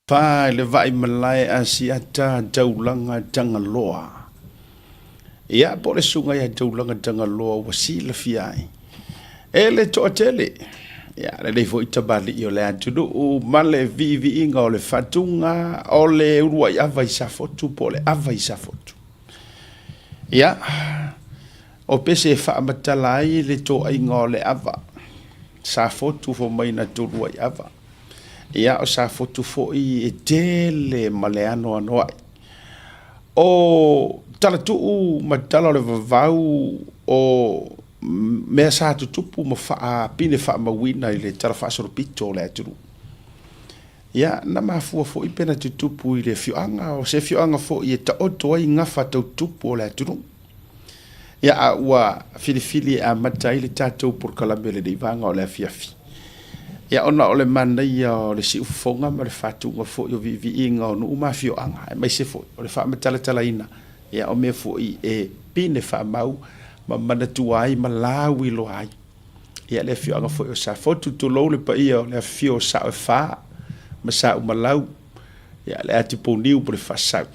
Fa i le vaai malae Asiata Taulaga Tagaloa. Ia, po o le susuga ia Taulaga Tagaloa ua silafia ai e le toatele. Ia, lenei foi tamalii o le atunuu ma le viiviiga o le faatuga o le uluai ava i Safotu po o le ava i Safotu. Ia, o pese e faamatala ai le toaiga o le ava, Safotu fai mai na te uluai ava. Ia, o Safotu foi e tele ma le anoanoai. O talatuu ma tala o le vavau o mea sa tutupu ma faapine faamauina i le talafaasolopito o le atunuu. Ia, na mafua foi pe na tutupu i le afioaga, o se afioaga foi e taoto ai gafa tau tupu o le atunuu. Ia, a ua filifili e amata ai le tatou polokalame i lenei vaega o le afiafi. Ia, ona o le manaia o le siufofoga ma le faatuga foi o viiviiga o nuu ma afioaga, aemaise foi o le faamatalatalaina, ia, o mea foi e pine faamau ma manatua ai ma lauiloa ai. Ia, le afioaga foi o Safotu, tulou le paia o le afifio o Sao e Fa ma Saumalau, ia, le Atipouniu ma le Faasau.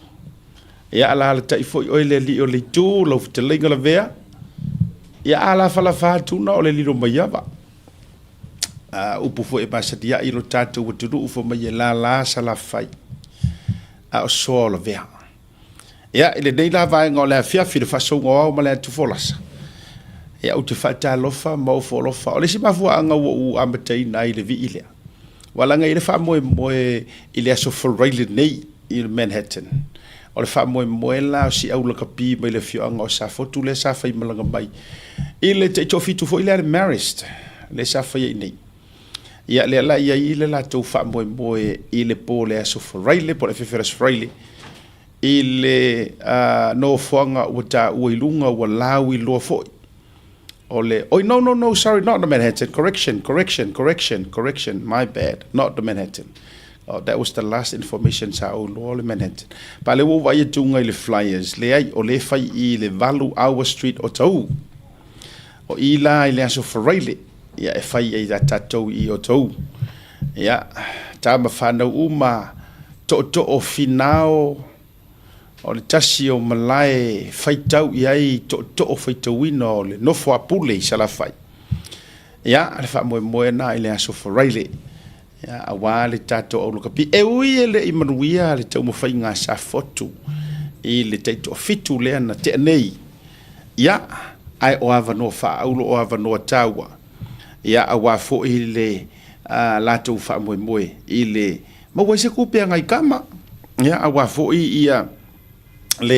Ia alaalatai foi oe le alii o le itu, lau fetalaiga Lavea. Ia alafalafa atu na o le lilo mai ava. A upu foi e masani ai lo tatou atunuu fai mai e lala Salafai, a o soa o Lavea. Ia, i lenei la vaega o le afiafi, le faasouga o ao ma le atufolasa, ia ou te faatalofa ma ofo alofa. O le isi mafuaaga ua ou amataina ai le vii lea, ua laga i le faamoemoe i le aso Faraile nei i le Manhattan. O le faamoemoe la o si au lakapi mai le afioaga o Safotu lea sa faimalaga mai i le taitoafitu foi lea le Marist lea sa faia i nei. Ia lea la i ai le latou faamoemoe i le po o le aso Faraile po o le afiafi o le aso Faraile i le nofoaga ua taua i luga ua lauiloa foi o le oi no no no sorry not the Manhattan correction correction correction correction my bad not the Manhattan oh, that was the last information sa ou iloa o le Manhattan pa le ua ou vaai atu i le flyers leai o le fai i le 8 Hour Street o Tau o i la i le aso Faraile ia e fai ai ia tatou i o tou ia tama whanau uma tootoo finao o le tasi o malae faitau i ai tootoo faitauina o le nofo a pule i Salafai. Ia, le faamoemoe na i le aso Faraile. Ia, auā le tatou aulakapi. E ui e le i manuia le taumafaiga a Safotu i le taitoafitu lea na tea nei. Ia, ae o avanoa faaauro, o avanoa taua. Ia, auā foi le latou faamoemoe i le maua ai se tupe a nai tama. Ia, auā foi ia le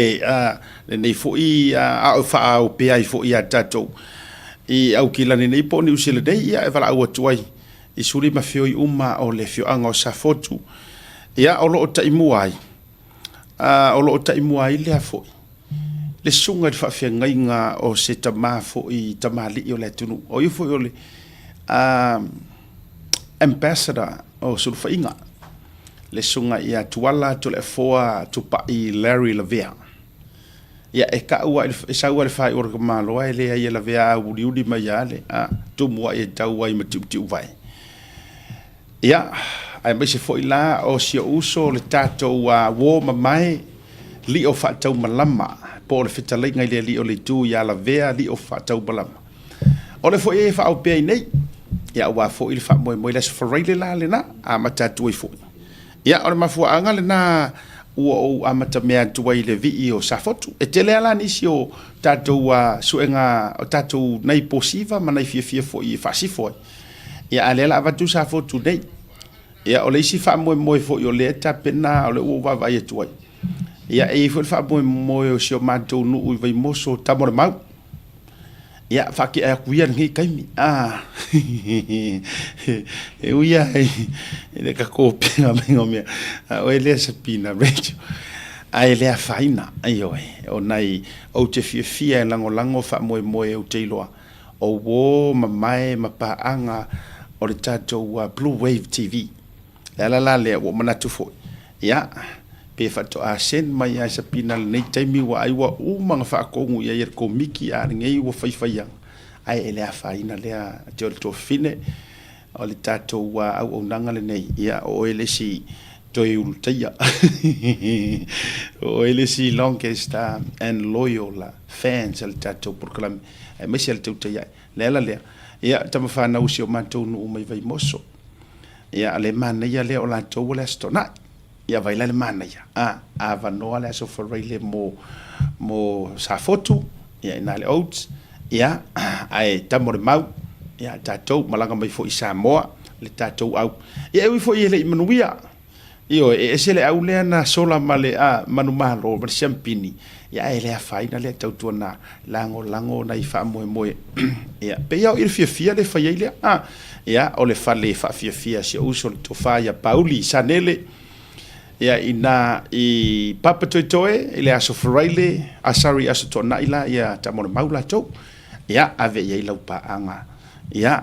lenei foi ao faaopea ai foi ia tatou i Aukilani nei po o Niu Sila nei, ia e valaau atu ai i suli ma feoi uma o le afioaga o Safotu. Ia, o lo o taimua ai, o lo o taimua ai lea foi le susuga i le faafeagaiga o se tama foi tamalii o le atunuu, o ia foi o le ambassador o Sulufaiga, le susuga ia Tuala Toleafoa Tupai Larry Lavea. Ia, e kau lava e sau lava i le faaiuga o le tamaloa, e leai e lavea auliuli mai lava le tumu ai e tau ai ma tiutiuvae. Ia, aemaise foi la o si ou uso le tatou uo mamae Lio Faataumalama, po o le fetalaiga i le alii o le itu ia Lavea Lio Faataumalama. O le foi e faaopea i nei, ia aua foi le faamoemoe i le Aso Faraile la lena, amata atu ai foi. Ia, o le mafuaaga lena ua ou amatamea atu ai i le vii o Safotu. E tele lava la nisi o tatou suega, o tatou nai posiva ma nai fiafia foi e faasifo ai. Ia, a o lea o le a avatu Safotu nei. Ia, o le isi faamoemoe foi o lea e tapena, o lea ua ou vaavaai atu ai, ia, e i ai foi le faamoemoe o si o matou nuu i Vaimoso, Tama o le Mau. Ia, faatea atu ia lenei taimi, a e ui lava i le tatou pega o mea, a oe lea Sabina Rachel, ae le afaina, ioe, o nai ou te fiafia e lagolago faamoemoe ou te iloa o uo mamae ma paaga o le tatou Blue Wave TV. O le ala la lea ua ou manatu foi, ia, pe faatoa send mai lava e Sabina lenei taimi ua ai ua uma ona faatonu i ai e le Komiti a lenei ua faifaiaga, ae e le afaina lea te o le tuafafine o le tatou auaunaga lenei, ia o oe le isi. Toe Ulutaia. O oe le isi longest and loyal fans a le tatou polokalame aemaise le Tautai Ae. Le ala lea, ia, tama fanau o si o matou nuu mai Vaimoso. Ia, le manaia lea o latou o le Aso Toonai. Ia, vai la le manaia, a, avanoa le Aso Faraile mo Safotu, ia, ina le Oates, ia, ae tama o le mau, ia, tatou malaga mai foi i Samoa, le tatou au. Ia, e ui foi e le i manuia, Ioe, e ese le au lea na sola ma le manumalo ma le siampini, ia ae le afaina lea tautuana lagolago nai faamoemoe. Ia, pei lava o i le fiafia le fai ai lea. A, ia, o le fale faafiafia si ou uso le tofa ia Pauli Sanele, ia ina i Papatoetoe i le Aso Faraile, a sorry, Aso Toonai la, ia Tamolemau latou. Ia, ave i ai lau paaga. Ia,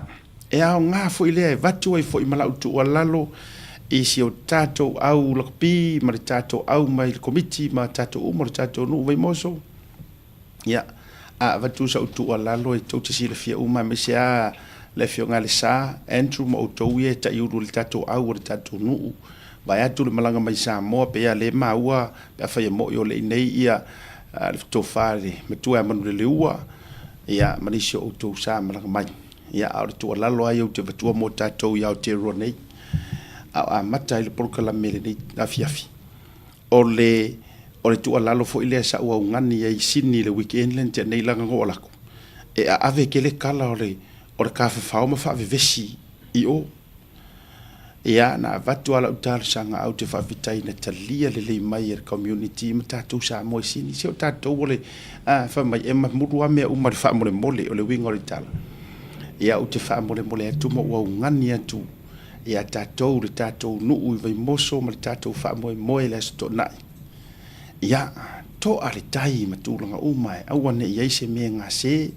E aoga foi lea e avatu ai foi ma lau tuualalo i si o tatou au lakapi ma le tatou au mai le Komiti ma tatou uma o le tatou nuu Vaimoso. Ia, a avatu sau tuualalo e tou te silafia uma aemaise lava le Afioga ia Lesa, Andrew ma outou ia e taiulu i le tatou au o le tatou nuu, vaeatu le malaga mai Samoa pei lava le maua pe afai e moi o le i nei ia le tofa i le matua ia Manuleleua, ia ma nisi o outou sa malaga mai. Ia, a o le tuualalo lava ia ou te avatua mo tatou i Aotearoa nei, a o amata ai le polokalame i lenei afiafi, o le, o le tuualalo foi lea sa ou augani ai i Sydney i le weekend lea na tea nei leaga na ou alu atu, e aave tele tala o le, o le tafafao ma faavevesi i o. Ia, na avatu lava lau talosaga ae ou te faafetai na talia lelei mai e le community ma tatou Samoa i Sini. Se o tatou o le, a, fai mai, e mamulu lava mea uma i le faamolemole, o le uiga o le tala. Ia, ou te faamolemole atu ma ou augani atu ia tatou, le tatou nuu i Vaimoso ma le tatou faamoemoe i le Aso Toonai. Ia, toa le tai ma tulaga uma e aua ne i i ai se mea e gase.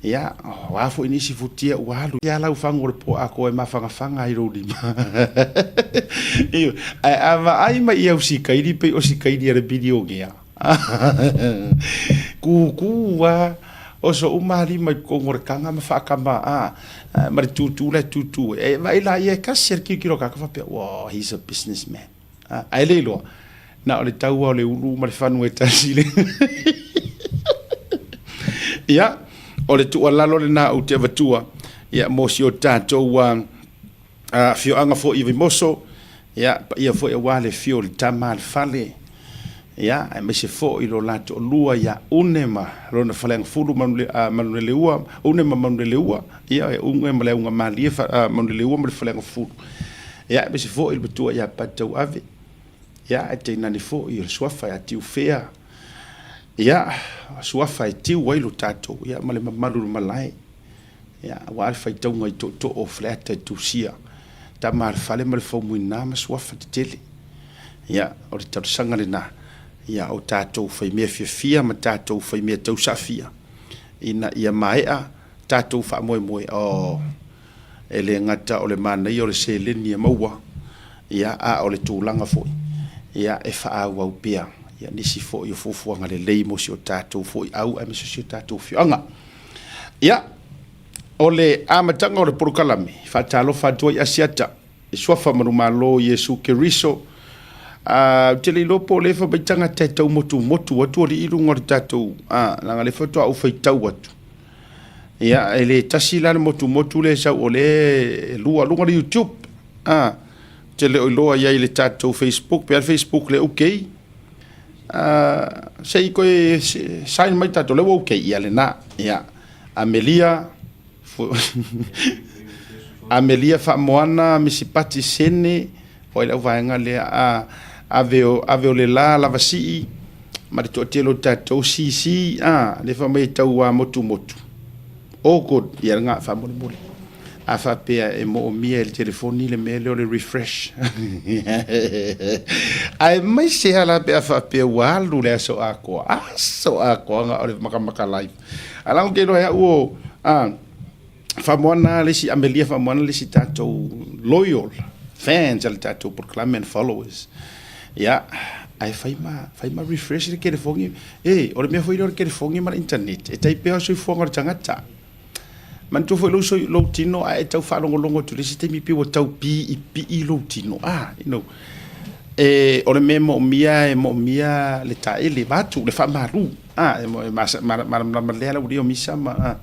Ia, o a foi nisi futia ua alu ia lau fagu o le po atoa e mafanafana ai lou lima. Ioe, ae a vaai mai i au sikaili pei o sikaili a le milionea. Kukū lava, oso uma lava lima i totonu o le taga ma faatama a, ma le tūtū la e tūtū ai. E vaai laia e tasi lava le tilotilo a tagata faapea, wow, he's a businessman. Ae le iloa, na o le taua o le ulu ma le fanu e tasi le. Ia, o le tuualalo lena ou te avatua, ia, mo si o tatou afioaga foi i Vaimoso, ia, paia foi aua le afio o le tama a le fale, ia, aemaise foi lo la toalua ia Une ma lona faleagafulu Manuleleua, Une ma Manuleleua, ia, e Une ma le Augamalie, Manuleleua ma le faleagafulu. Ia, aemaise foi le matua ia Patitauave, ia, ae tainane foi o le suafa ia Tiufea, ia, suafa e tiu ai lo tatou, ia, ma le mamalu o le malae, ia, aua le faitauga i tootoo o Faleata e tusia, tama a le fale ma le faumuina ma suafa tetele. Ia, o le talosaga lena, ia, o tatou faimea fiafia ma tatou faimea tausaafia, ina ia maea tatou faamoemoe, oh, E le gata o le manaia o le seleni e maua, ia, a o le tulaga foi, ia, e faaauau pea, ia, nisi foi o fuafuaga lelei mo si o tatou foi au aemaise o si o tatou afioaga. Ia, o le amataga o le polokalame, faatalofa atu ai Asiata i Suafa Manumalo Iesu Keriso. A, ou te le iloa po o lea fai mai tagata e tau motumotu atu alii i luga o le tatou, a, leaga o lea faatoa ou faitau atu. Ia, e le tasi la le motumotu lea e sau, o lea e lua luga o le YouTube. A, ou te le o iloa i ai i le tatou Facebook, pe a le Facebook lea okay. A, se i toe sign mai tatou, lea ua okay, ia lena. Ia, Amelia, Amelia Faamoana, Misipati Sene, o ai lau vaega lea, a, ave o, ave o le la lavasii, ma le toatele o tatou CC, a, le fai mai e tau a motumotu. Oh good, ia lena faamolemole. A faapea e moomia e le telefoni le mea lea o le refresh. Aemaise lava la pe a faapea ua alu le aso atoa, aso atoa na o le makamaka live. Ae leaga ou te iloa e au o, a, Faamoana le isi Amelia Faamoana le isi tatou loyal fans a le tatou polokalame and followers. Ia, ae fai ma, fai ma refresh le telefoni. E, o le mea foi lea o le telefoni ma le internet, e tai pea o le soifuaga o le tagata. Manatua foi lou, lou tino a e tau faalogologo atu i le isi taimi pei ua tau piipii lou tino. Ah, you know. E, o le mea e moomia, e moomia le taele vaeatu le faamalu, a, e malamalama lea le aualii o misa ma, a,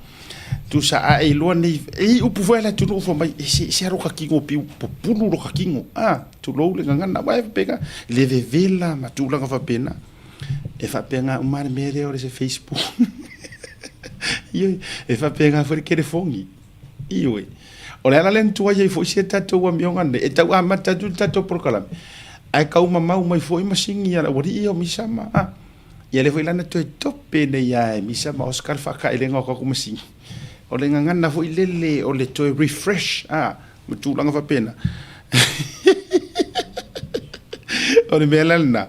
tusa a e iloa nei, e i ai upu foi a le atunuu fai mai, e se, se a loka tino piu pupulu loka tino, a, tulou le gagana, aua e faapena, le vevela ma tulaga faapena. E faapena uma le mea lea o le se Facebook. Ioe, e faapena foi le telefoni. Ioe. O le ala lea na tuai ai foi si a tatou amioga nei, e tau amata atu le tatou polokalame, ae tau mamau mai foi masini a le aualii ia o Misa ma, a. Ia lea foi la na toe tope nei lava e Misa ma Oscar le faataelega o tatou masini. O le gagana foi lele o le toe refresh, a, ma tulaga faapena. O le mea la lena.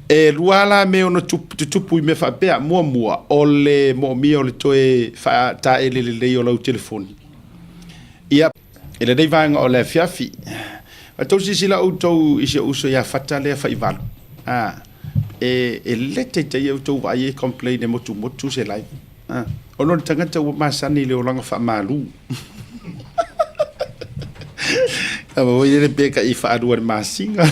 E lua la mea e ono tutupu i mea faapea. Muamua, o le moomia o le toe faataele lelei o lau telefoni. Ia, i lenei vaega o le afiafi, a tou silasila outou i si ou uso ia Fata lea Faivalu, a, e, e le taitai outou vaai e complain e motumotu se live. A, ona o le tagata ua masani i le olaga faamalu. Tama foi lele pe kai faalua i le masina.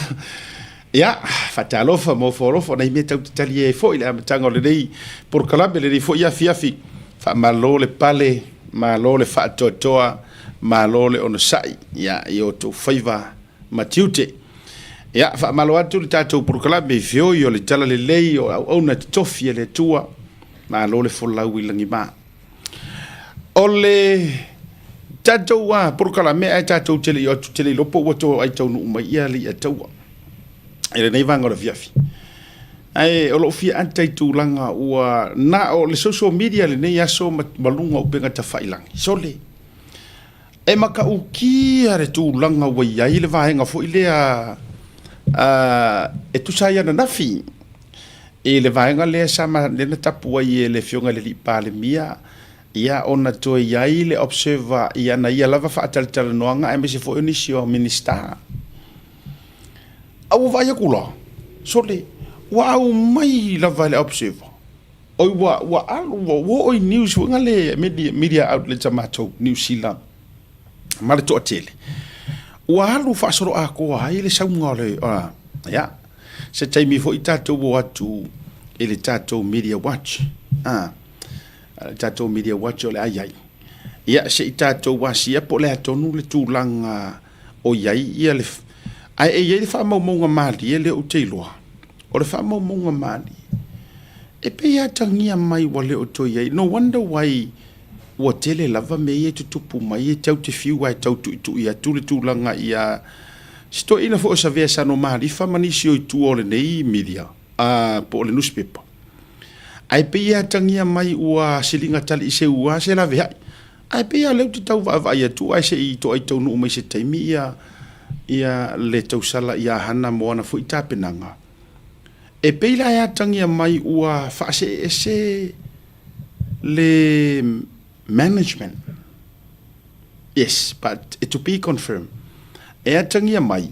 Ia, faatalofa ma ofo alofa, o nai mea tau te tali ai foi i le amataga o lenei polokalame, lenei foi afiafi. Faamalo le pale, malo le faatoatoa, malo le onosai, ia, i outou faiva ma tiute. Ia, faamalo atu le tatou polokalame i feoi o le talalelei o auauna totofi a le Atua, malo le folau i lagima. O le tatou a polokalame ae tatou te le i o atu te le iloa po ua toai taunuu mai ia alii a taua i lenei vaega o le afiafi. Ae o lou fia ata i tulaga ua na o le social media lenei aso ma luga o upega tafailagi. Sole, e matautia le tulaga ua i ai le vaega foi lea e tusa ai ananafi i le vaega lea sa lea na tapu ai e le Afioga i le Alii Palemia ia ona toe i ai le observer i ana ia lava faatalatalanoaga aemaise foi o nisi o Minisita. A ua vaai atu la, sole, ua aumai lava e le observer, oi ua, ua alu, ua oo i news foi le media, media outlets a matou, Niu Sila ma le toatele, ua alu faasoloatoa ai le sauga o le, ia, Se taimi foi tatou o atu i le tatou media watch, a, le tatou media watch o le a i ai. Ia, se i tatou asia po o le a tonu le tulaga o i ai ia le, ae e i ai le faamaumauga malie lea ou te iloa. O le faamaumauga malie, e pei e atagia mai ua le o toe i ai. No wonder why ua tele lava mea ia e tutupu mai, e tau te fiu lava e tau tuitui atu le tulaga ia si toeaina foi o Savea Sano Malifa ma nisi o i tua o lenei media po o le nusipepa. Ae pei e atagia mai ua siliga tali i seu lava se laveai. Ae pei lava o lea ou te tau vaavaai atu ae se i toai taunuu mai se taimi ia ia le tausala ia Hana mo ana foi tapenaga. E pei la e atagia mai ua faaseese le management. Yes, but to be confirmed. E atagia mai,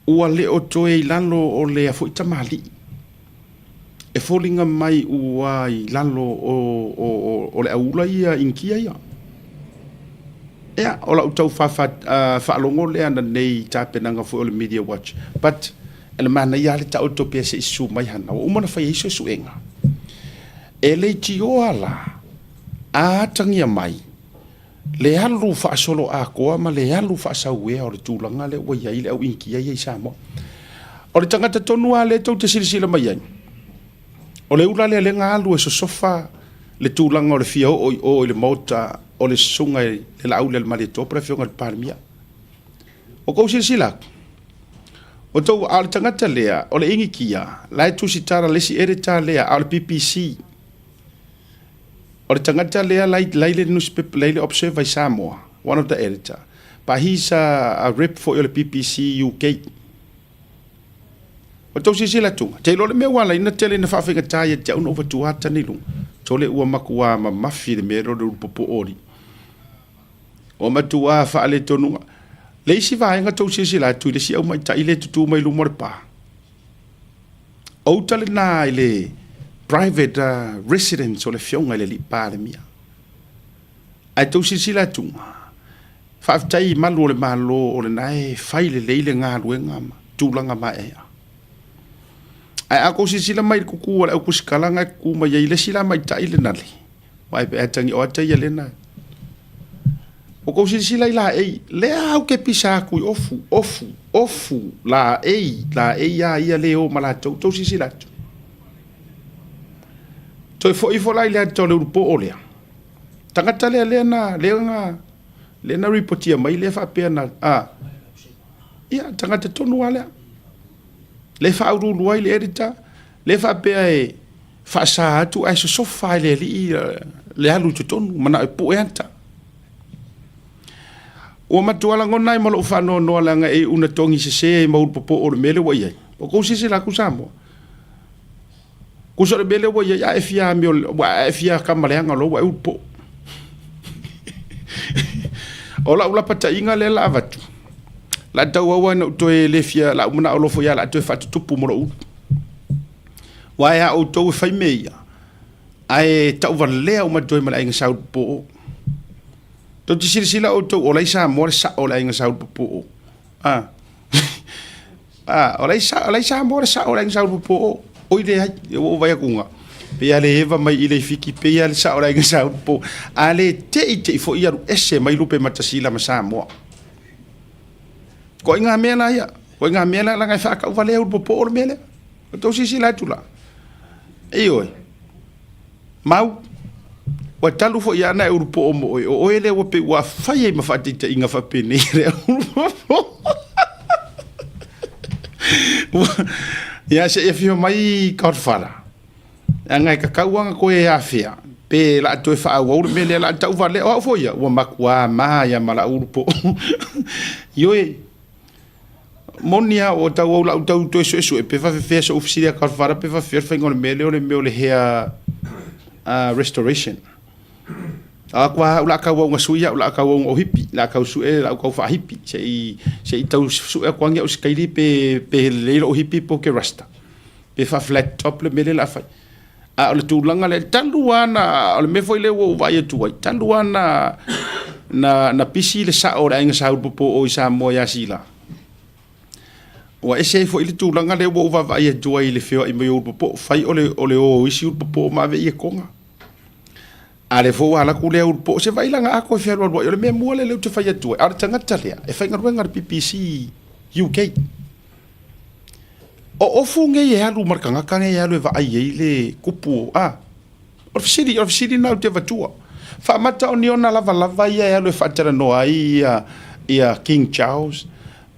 ua le o toe i lalo o lea foi tamalii. E foliga mai ua i lalo o, o, o, o le aula ia Inikia ia. Ea, o lau tau faafa, faalogo lea ananei i tapenaga foi o le Media Watch. But, e le manaia lava le taoto pea se i susu mai Hana. Ua uma ona fai ai suesuega. E leitioa la, a atagia mai le alu faasoloatoa ma le alu faasauea o le tulaga lea ua i ai le au Inikia ia i Samoa. O le tagata tonu lava lea tou te silasila mai ai, o le ula lea lea na alu e sosofa le tulaga o le fia oo i o i le Maota o le Susuga i le Laaulialemalietoa po o le Afioga i le Palemia. Ua tou silasila atu, ua tou, a o le tagata lea, o le Inikia, la e tusitala le isi editor lea, a o le BBC. O le tagata lea la i le newspaper, la i le Observer i Samoa, one of the editor, but he's a rep foi o le BBC UK. Ua tou silasila atu, te iloa le mea ua ala ai ona tele ina faafaigata ia te au ona ou avatua ata nei i luga. Tole ua matua mamafi le mea lea o le ulu popoo o alii. Ua matua faaletonuga. Le isi vaega tou silasila atu i le isi aumaitai lea e tutu mai luma o le pa. O uta lena i le private residence o le afioga i le alii Palemia. Ae tou silasila atu, faafetai i malu o le Malo o lena e fai lelei le galuega ma. tulaga maeaea. Ae a kou silasila mai i le kuku a le aukusikala na e kuku mai ai le isi la maitai le nale, aua e pe atagi o ata ia lena. Ua kou silasila i laei, lea au ke pisa atu i ofu, ofu, ofu, laei, laei a ia le o ma latou, tou silasila atu. Toe foi ifo la i le ata o le ulupoo lea, tagata lea lea na, lea na, lea na ripotia mai lea faapea na, a, ia, tagata tonu lava lea. Lea e faauluulu ai le editor, lea faapea e faasa atu ae sosofa e le alii le alu i totonu, manao e pue ata. Ua matua lagona ai ma lou faanoanoa leaga e iu ina togi sese ai ma ulu popoo o le mea lea ua i ai. Ua kou silasila atu Samoa. Tusa o le mea lea ua i ai, a e fia amio, ua e fia kama leaga loa ua e ulu popoo. O lau lapataiga lea la avatu, la tauau lava ina ou toe le fia, la ou manao loa foi lava o le a toe faatutupu ma lou ulu. Aua e a outou e fai mea ia, ae tauvalea uma atu ai ma le aiga Saulupopoo. Tou te silasila outou o la i Samoa le sao o le aiga Saulupopoo. A, a, o la i Samoa le sao o le aiga Saulupopoo. Oi leai, ua ou vaai atu na, pei lava le eva mai i le Fiti, pei lava le sao o le aiga Saulupopoo. A le te i te i foi alu ese mai Lupematasila ma Samoa. Ituaiga mea la ia, ituaiga mea la leaga e faatauvalea ulupopoo le mea lea. Ua tou silasila atu la. Ioe. Mau. Ua talu foi lava ona e ulupoo mo oe, o oe lea ua pei ua fai ai ma faataitaiga faapenei le ulupopoo. Ia se i afio mai Godfather. Leaga e tatau lava ona toe afea pe la toe faaauau le mea lea la tau valea. O au foi ia, ua matua ma ia ma lau ulupoo. Ioe. Moni lava ua tauau lau tau toe suesue pe faafefea so'u fesili a Godfather pe faafefea le faiga o le mea lea o le mea o le hair restoration. A atu lava au la tauau na sui au la tauau na ou hipi la tau sue la tau faahipi se i se i tau sue atu lava ni au sikaili pe pe lelei lou hipi po ke rasta pe faa flat top le mea lea la fai. A o le tulaga lea, talu lava na, o le mea foi lea ua ou vaai atu ai, talu lava na, na, na pisi le sao o le aiga Sa Ulupopo i Samoa ia Sila, ua ese ai foi le tulaga lea ua ou vaavaai atu ai i le feoai mai o Ulupopo, fai o le, o le o o isi Ulupopo ma ave i Etoga. A lea foi ua alu atu lea Ulupopo, se vaai la na atoa e fealualuai, o le mea mua lea ou te fai atu ai, a o le tagata lea, e faigaluega i le BBC UK. O ofu nei e alu ma le tagata nei e alu e vaai ai le kupu a. O le fesili, o le fesili lena ou te avatua. Faamata o ni ona lavalava ia e alu e faatalanoa ai ia, ia King Charles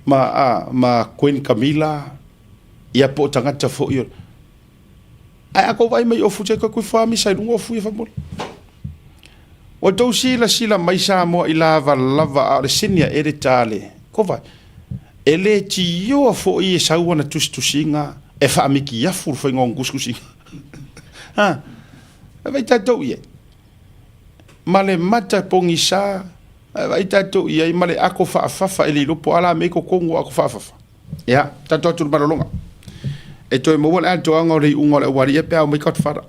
ma, a, ma Queen Camilla, ia po o tagata foi o. Ae a tou vaai mai i ofu, se toe tuifo lava misa i luga ofu ia faamolemole. Ua tou silasila mai Samoa i lavalava a o le senior editor a le Kovai. E le tioa foi e sau ana tusitusiga e faamikiafu le faiga o ana tusitusiga. Ha, e vaai tatou i ai. Ma le mata pogisa, e vaai tatou i ai ma le ako faafafa e le iloa po o a la mea i totonu o ako faafafa. Ia, tatou atu i le malologa. E toe maua le atoaga o le iuga o le aualii pe a omai Godfather.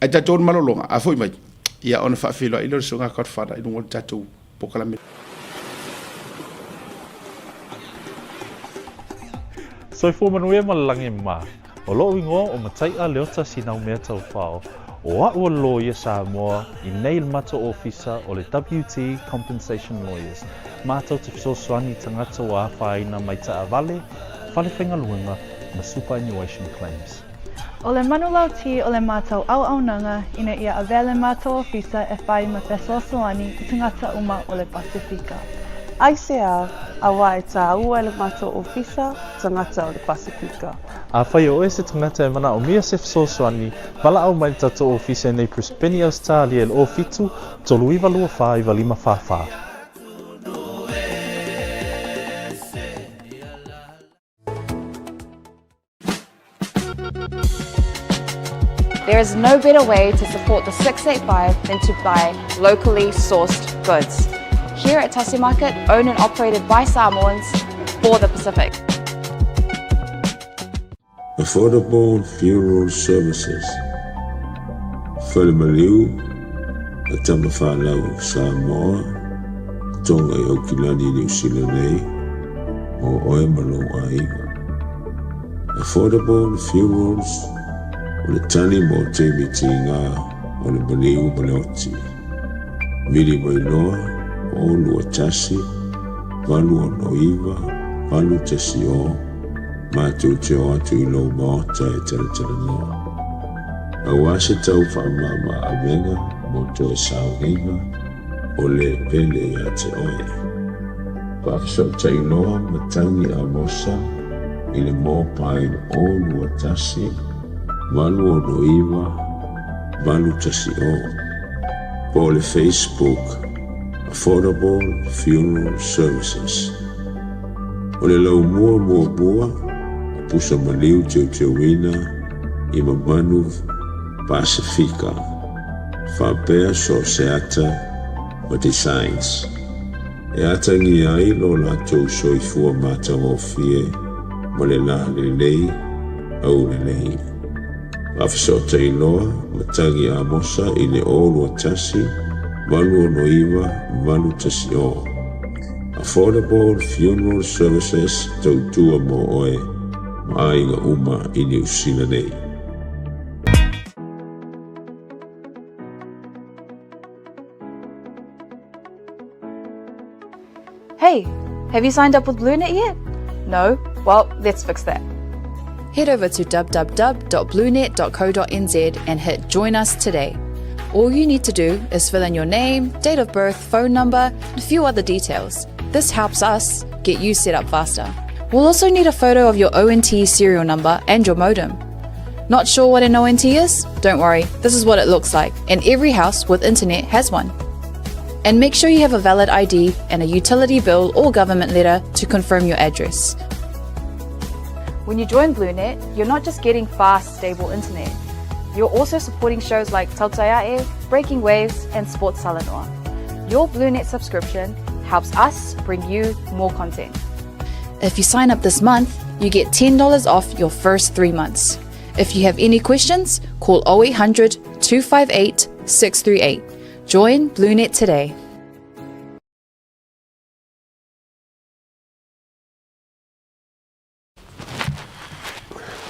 Ae tatou o le malologa, a foi mai, ia ona faafeiloai lea o le susuga a Godfather i luga o le tatou polokalame. Soifua manuia ma le lagi e mama. O lo'u igoa o Matai'a Leota Sinaumea Taufao, o a'u o le loia Samoa i nei i le matou ofisa o le WT Compensation Lawyers, matou te fesoasoani i tagata ua afaina mai taavale, fale faigaluega ma superannuation claims. O le manulauti o le matou auaunaga ina ia avea le matou ofisa e whai ma fesoasoani i tagata uma o le Pasifika. Aisea, auā e tāua e le matou ofisa tagata o le Pasifika. Afai o oe se tagata e manaomia se fesoasoani, valaau mai i le tatou ofisa i nei Brisbane, Ausetalia i le 07 39 24 95 44. There is no better way to support the 685 than to buy locally sourced goods. Here at Tasi Market, owned and operated by Samoans for the Pacific. Affordable Funeral Services, Fale Maliu, a Tama Whanau of Samoa, Tonga i Aukilani, Niu Sila nei, mō oe ma lou aiga. Affordable Funerals o le tali mo taimi tiga o le maliu ma le oti. Vili mai loa o 21 869 810 matou te o atu i lou maota e talatalanoa. Aua se tau faamama avega mo toe sauniga o le pele ia te oe. Faafesootai loa matagi Amosa i le mobile 021 869 810 po o le Facebook Affordable Funeral Services. O le laumua muamua o pusa maliu teuteuina i mamanu Pasefika faapea so o se ata ma designs e atagia ai lo latou soifua matagofie ma le lalelei aulelei. Faafesootai loa matagi Amosa i le 021 869 810. Affordable Funeral Services tautua mo oe ma aiga uma i Niu Sila nei. Hey, have you signed up with BlueNet yet? No? Well, let's fix that. Head over to www.bluenet.co.nz and hit Join Us Today. All you need to do is fill in your name, date of birth, phone number, and a few other details. This helps us get you set up faster. We'll also need a photo of your ONT serial number and your modem. Not sure what an ONT is? Don't worry, this is what it looks like, and every house with internet has one. And make sure you have a valid ID and a utility bill or government letter to confirm your address. When you join BlueNet, you're not just getting fast, stable internet. You're also supporting shows like Tautaiae, Breaking Waves, and Sports Salanoa. Your BlueNet subscription helps us bring you more content. If you sign up this month, you get $10 off your first three months. If you have any questions, call 0800 258 638. Join BlueNet today.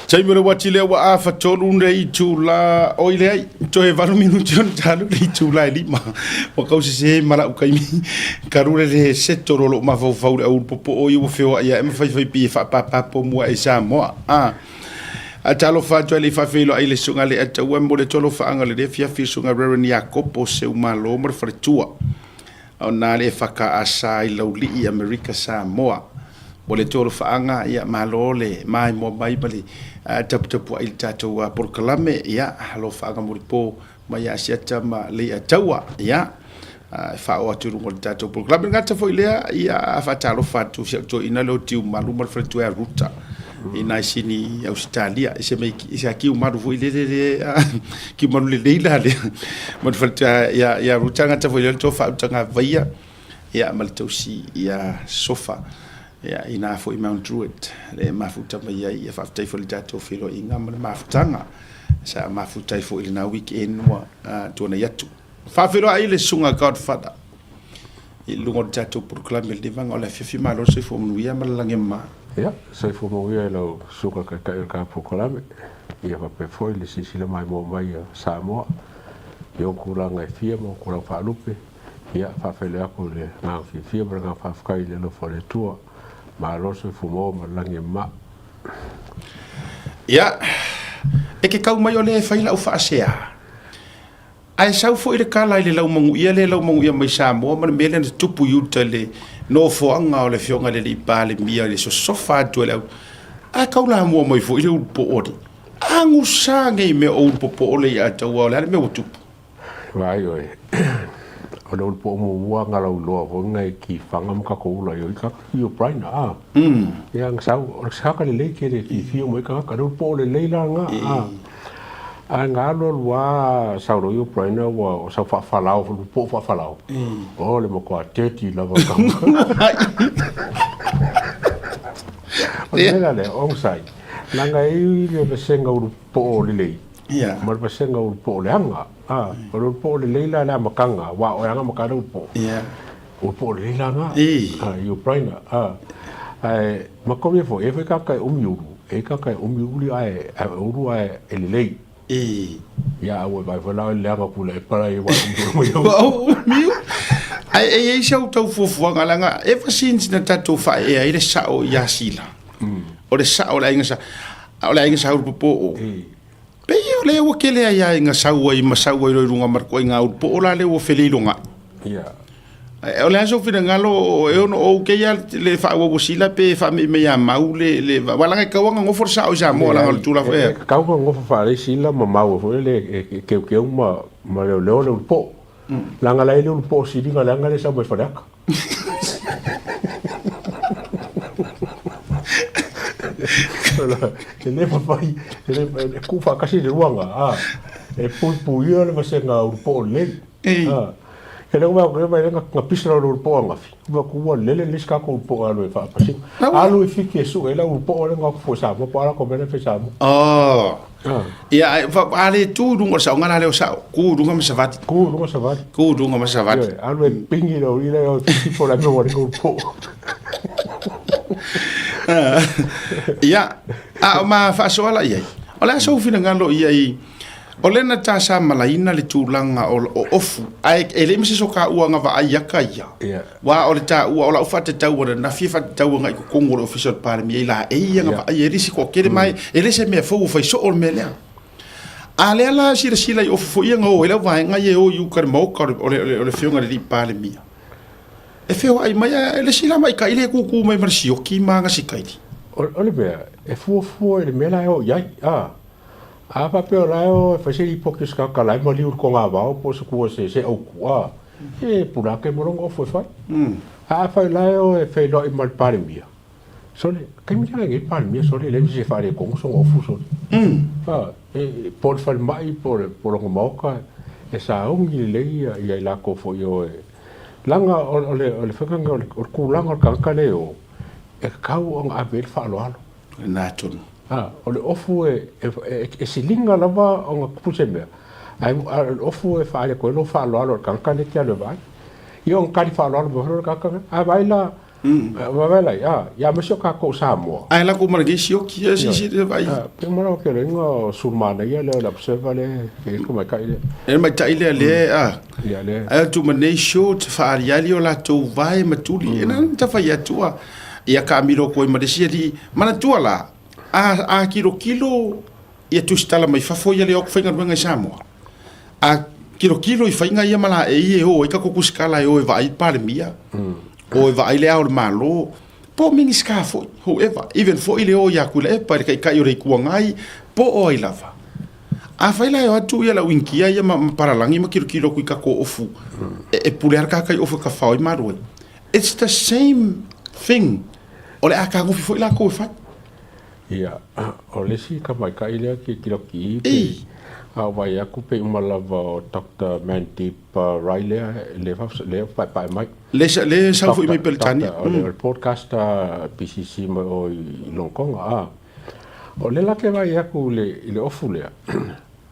Taimi o le uati lea ua afa tolu le itula oi leai toe valu minuti ona talu le itula e lima ua kau sese ma lau kaimi karu le le seto lo loo mafaufau le au ulu popoo ia ua feoai ae ma faifai pei e faapapa pomu ae i Samoa a a talofa atu ai le i faafeiloai le susuga le Ataua mo le tolofaaga le le afiafi susuga Reverend Iakopo Seumalo ma le faletua Ona le whakaasa i Laulii Amerika Samoa. Mo le tolofaaga, ia, malo le maimoa mai ma le taputapuai i le tatou polokalame, ia, alofaaga molipo mai ia Asiata ma Leiataua, ia, e faaoo atu i luga o le tatou polokalame. E le gata foi i lea, ia, faatalofa atu i si au toeaina lea o Tiumalu ma le faletua ia Ruta i nai sini Ausetalia, i se mea i se kiumalu foi lele le kiumalu lelei la lea ma le faletua ia ia Ruta gata foi lea le tofa faaautaga vaia ia ma le tausi ia Sofa ia i na foi Mount Druitt le mafuta mai ai ia faafetai foi le tatou feiloaiga ma le mafutaga sa mafuta ai foi i lena weekend ua tuanai atu. Faafeiloai le susuga Godfather i luga o le tatou polokalame i lenei vaega o le afiafi. Malo le soifua manuia ma le lagi e mama. Ia, soifua manuia i lau susuga taitai o le ta polokalame, ia faapea foi le silasila maimoa mai a Samoa i ona tulaga e fia ma ona tulaga faalupe. Ia, faafeiloai atu i le agaga fiafia ma le agaga faafetai i le alofa o le Atua. Malo le soifua maua ma le lagi e mama. Ia, e ke kau mai o lea e fai lau faasea. Ae sau foi le kala i le laumaguia lea e laumaguia mai Samoa ma le mea lea na tupu i uta i le nofoaga o le Afioga i le Alii Palemia i le sosofa atu e le au. Ae kau lamua mai foi le ulu po'o le. Agusa nei mea o ulu popo'o le ia taua o le a le mea ua tupu. Vaai oe, o le ulu po'o muamua nga lau iloa foi nga i kifaga ma tatou ula i o i ka i o Brian a. Ia nga sau, o le saka lelei tele e fiafia uma ai tagata, le ulu po'o lelei la nga a. Ae na alu alu a sau loa i Ukraine ua sau faafalao foi po o faafalao. Oh le matua teti lava ka. O le mea la lea, onosai, leaga e i le vasenga ulu poo lelei ma le vasenga ulu poo leaga. O le ulu poo lelei la le amataga, aua o e aga mata le ulu poo. Ulu poo lelei la na i Ukraine. Ae matou ia foi, e i ai foi tagata e umi ulu. e i tagata e umiuli ae ae ulu ae e lelei. Ia a ua vaai foi la oe i le leaga o Tuilaepa la ia ua umiuli mai au. Ua umiuli. Ae e i ai si au tau fuafuaga leaga ever since na tatou faaea ai le sao ia Sila, o le sao o le aiga Sa, o le aiga Sa Ulupopo, pei o lea ua kele ai aiga sau ai ma sau ai loa i luga ma le ituaiga ulupoo la lea ua feleilogai. Ia. O le a sou finagalo e ono ou kei a le faaauau pe faameimei a mau le le aua leaga e tatau lava ona nofo le sao i Samoa leaga o le Tulafono E tatau ona nofo faalelei sila ma mau ai foi lele e keukeu ma ma leoleo le ulupoo. Leaga la e i ai le ulupoo siliga leaga lea e sau mai Faleata. E le mafai e le e tuu faatasi le lua na e puipuia le vasega ulupoo lelei. E le ua mai le na pisa lo po angafi. Ua ku ua lele le ska ko po alu e fa pasi. Alu i fiki e su e la u po le ngā fu sa mo po ala ko mele fe sa mo. Oh. Ia fa ale tu lunga sa ngala le sa ku lunga ma savati. Ku lunga savati. Ku lunga ma savati. Alu e pingi lo i le o fiki po la me wa ko po. Ia a ma fa so ala ia. O le aso finagalo ia i O lena ta sa malaina le tulaga o o ofu, ae e leai ma se sokaua agavaa ia ka ia. Ua o le taua o lau faatatau ananafi e faatatau agai i totonu o le Ofisa o le Palemia i laei ia agavaa ia e le isi toatele ma e le se mea fou ua fai soo le mea lea. A lea la silasila i ofu foi ia na o ai le au vaega ia e o i uka i le maota o le o le Afioga i le Alii Palemia. E feoai mai ae le isi la maita'i lea e kūkū mai ma le sioki ma ana sikaili. O le mea, e fuafua i le mea la e o i ai, a. A faapea o la e o e fai se lipoti o se tagata la e maliu i le togavao po o se kua se se autu, a, e pule ake ma lona ofu e fai. A afai o la e o e feiloai ma le Palemia, sole, taimi lea nei le Palemia, sole, e leai ma se faaletonu sona ofu, sole. A, e, po o le falemai po o le, po o lona maota, e sauni lelei ia, ia i latou foi e o e, leaga o le, o le faiga lenei o le, o le tulaga o le tagata lea e o, e tatau ona ave i ai le faaaloalo. Lena tonu. A, o le ofu e, e, e, e siliga lava ona tupu se mea, ae a o le ofu e faaali atu ai lou faaaloalo i le tagata lea e te alu e vaai. Ia ona tali faaaloalo mai foi lea o le tagata lea, a vaai la, vaai la, a, ia aemaise o tatou Samoa. Ae lako ma lenei sioki, ia silasila e vaai. A, pe uma lava feoloiga o Sulumanaia lea o le observer lea, e i ai le tamaitai lea. E le tamaitai lea, lea, a. Ia lea. Ae atu ma nei short, faaaliali o latou vae ma tuli. E na ona ta fai atu a. Ia taamilo atu ai ma le isi alii. Manatua la, a, a tilotilo ia tusitala mai fafo ia le o atu faigaluega i Samoa, a tilotilo i faiga ia ma laei e o ai tatou tusitala e o e vaai le Palemia, o e vaai le Ao o le Malo, po o Minisita foi, whoever, even foi le o ia Tuilaepa i le Taitai o le Itu Agai, po o ai lava. Afai la e o atu ia le au Initia ia ma, ma palalagi ma tilotilo atu i tatou ofu, e, e pule lava le tagata i ofu e tafao ai malu ai. It's the same thing. O le a tagofi foi latou e fai. Ia, o le isi tamaitai lea tilotilo atu i i pe a ou vaai atu pei uma lava o Doctor Mandeep Rai lea lea lea paepae mai. Le le sau foi mai Peretania. O le podcaster PCC mai o i Long Kong a. O lea la ke vaai atu i le i le ofu lea.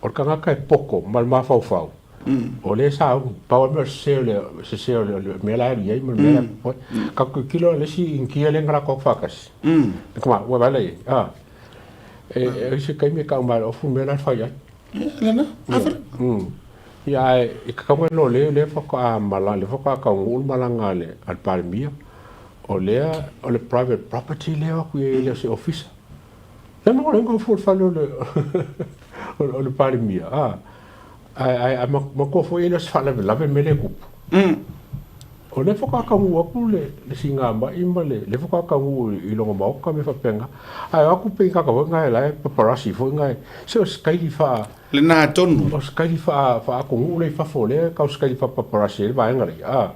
O le tagata e poto ma le mafaufau, o lea e sauni. Pau lava le mea o le sese o le sese o le mea la e alu i ai ma le mea la e tupu ai. Ka tilotilo la le isi Initia lea na latou atu faatasi, le tama, ua vaai la i ai, a, e i se taimi e tau mai e le ofu le mea la e fai ai. Ia ae e tatau ona iloa lea faatoa malaga, lea faatoa taunuu le malaga a le Palemia, o lea o le private property lea e o atu i ai e le o se ofisa. Le mo le ngau fu fale o le o le Palemia a ae ae ae matua foi e le o se faalavelave mea lea e tupu. O lea faatoa taunuu atu le le sigamai ma le lea faatoa taunuu i lona maota ma mea faapena. Ae o atu pei tagata foi na la e paparazzi foi na se o se kaili faa Lena tonu. O se kaili faa faatunuu lea i fafo lea tau se kaili faa-paparazzi ai le vaega lea a.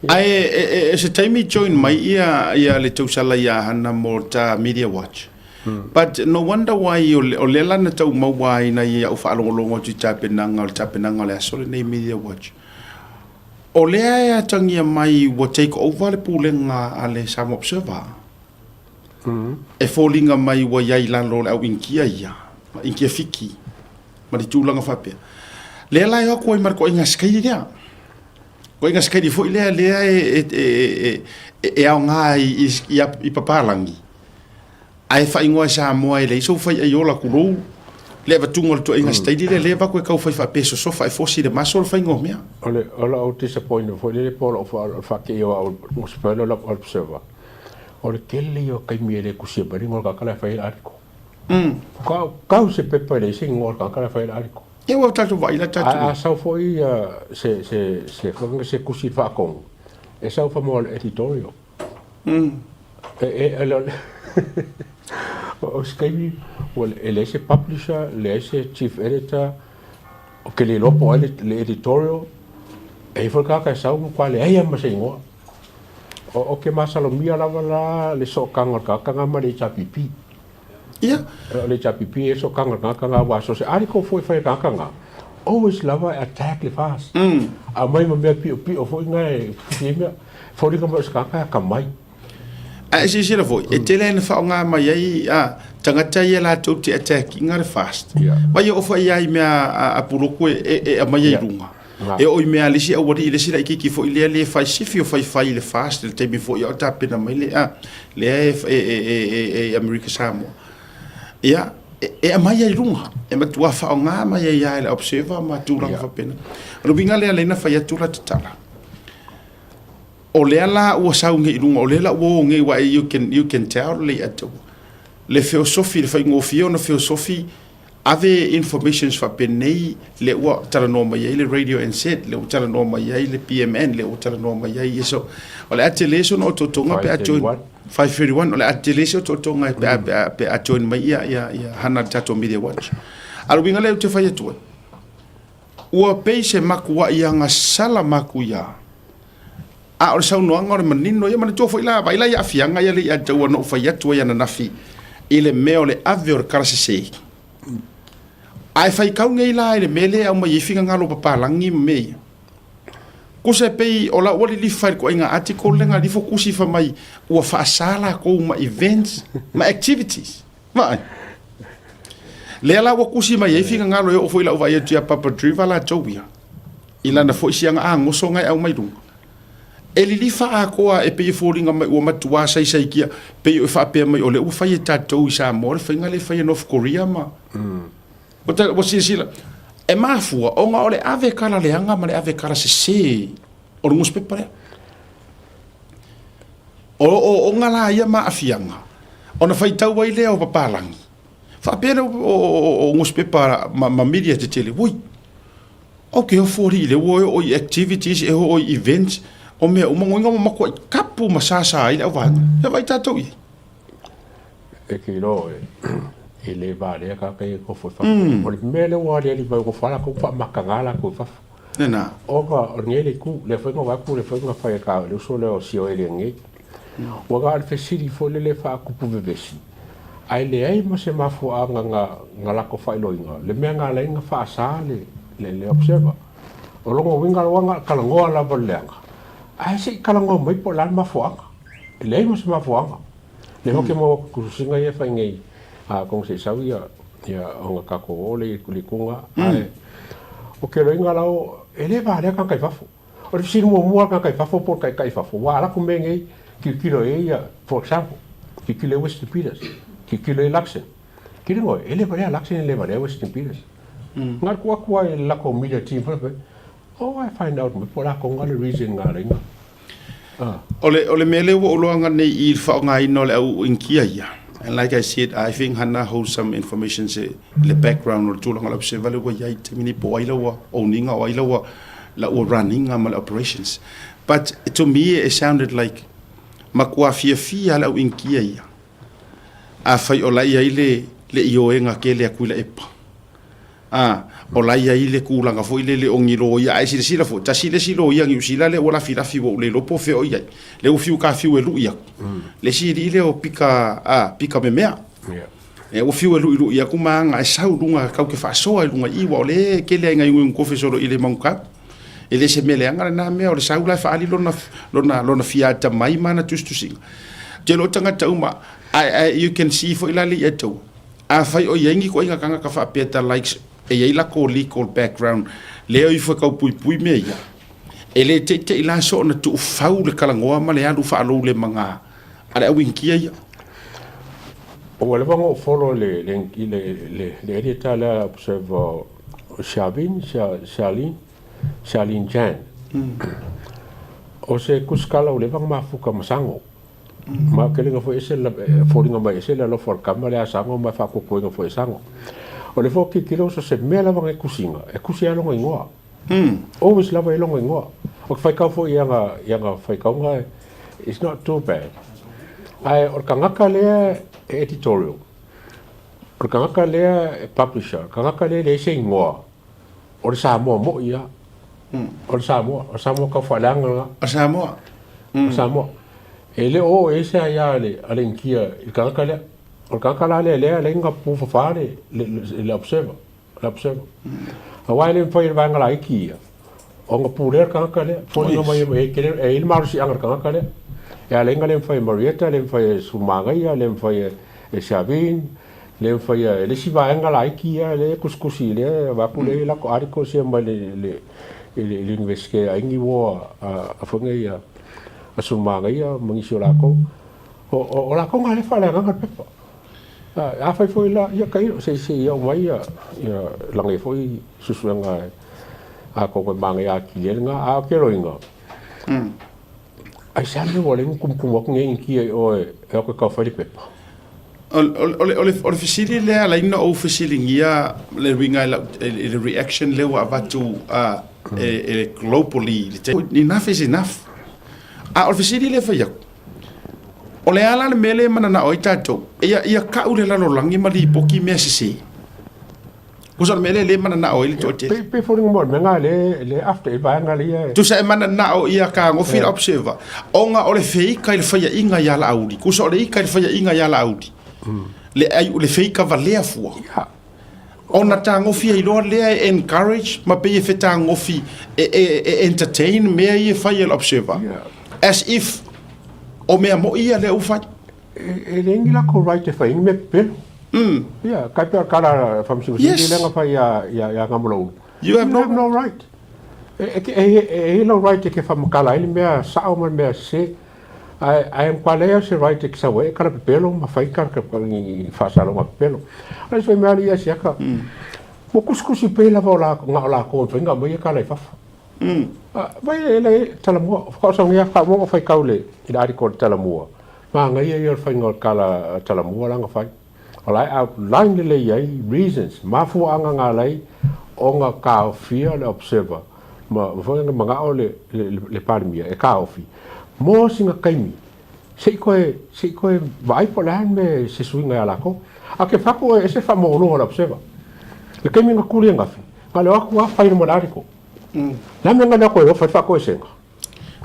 Ae e se taimi join mai ia ia le tausala ia Hana mo ta Media Watch. But no wonder why o lea la na tau maua ai nai au faalogologo atu i tapenaga o le tapenaga o le aso lenei Media Watch. O lea e atagia mai ua take over le pulega a le Samoa Observer. E foliga mai ua i ai i lalo o le au Initia ia, Initia Fiti ma le tulaga faapea. Lea la e o atu ai ma le toaiga sikaili lea. Koe sikaili foi lea lea e aoga i papalagi. Ae faaigoa e Samoa e leai sou faiaiola kulou le avatuga o le tuaiga sitaili lea lea vaku e tau fai faapea e sosofa e fosi i le maso le faiga o mea. O le o lau disappointment foi lele po o lau faateia o au i le observer, o le tele ia o taimi e le tusia mai le igoa o le tagata la e fai ai le article. Kau se pepa e leai se igoa o le tagata la e fai ai le article. Ia ua tatou vaai la tatou. Ae a sau foi se se se se tusi faatonu, e sau faamoa o le editorial. E e e o se taimi ua e leai se publisher, leai se chief editor, ou te le iloa po o ai le editorial, e i ai foi le tagata e sau matua leai lava ma se igoa. O te masalomia lava la le sootaga o le tagata lena ma le HRPP. Ia. O le HRPP e sootaga o le tagata lena aua so o se article foi e fai e le tagata lena, always lava e attack le FAST. Aumai ma mea piopio foi na e fia mea, foliga mai o se tagata e atamai. Ae silasila foi, e tele ina faaaoga mai ai a tagata ia latou te attack ina le FAST. Vai e oo foi lava i mea a Puluku e aumai ai i luga. E oo i mea a le isi aualii, le isi laitiiti foi lea le fai sifi o faifai i le FAST i le taimi foi a o tapena mai le a lea e Amerika Samoa. Ia, e aumai ai i luga, e matua faaaoga mai ai lava e le Observer ma tulaga faapena. O le uiga lea lea na fai atu la tatala. O lea la ua sau nei i luga, o lea la ua o nei, aua you can, you can tell lelei atu le feosofi, le faigofie ona feosofi ave informations faapenei lea ua talanoa mai ai le Radio NZ, lea ua talanoa mai ai le PMN, lea ua talanoa mai ai ia so, o le a tele sona otootoga pe a join 531, o le a tele se otootoga pe a, pe a, pe a join mai ia, ia, ia hana le tatou Media Watch. A o le uiga lea ou te fai atu ai, ua pei se makuai agasala makuia A o le saunoaga o le manino ia, manatua foi la, vaai la i aafiaga ia lea i Ataua na ou fai atu ai ananafi i le mea o le ave o le kala sese. Ae faitau nei la i le mea lea e aumai ai finagalo o papalagi ma mea ia. Kusa e pei o la ua lilifa i le ituaiga article lea na lifo tusi fai mai ua faasa latou ma events ma activities. Vaai. Lea la ua tusi mai ai finagalo e oo foi lau vaai atu ia Papa Driver latou ia. I lana foi siaga agoso na e aumai luga. E lilifa atoa e pei e foliga mai ua matuā saisaitia, pei e faapea mai o lea ua fai e tatou i Samoa le faiga lea e fai e North Korea ma ua silasila. E mafua ona o le ave kala leaga ma le ave kala sesē o le nusipepa lea. O ooooga la ia ma aafiaga ona faitau ai lea o papalagi. Faapea lea o nusipepa ma media tetele, ui, Ok, o fori i le ua e oo i activities, e oo i events, o mea uma, ngoiga ua matuai kapu ma sasa ai le auvaega. Ia vaai tatou i ai. E te iloa oe, e le valea tagata ia e nofo i fafo. O le mea lea ua aliali mai, ua nofo lava latou faamataga latou i fafo. Lena. Ona o lenei le itu, lea foi na o atu, lea foi na fai e le uso lea o Sioeli nei. Ua na o le fesili foi lele e faatupu vevesi, ae leai ma se mafuaaga na latou faailoaina le mea na ala ai ona faasa le Observer. O lona uiga ua na o le talanoa lava o le leaga, ae se i talanoa mai po o le a le mafuaaga. E leai ma se mafuaaga. Lea foi ou te maua atu i tusitusiga ia e fai nei, atonu se i sau ia ona tatou oo lea i le itu lena. Ae ou te iloaina la, e le valea tagata i fafo. O le fesili muamua a le tagata i fafo po o le taitai i fafo, ua alu atu mea nei, tilotilo i ai ia, for example, tilotilo i ai Western Peters, tilotilo i ai Luxon. Tilo e le valea Luxon e le valea Western Peters. Na o le tuu atu lava i le latou media team foi lea, oh I find out mai po o le a tonu lava le reason na ala ai ona. O le mea lea ua ou iloaina nei i le faaaogaina o le au Initia ia, and like I said, I think Hana holds some information se le background o le tulaga o le observer lea ua i ai i le taimi nei po o ai la ua owning ina o ai la ua la ua running ina ma le operations. But to me it sounded like matua fiafia lava le au Initia ia afai o la e i ai le le ioega tele a Tuilaepa. A, o la e i ai le tulaga foi lele o ni loia, ae silasila foi, tasi le isi loia Niu Sila lea ua lafilafī ua ou le iloa po o fea o i ai, lea ua fiu kafiu e lui atu. Le isi alii lea o Pika, a, Pika Memea. Ua fiu e luʻiluʻi atu ma aga e sau i luga kau ke faasoa i luga i i, aua o lea e tele ai nai uigu kofe solo i le Manukau. E le se mea leaga lena mea, o le sau la e faaali lona, lona, lona fia atamai ma ana tusitusiga. Ou te iloa o tagata uma, ae, ae you can see foi la le ia taua. Afai o i ai ni ituaiga tagata faapea ta likes e i ai lakou legal background lea o ifo e tau puipui mea ia, e le teitei la soona tuufau le talanoa ma le alu faaloulemaga a le au Initia ia. Ua leva ona ou follow i le le le editor lea Observer o Sharvin, Sharlene, Sharlene Chan. O se kusikala ua leva ona mafuta ma Sago. Ma ou te iloa foi ese foliga mai ese le alofa o le tama lea a Sago ma e faapuapuaina foi e Sago. O le foi tilotilo so se mea lava na e tusiga, e tusi lava lona igoa. Always lava i lona igoa. O te faitau foi i ana, i ana faitauga, it's not too bad. Ae o le tagata lea e editorial, o le tagata lea e publisher, o le tagata lea e leai se igoa, o le Samoa moi lava. O le Samoa, o le Samoa tau faaleaga lena. O Samoa. O Samoa. E le o oo i ai se aia a le, a le Initia i le tagata lea. O le tagata la lea lea e ala ai ona pufafa le, le, le Observer. Le Observer. Aua e le mafai e le vaega laiti ia ona pulea le tagata lea. Foliga mai e tele, e i ai le malosiaga i le tagata lea. E ala ai ona le mafai e Marietta, le mafai e Sulumangaia, le mafai e Shavin, le mafai e le isi vaega laiti ia lea e tusitusi lea vaeatu lea i latou articles ia mai le le le Universite a Ingi War a foi nei a Sulumangaia ma nisi o latou. O latou na lea e faaleagaina le pepa. Afai foi la, ia tailo, se i oo mai ia lana ia foi suesuega atonu e manaia atili ai lena. A o ke loiga, aisea le mea ua leai ni tumutumu atu nei Initia i o e o atu e taufai le pepa? O le fesili lea ala ai ona ou fesiligia le uiga i le reaction lea ua avatu e le globally, enough is enough. A o le fesili lea e fai atu, O le a la le mea lea e mananao ai tatou? Ia, ia kau le lalolagi ma lipoti mea sese. Tusa o le mea lea lea e mananao ai le toatele. Pei, pei foliga mai o le mea lena lea, lea after i vaega lea e. Tusa e mananao ia tagofi le observer, ona o le feika i le faiaina ia Laauli. Tusa o le ika i le faiaina ia Laauli, le, le feika valea fua. Ia. Ona tagofi ai loa lea e encourage ma pei e fetagofi e, e, e entertain mea ia e fai e le observer. As if o mea moi ia lea ua fai. E, e leai ni latou right e fai ai ni mea pepelo. Ia, kai pea o le tala faamasinoga Yes. lea na fai ia, ia, ia Gamalaulu. You have You no have no right. E, e, e, e, e i ai lau right e ke faamatala ai le mea sao ma le mea sese. Ae, ae matua leai lava se right e te sau ai e kala pepelo ma fai kala ni faasalaga pepelo. A o le isi foi mea alii ia siaka, ua tusitusi pei lava o la, na o latou e mafai ona aumaia kala i fafo. Vai e le talamua, faatoa sau nei lava faatoa uma ona faitau i le, i le article i le talamua, manaia ia o le faiga o le kala talamua la na fai. O la e outline lelei ai reasons, mafuaaga na ala ai ona taofia le observer ma foi na manao le le Palemia e taofi mo sina taimi se i toe se i toe vaai po o le a le mea se suiga ia latou. A ke fai atu oe e ese le faamaualuga o le observer. Le taimi na tuli angafi, na o le o atu lava fai ma le article. Le a le mea na alu atu ai loa fai le faatoesega?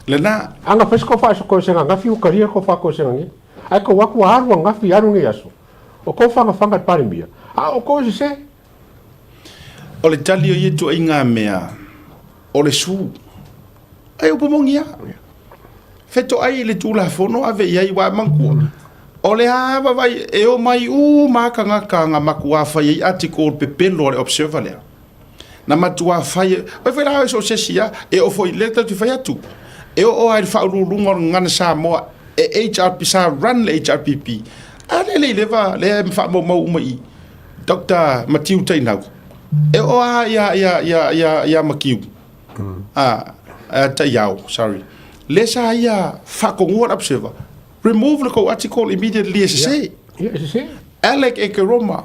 Lena. A na fai se toesega angafi ua talia le tou faatoesega nei. Ae tou atu ua alu angafi alu nei aso. O tou fagafaga i le Palemia, a o outou e sese. O le tali o ia ituaiga mea, o le su. Ai upu moni lava. Fetoai i le Tulafono ave i ai, aua manatua, o le a vaavaai e omai uma lava tagata na matua fai ai article pepelo a le Observer lea. Na matua fai, oi foi la so o se isi lava, e oo foi, lea tatou te fai atu, e oo lava i le faauluuluga o le Gagana Samoa, e HRP, sa run le HRPP, a lea e le i leva, lea e faamaumau uma i i, Doctor Matiu Tainau, e oo lava ia, ia, ia, ia, ia Matiu, a, a Taiao, sorry, lea sa ia faatonua le Observer, remove le tou article immediately e sese. Ia, e sese. Alec Ekeroma,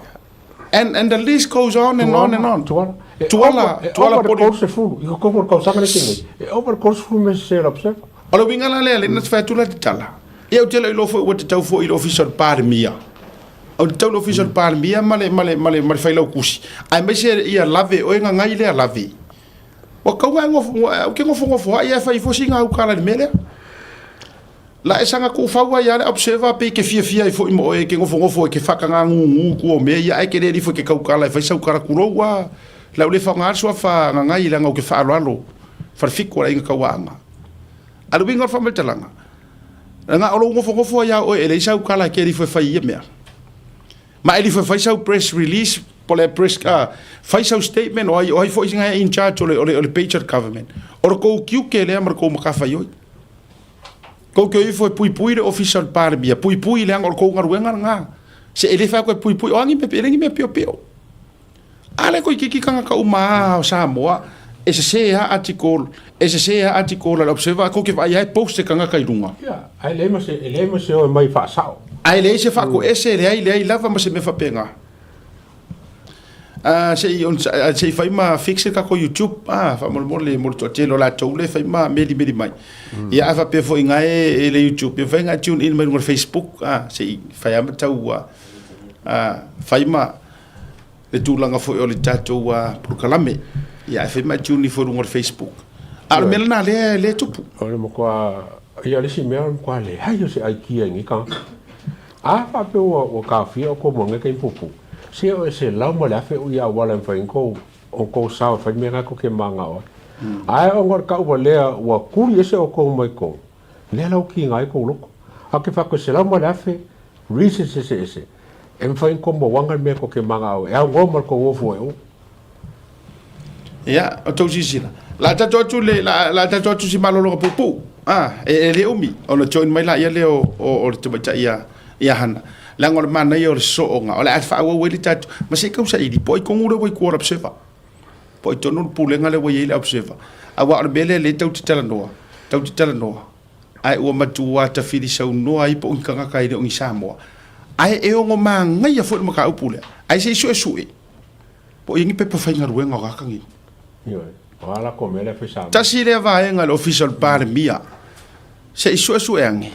And, and the list goes on and on and on. Tuala. Tuala, Tuala poli. E ova le 30, i totonu o le tausaga lea nei, e ova le 30 mea sese o le Observer. O le uiga la lea, lea na te fai atu la te tala. Ia ou te le o iloa foi ua tatau foi i le Ofisa o le Palemia. O le tatau i le Ofisa o le Palemia ma le, ma le, ma le, ma le Failautusi, aemaise ia lave oe gagai lea lave. Ua tatau ona e nofo, ou te nofonofo ai ae fai ifo sina au tala i le mea lea. La e saga tuufau ai lava le observer pe ke fiafia ai foi ma oe e ke nofonofo e ke faakagagugu tua o mea ia ae ke le alifo e ke tautala e fai sau tala tulou a le au le faaaoga le suafa gagai leaga ou ke faaaloalo falefitu a le aiga tauaana. A le uiga o le faamatalaga, leaga o lou nofonofo ai lava oe e leai sau tala e ke alifo e fai i ia mea. Ma e alifo e fai sau press release po le press fai sau statement o ai o ai foi sina in charge o le o le o le page o le government. O le tou tiute lea ma le tou matafaioi. Tou te o ifo e puipui le Ofisa o le Palemia, puipui leaga o le tou galuega lena. Se e le fai atu e puipui, o a ni mea, e le ni mea piopio. A lea toeitiiti tagata uma lava o Samoa e sese lava article, e sese lava article a le Observer, tou te vaai lava e post e tagata i luga. Ia, ae leai ma se, e leai ma se o e mai faasao. Ae leai se faatoese, leai, leai lava ma se mea faapena. Ah, se i, se i fai ma fix le tatou YouTube, ah, faamolemole mo le toatele o latou lea e fai ma melimeli mai. Ia, a faapea foi ina e le YouTube, e mafai ona tune in mai luga o le Facebook, ah, se i fai lava ma tau, ah, fai ma le tulaga foi o le tatou polokalame. Ia, ae fai ma tune ifo i luga o le Facebook. A o le mea lena lea, lea e tupu. O le matua, ia o le isi mea o le matua leai o se aikia i nei tagata. A faapea ua, ua taofia outou mo lenei taimi puupuu, se o e 100,000 uia auala e mafai ai ona tou sao e fai mea na tou te manao ai. Ae ona o le tauvalea ua tuli ese outou mai totonu, lea la ua tiga ai tou loto. Ae ou te fai atu e 100,000 reasons eseese e mafai ona tou mauaga le mea tou te manao ai, e aunoa ma le tou o fua i o. Ia, o tou silasila. La tatou atu le la, la tatou atu si malologa puupuu. Ah, e, e le umi ona join mai la ia lea o, o, o le tamaitai ia ia Hana. Leaga o le manaia o le sooga, o le a faaauau ai le tatou ma se i tausaili po o ai tonu lea ua i tua o le Observer. Po o ai tonu le pulega lea ua i ai le Observer. Aua o le mea lea lea tatou te talanoa, tatou te talanoa ae ua matua tafili saunoa ai po o ni tagata e le o ni Samoa. Ae e ono manaia foi le mataupu lea. Ae se i suesue Po o i ai ni pepa faigaluega o tagata nei. Ioe, o a latou mea lea fai Samoa. Tasi lea vaega i le Ofisa o le Palemia, se i suesue ane,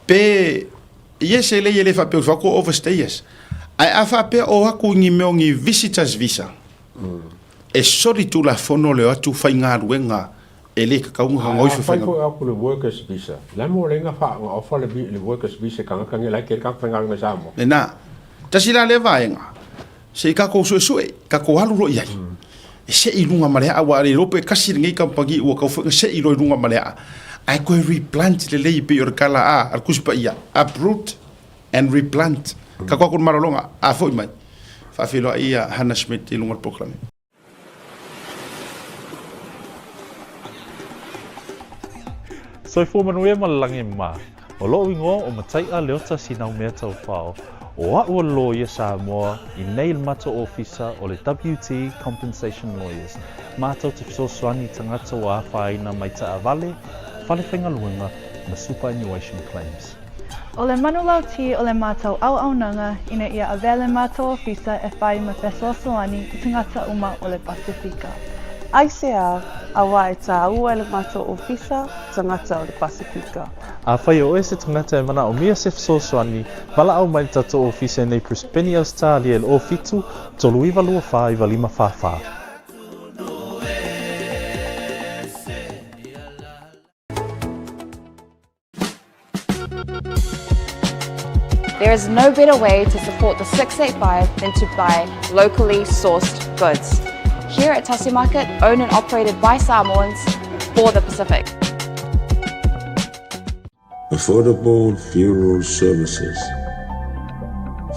pe yes e lelei e le faapea ua fai atu overstayers, ae a faapea o atu i ni mea o ni visitors visa, e soli tulafono le o atu faigaluega e le tatau ona Ae afai foi o atu le workers visa, le a mo le na fa na ofa le workers visa i tagata nei la e tele tagata faigaluega i Samoa. Lena. Tasi la lea vaega, se i tatou suesue, tatou alu loa i ai. E sei i luga ma le aa, aua a le iloa pe tasi lenei kamupani ua tau foi ona sei loa i luga ma le aa, ae toe replant lelei e pei o le tala a le Tusi Paia, uproot and replant. Tatou atu i le malologa, a foi mai, faafeiloai ia Hannah Schmidt i luga o le polokalame. Soifua manuia ma le lagi mā. O loʻu igoa o Mataiʻa Leota Sinaumea Taufao. O aʻu o le loia Samoa i nei le matou ofisa o le WT Compensation Lawyers. Matou te fesoasoani i tagata ua afaina mai taavale, fale faigaluega ma superannuation claims. O le manulauti o le matou auaunaga ina ia avea le matou ofisa e fai ma fesoasoani i tagata uma o le Pasefika. Aisea, auā e tāua e le matou ofisa tagata o le Pasefika. Afai o oe se tagata e manaomia se fesoasoani, valaau mai le tatou ofisa i nei Brisbane, Ausetalia i le 07 39 24 95 44. There is no better way to support the 685 than to buy locally sourced goods. Here at Tasi Market, owned and operated by Samoans for the Pacific. Affordable Funeral Services,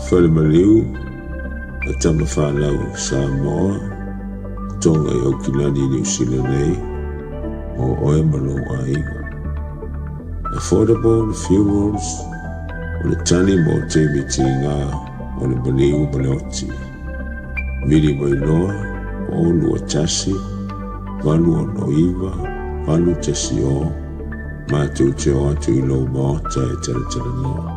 Falemaliu a Tamafanau Samoa, Tonga i Aukilani Niu Sila nei, mo oe ma lou aiga. Affordable Funerals o le tali mo taimi tiga o le maliu ma le oti. Vili mai loa o 21 869 810 matou te o atu i lou maota e talatalanoa.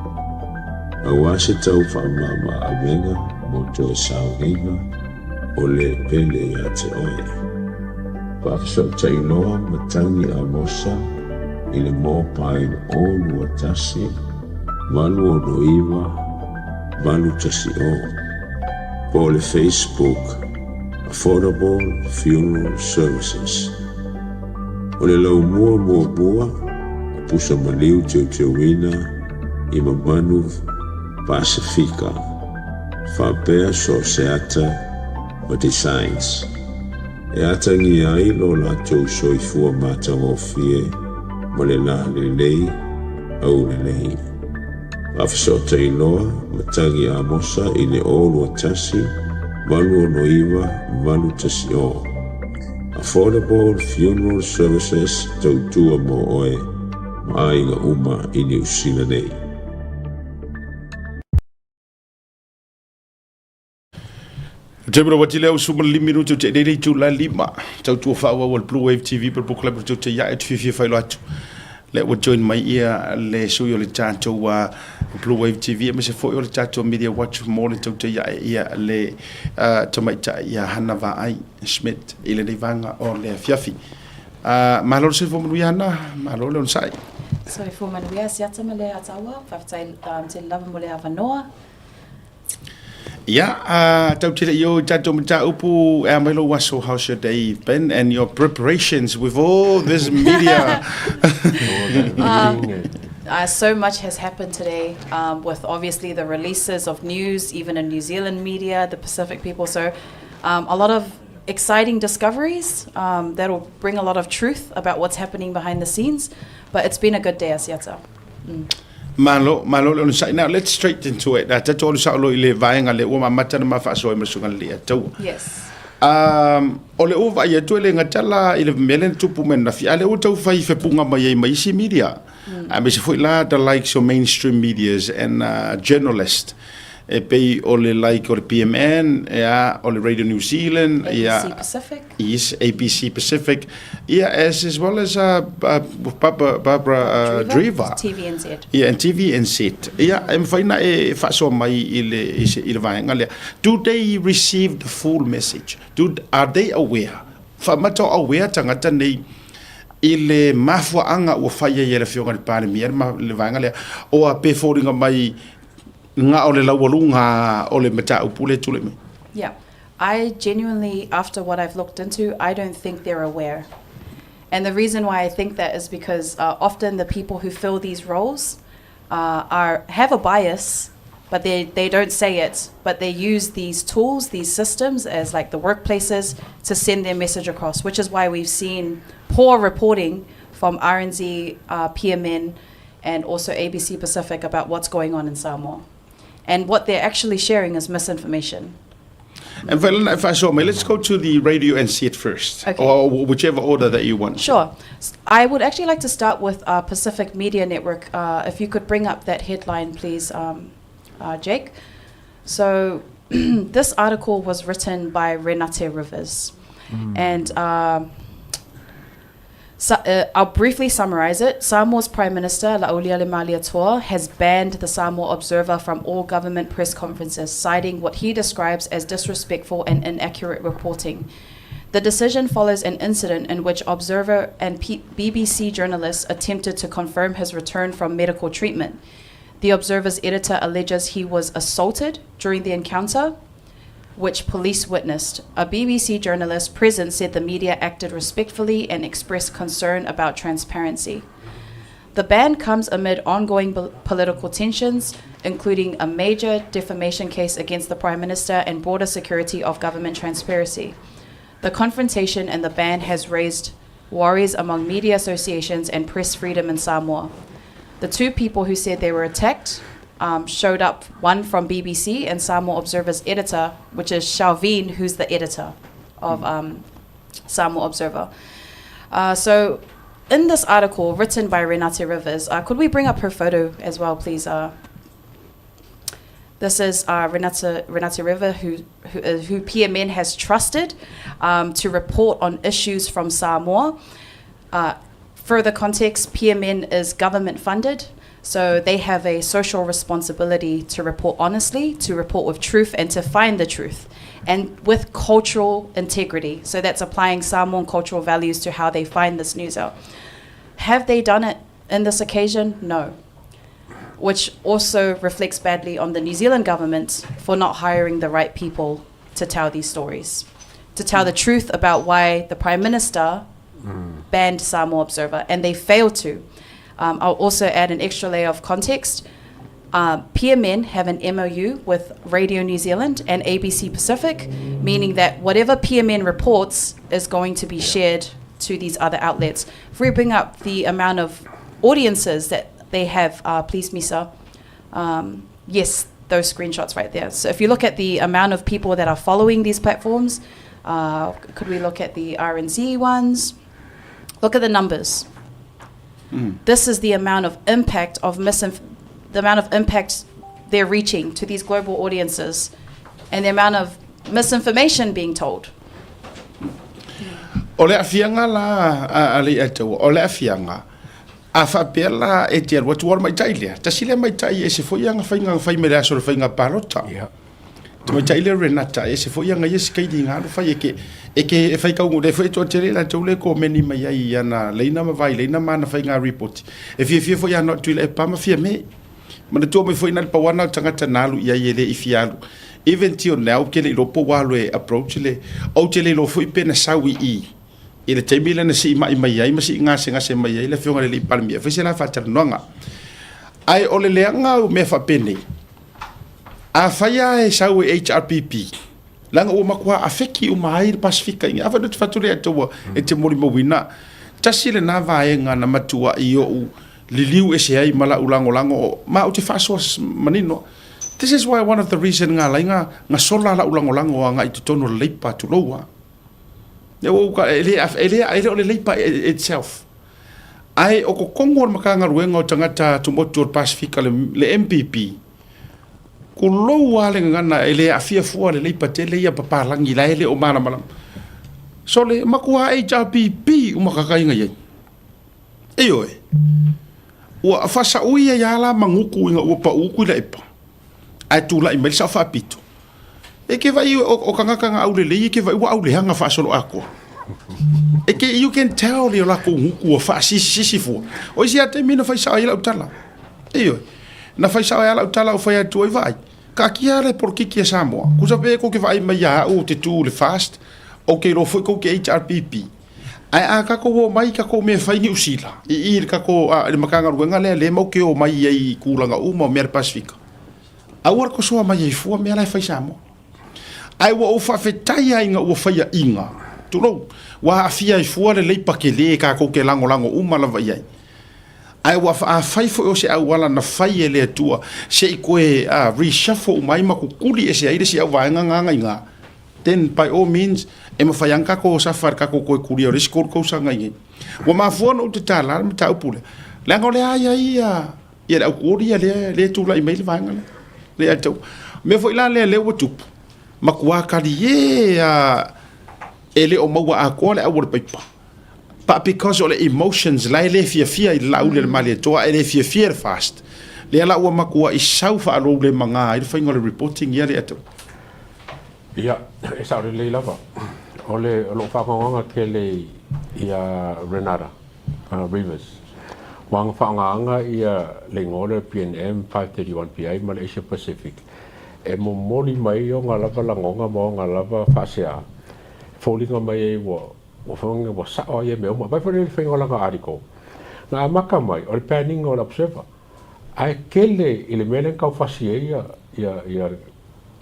Aua se tau faamama avega mo toe sauniga o le pele ia te oe. Faafesootai loa matagi Amosa i le mobile 021 869 810 po o le Facebook Affordable Funeral Services. O le laumua muamua o pusa maliu teuteuina i mamanu Pasefika faapea so o se ata ma designs e atagia ai lo latou soifua matagofie ma le la lelei aulelei. Faafesootai loa matagi Amosa i le 021 869 810. Affordable Funeral Services tautua mo oe ma aiga uma i Niu Sila nei. Taimi lava tele au suma le lima minuti o te lele i tula lima. Tautua faaauau a le Blue Wave TV pa le polokalame o le Tautai Ae te fiafia faailoa atu. Lea ua join mai ia le sui o le tatou uh, Blue Wave TV aemaise foi o le tatou Media Watch mo le Tautai Ae ia le uh, tamaitai ia Hana Vaai Schmidt i lenei vaega o le afiafi. Uh, malo le soifua manuia Hana, malo le onosai. Soifua manuia Siata ma le Ataua, faafetai um, tele lava mo le avanoa. Ia, uh, tau tele i o i tatou mataupu e a mai lou aso, how's your day been and your preparations with all this media? So much has happened today um, with obviously the releases of news, even in New Zealand media, the Pacific people. So um, a lot of exciting discoveries um, that'll bring a lot of truth about what's happening behind the scenes. But it's been a good day, Asiata. Mm. Malo, malo le onosai. Now, let's straight into it. Uh, tatou alu sao loa i le vaega lea ua mamata na ma faasoa ai ma le susuga le Alii Yes. Um, o le ua vaai atu e le gata la i le mea lea na tupu mai ananafi, a o lea ua tau fai fepuga mai ai ma isi media. Mm. Aemaise foi la the likes o mainstream medias and uh, journalist e pei o le like o le PMN, ia, o le Radio New Zealand, ABC ia, Pacific. Yes, ABC Pacific, ia, as, as well as uh, uh, Barbara, Barbara uh, Dreaver. TVNZ. Ia, and TVNZ. Ia, e mawhai na e whaasoa mai i le, i, se, i le vaenga lea. Do they receive the full message? Do, are they aware? Whaamata o aware tangata nei i le mafuaanga ua whai ai e le Afioga i le Palemia le, le vaenga lea, o a pe fōringa mai ngā o le laualuga o le mataupu le tule mai. Yeah. I genuinely, after what I've looked into, I don't think they're aware. And the reason why I think that is because uh, often the people who fill these roles uh, are have a bias, but they, they don't say it, but they use these tools, these systems as like the workplaces to send their message across, which is why we've seen poor reporting from RNZ, uh, PMN, and also ABC Pacific about what's going on in Samoa. And what they're actually sharing is misinformation. And Valen, if I saw me, let's go to the radio and see it first, okay. or whichever order that you want. Sure. I would actually like to start with uh, Pacific Media Network. Uh, if you could bring up that headline, please, um, uh, Jake. So this article was written by Renate Rivers. Mm. And um, so, uh, I'll briefly summarize it. Samoa's Prime Minister, Laaulialemalietoa, has banned the Samoa Observer from all government press conferences, citing what he describes as disrespectful and inaccurate reporting. The decision follows an incident in which Observer and P- BBC journalists attempted to confirm his return from medical treatment. The Observer's editor alleges he was assaulted during the encounter, which police witnessed. A BBC journalist present said the media acted respectfully and expressed concern about transparency. The ban comes amid ongoing political tensions, including a major defamation case against the Prime Minister and broader security of government transparency. The confrontation and the ban has raised worries among media associations and press freedom in Samoa. The two people who said they were attacked um, showed up, one from BBC and Samoa Observer's editor, which is Shalveen, who's the editor of um, Samoa Observer. Uh, so, in this article written by Renate Rivers, uh, could we bring up her photo as well, please? Uh, this is uh, Renate, Renate River, who, who, uh, who PMN has trusted um, to report on issues from Samoa. Uh, further context, PMN is government funded, so they have a social responsibility to report honestly, to report with truth, and to find the truth, and with cultural integrity. So that's applying Samoan cultural values to how they find this news out. Have they done it in this occasion? No. Which also reflects badly on the New Zealand government for not hiring the right people to tell these stories, to tell the truth about why the Prime Minister mm. banned Samoa Observer, and they failed to. Um, I'll also add an extra layer of context. Uh, PMN have an MOU with Radio New Zealand and ABC Pacific, meaning that whatever PMN reports is going to be yeah. shared to these other outlets. If we bring up the amount of audiences that they have, uh, please, Misa, um, yes, those screenshots right there. So if you look at the amount of people that are following these platforms, uh, could we look at the RNZ ones? Look at the numbers. Mm. This is the amount of impact of misinf- the amount of impact they're reaching to these global audiences, and the amount of misinformation being told. O le aafiaga la a Leiataua, o le aafiaga, a faapea la e te alu atu, aua o le maita'i lea, tasi lea maita'i e ese foi ana faiga na fai mai le aso o le faiga palota. Tamaitai lea o Renata, e ese foi ana ia sikaili na alu fai e ke, e ke e faitau, lea foi e toatele i latou lea e komeni mai ai i ana laina ma vailaina ma ana faiga ripoti. E fiafia foi ana Tuilaepa ma Fiame. Manatua mai foi na le pau lava na o tagata na alu i ai e le i fia alu. Even till now ou te le iloa po ua alu e approach le, ou te le iloa foi pe na sau i i i le taimi lea na siimai mai ai ma sii gasegase mai ai le afioga i le alii Palemia e fai se la faatalanoaga. Ae o le leaga o mea faapenei, afai lava e sau e HRPP, leaga ua matua afeki uma ai le Pasefika i afai te fatu le atua e te molimauina, tasi lena vaega na matuai ou liliu ese ai ma la'u lagolago ma ou te faasoa manino. This is why one of the reason nga alai nga nga sola la'u lagolago aga'i totonu o le Leipa tulou a. E ua uka e le e le e le o le Leipa itself. Ae o kokogo o le Matagaluega o Tagata Tumotu o le Pasefika le, le MPP, kulou a le gagana e le aafia fua le Leipa tele ia papalagi la e le o malamalama. Sole, matua HRPP uma kakaiga i ai. Ioe. Ua faasaui ai lava la magutu ina ua pau Tuilaepa, ae tulai mai le sao faapito. E ke vai o tagata na aulelei e ke vai ua auleaga faasoloatoa. E ke, you can tell le o latou gutu ua faasisisisi fua. O isi lava taimi na fai sao ai lau tala. Ioe. Na fai sao ai lau tala ou fai atu ai, vaai, taatia le polokiki a Samoa. Tusa pe kou te vaai mai ia au ou te tu i le FAST, ou te iloa foi kou te HRPP. Ae a tatou omai i tatou mea e fai Niu Sila, i i le tatou, a, le Matagaluega lea lea matou te omai ai i tulaga uma o mea a le Pasefika, aua le tosoa mai ai fua mea la e fai Samoa. Ae ua ou faafetai lava ina ua faiaina, tulou, ua aafia ai fua le leipa tele tatou te lagolago uma lava i ai. Ae ua afai foi o se auala na fai e le Atua se i toe, a, reshuffle uma ai ma tutuli ese ai le isi auvaega na agaiga, Then by all means, e mafai lava ona tatou safa i le tatou toe kulia o le isi 3 tausaga i inei. Ua mafua ona ou tatala le mataupu lea, leaga o lea lava e i ai ia, ia le autuoli ia lea, lea e tulai mai le vaega lea. Lea e tau. O mea foi la lea lea ua tupu, matua talie lava e le o maua atoa le au o le paipa. But because o le emotions la e le fiafia i le Laauli a le Malietoa ae le fiafia i le FAST, lea la ua matuai sau faaloulemagā ai le faiga o le reporting ia lea tau. Ia, e sao lelei lava. O le o lou faagaogaoga tele ia Renata Rivers, ua aga faaaogaina ia le igoa lea o le PNM 531 PA ma le Asia Pacific e momoli mai ona lava lagona ma ona lava faasea e foliga mai ai ua ua foliga ua sao ai ia mea uma. Vaai foi lea i le faiga o lana article, na amata mai o le banning o le Observer. Ae tele i le mea lea na tau fasi ai ia ia ia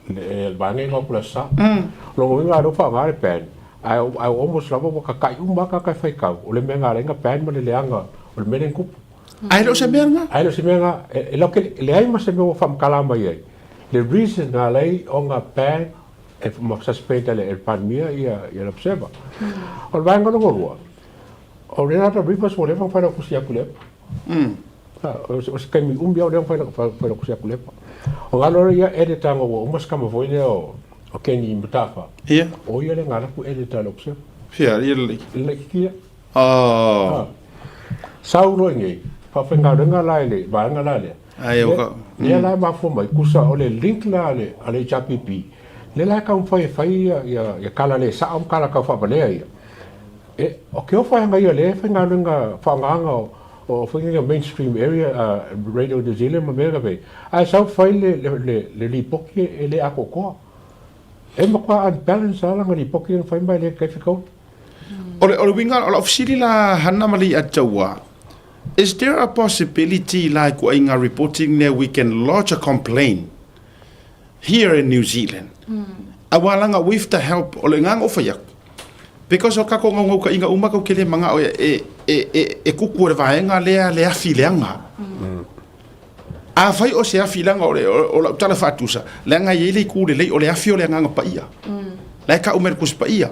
le vaega ia o le sa. O lona uiga lea ua faaaoga le ban, ae ae almost lava ua tata'i uma lava tagata e faitau, o le mea na ala ai ona ban ma le leaga o le mea lea na tupu. Ae le o se mea lena. Ae le o se mea lena. E lautele, e leai ma se mea ua faamatala mai ai le reason na ala ai ona ban e ma suspend e le Palemia ia ia le Observer. O le vaega lona lua, o Renata Rivers ua leva ona failautusi atu i le epa. O se taimi umi lava ua leva ona failautusi atu i le epa. O galo ia editor ina ua uma se tama foi lea o Kenny Matafa. Ia. O ia lea na alu atu editor i le Observer. Fea, ia lelei. Le laitiiti lea. Oh. Sau loa i inei, faafaigaluega la i le vaega la lea. Ai, o ka... Lea la e mafua mai, tusa o le link la a le, a le HRPP, lea la e taumafai e fai ia, ia, ia tala le sao ma tala taufaavaleia ia. E, o ke ofa e agaia lea e faigaluega faaaogaina o, o foi ia mainstream area, Radio New Zealand ma mea na pei, ae sau fai le, le, le, le lipoti e le atoatoa. E matua unbalance lava lana lipoti lea na fai ma e le tai fetaui. O le, o le uiga, o lau fesili la Hana ma Leiataua, is there a possibility la i kuaiga reporting lea we can lodge a complaint here in New Zealand? Aua laga with the help o le agaga o fai atu, because o tatou naunautaiga uma tatou te le manao e, e, e, e, e kuku e le vaega lea le afi leaga. Afai o se afi leaga o, le, o, o lau tala faatusa, leaga e i ai le itu lelei o le afi o le agaga paia. La e tau mai le Tusi Paia.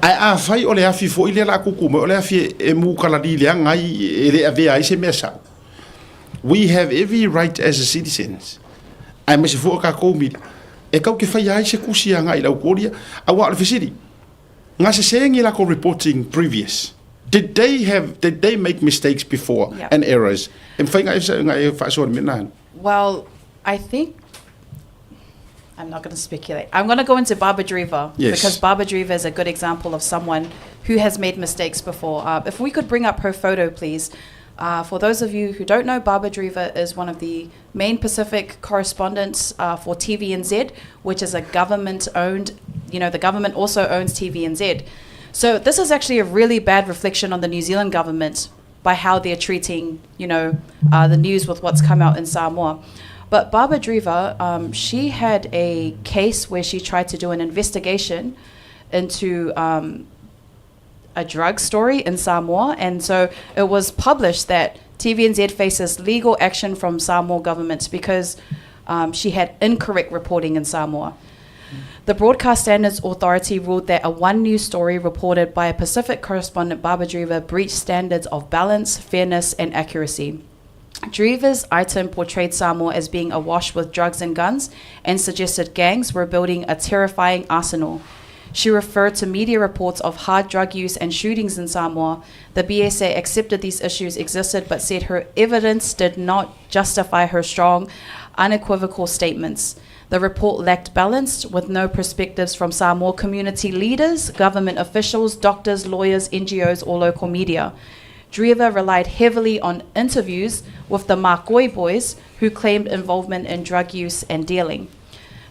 Ae afai o le afi foi lea la a kuku mai, o le afi e, e mukalali leaga ai, e le avea ai se mea sao. We have every right as a citizens, aemaise foi o tatou mila. E kau ke faia ai se kusi agai i le aukolia, auā o le fesili, gasesē lako reporting previous. Did they have did they make mistakes before and errors? E mafai ona e faasoa le mea lena. Well, I think I'm not going to speculate. I'm going to go into Barbara Dreaver because Barbara Dreaver is a good example of someone who has made mistakes before. If we could bring up her photo, please. For those of you who don't know, Barbara Dreaver is one of the main Pacific correspondents for TVNZ, which is a government-owned, you know, the government also owns TVNZ. So this is actually a really bad reflection on the New Zealand government by how they're treating, the news with what's come out in Samoa. But Barbara Dreaver, she had a case where she tried to do an investigation into a drug story in Samoa. And so it was published that TVNZ faces legal action from Samoa government because she had incorrect reporting in Samoa. The Broadcast Standards Authority ruled that a One News story reported by a Pacific correspondent, Barbara Dreaver, breached standards of balance, fairness, and accuracy. Dreaver's item portrayed Samoa as being awash with drugs and guns and suggested gangs were building a terrifying arsenal. She referred to media reports of hard drug use and shootings in Samoa. The BSA accepted these issues existed but said her evidence did not justify her strong, unequivocal statements. The report lacked balance, with no perspectives from Samoa community leaders, government officials, doctors, lawyers, NGOs, or local media. Dreaver relied heavily on interviews with the Makoi boys, who claimed involvement in drug use and dealing.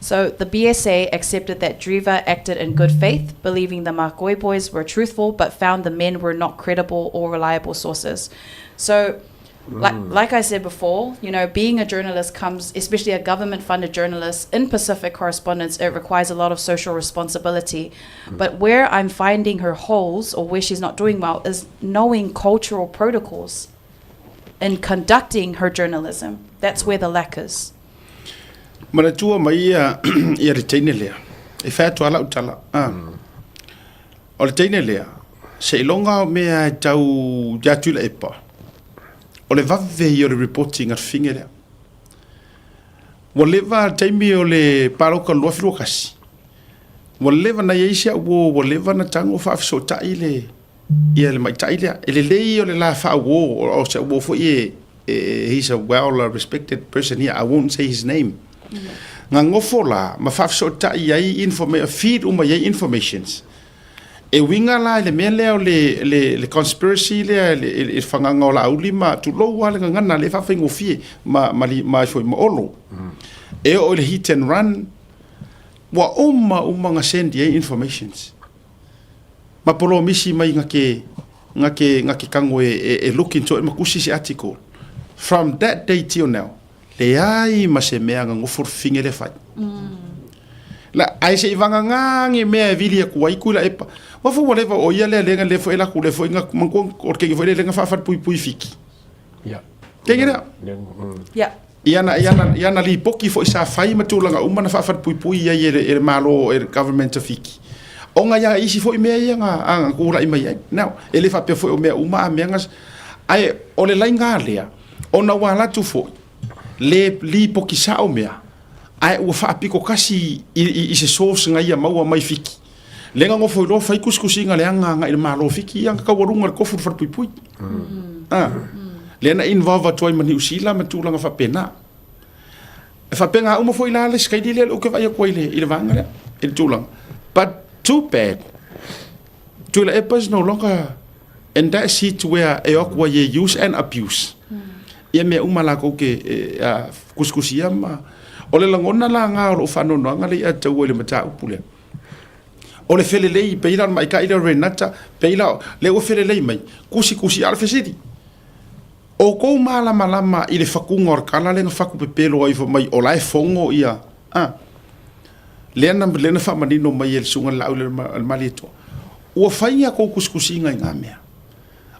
So the BSA accepted that Dreaver acted in good faith, believing the Makoi boys were truthful, but found the men were not credible or reliable sources. So, like I said before, being a journalist comes, especially a government-funded journalist in Pacific correspondence, it requires a lot of social responsibility. But where I'm finding her holes, or where she's not doing well, is knowing cultural protocols in conducting her journalism. That's where the lack is. Manatua mai ia ia le teine lea. E fai atu a lau tala. Ah. O le teine lea, seiloga o mea e tau ia Tuilaepa, o le vave ia o le reporting a le fafine lea. Ua leva le taimi o le paloka 2021, ua leva na i ai si au uo, ua leva na tago faafesootai le, ia le maita'i lea. E lelei o le la faauo, o si au uo foi e, e, he's a well respected person here, I won't say his name. Gagofo la ma faafesootai ai informa, feed uma i ai informations. E uiga la i le mea lea o le, le, le conspiracy lea, le, le, le fagaga o Laauli ma tulou lava le gagana lea e faafaigofie ma, ma, ma foi ma Olo. E oo i le hit and run, ua uma uma na send i ai informations. Ma polomisi mai ga ke, ga ke, ga ke kago e, e, e look into it ma kusi se article. From that day till now, leai ma se mea gagofo le fafine lea fai. La, ae se i vagagā ge mea e vili aku ai Tuilaepa. Ua fou ua leva o ia lea lega le foi laku le foi ga manatua o le keiki foi lea lega faafalepuipui Fiki. Keiki lea. I ana, i ana, i ana lipoki foi sa fai ma tulaga uma na faafalepuipui ai e le, e le Malo, e le Government o Fiki. Ona ia isi foi mea ia ga, a ga kula'i mai ai. Now, e le faapea foi o mea uma a mea ga, ae o le laina lea, ona ua alu atu foi, le lipoki sa'o mea, ae ua faapiko kasi i, i, i se source ga ia maua mai Fiki. Le gagofo iloa fai kusikusiga leaga agai i le Malo o Fiki, ia ga taualuga le kofu i le falepuipui. A, lea na involve atu ai ma Niu Sila ma tulaga faapena. E faapena uma foi la le sikaili lea ou te vaai atu ai i le, i le vaega lea, i le tulaga. But too bad, Tuilaepa is no longer in that seat where e o atu ai e use and abuse. Ia mea uma latou ke e, a, kusikusia ma... O le lagona la ga o lou faanoanoaga lea ia taua i le mataupu lea. O le felelei, pei la o le maita'i lea o Renata, pei la, lea ua felelei mai, kusikusi, a o le fesili, O kou malamalama i le fakuga o le tala lea na faku pepelo ai fai mai o la e fogo ia, a? Lea na, lea na faamanino mai e le Susuga i le Laau le, le Malietoa. Ua fai ni a kou kusikusiga i ngā mea.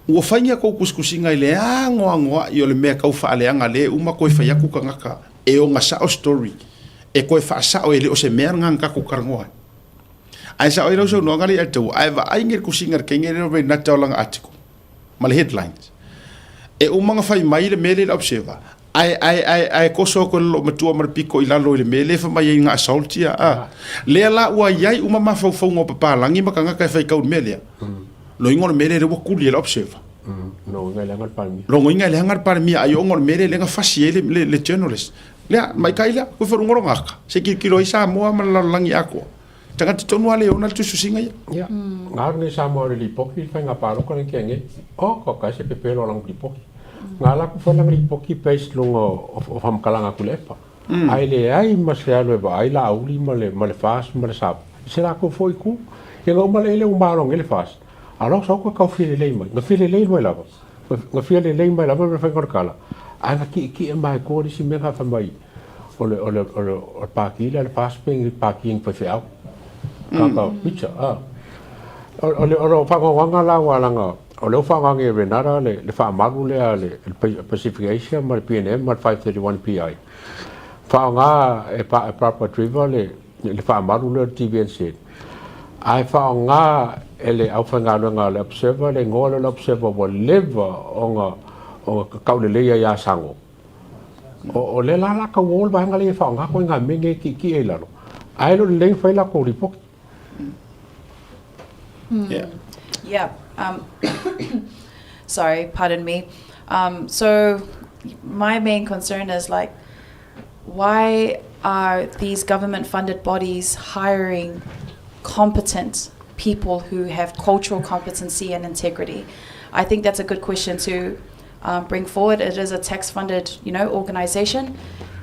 Ua fai ni a kou kusikusiga i le anoanoa'i o le mea tau faaleaga lea e uma toe fai atu tagata e ona sao story e toe faasao e le o se mea lena na tatou talanoa ai. Ae sao ai lau saunoaga lea ia te au, ae vaai le tusiga i le teine lea o Renata o lana article ma le headlines. E uma ona fai mai le mea lea i le Observer. Ae, ae, ae, ae koso atu e le loomatua ma le pito i lalo i le mea lea e fai mai ai na assault ia, a. Lea la ua i ai uma mafaufauga o papalagi ma tagata e faitau i le mea lea. Loiga o le mea lea lea ua tuli e le Observer. Logoina e leaga le Palemia. Logoina e leaga le Palemia, ai ona o le mea lea lea na fasi ai le, le, le journalist. Lea, maikai lea, koe whalunga o ngaka. Se tilotilo ai Samoa ma le lalolagi atoa. Tagata tonu a le ona le tusitusiga ia. Ia, nga alu nei Samoa o le lipoti i le faiga palota lenei tea nei. Oh, ka ka se pepelo o lana lipoti. Nga ala atu foi lana lipoti based luga o, o faamatalaga a Tuilaepa. Ae leai ma se alu e vaai Laauli ma le, ma le FAST ma le SAP i se latou foi itu. Ia na uma le ua malo nei le FAST, a o la ua sau toe tau fia lelei mai. Na fia lelei mai lava, na fia lelei mai lava le faiga o le tala, ae na tietie mai tua le isi mea na fai mai o le, o le, o le, o le pati lea a le FAST pe ni pati a ni faifeau. Kaka pizza, a. O le, o le faanoanoaga la ua laga, o lea ua faaaoga nei e Renata le, le faamalu lea a le, le Pacific Asia ma le PNM ma le 531 PI. Faaaoga e, e Barbara Driver le, le faamalu lea o le TVNZ. Ae faaaoga e le aufaigaluega a le Observer le igoa lea o le Observer ua leva ona, ona tauleleia ia Sago. O, o lea la la tau o le vaega lea e faaaoga ituaiga mea nei e tietie i lalo, ae le o lelei ona fai latou lipoti. Yeah. Yeah. Sorry, pardon me. So my main concern is like, why are these government funded bodies hiring competent people who have cultural competency and integrity? I think that's a good question to bring forward. It is a tax-funded, you know, organization.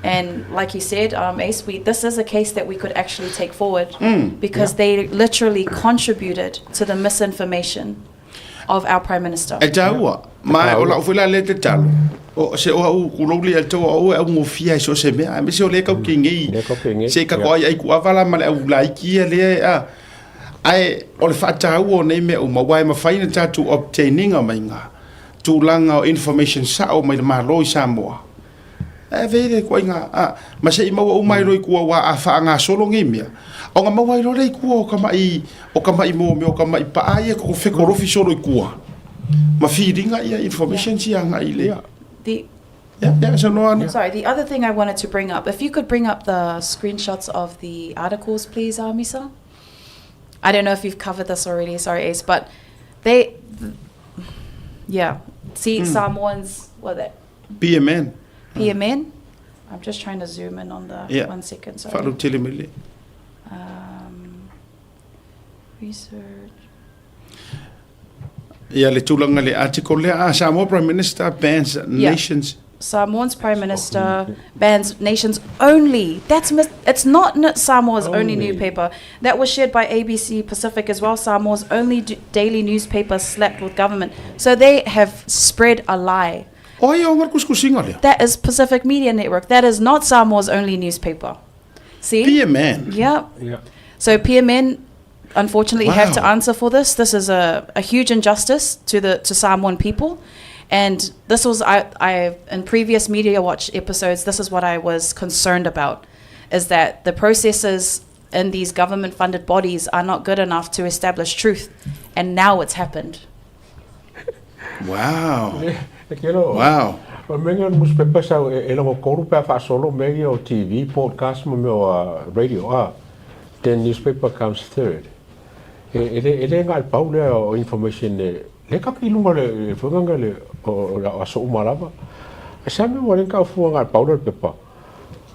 And like you said, Ace, we, this is a case that we could actually take forward because they literally contributed to the misinformation of our Prime Minister. E taua, ma o lau foi la lea tatalo, o se o au kulou le alto o au ngofia i so se mea, aemaise o lea kau ke ngei, Lea kau ke ngei, se ka koai ai ku avala ma le au laiki ia lea a, ae o le faataua o nei mea uma, aua e mafai ona tatou obtain ina mai ngā tulaga o information sao mai le Malo i Samoa. Ae vei le ituaiga, a, ma se i maua uma ai loa i tua aua a faagasolo nei mea, ona maua ai loa lea i tua o ka maʻi, o ka maʻi mōmea, o ka maʻi paʻa ia e koko fekolofi solo i tua. Ma filiga ia information sia agai i le. The Ia, ia, saunoa ane. Sorry, the other thing I wanted to bring up, if you could bring up the screenshots of the articles, please, Misa. I don't know if you've covered this already, sorry, Ace, but they, yeah. See, Samoans, what that? PMN. PMN. I'm just trying to zoom in on the Yeah. one second, sorry. Faalautele mai le. Research. Ia le tulaga le article lea, ah, Samoa Prime Minister bans Yeah. nations. Samoan's Prime Minister bans nations only. That's mis- it's not n- Samoa's only Only. newspaper. That was shared by ABC Pacific as well. Samoa's only d- daily newspaper slapped with government. So they have spread a lie. O ai o ngā kusikusinga lea? That is Pacific Media Network. That is not Samoa's only newspaper. See? PMN. Yep. Yeah. So PMN unfortunately have to Wow. answer for this. This is a, a huge injustice to the to Samoan people. And this was I, I in previous Media Watch episodes, this is what I was concerned about, is that the processes in these government funded bodies are not good enough to establish truth. And now it's happened. Wow. E kelo. Wow. O mea o newspaper sau e, e logo koru pe a faasolo mea ia o TV, podcast ma mea o radio, a. Then newspaper comes third. E, e le, e le nga le pau lea o information e, le kake i lunga le, le whanganga le, o, o, o aso uma lava. E sa mea ua le ka fua nga le pau lea le pepa.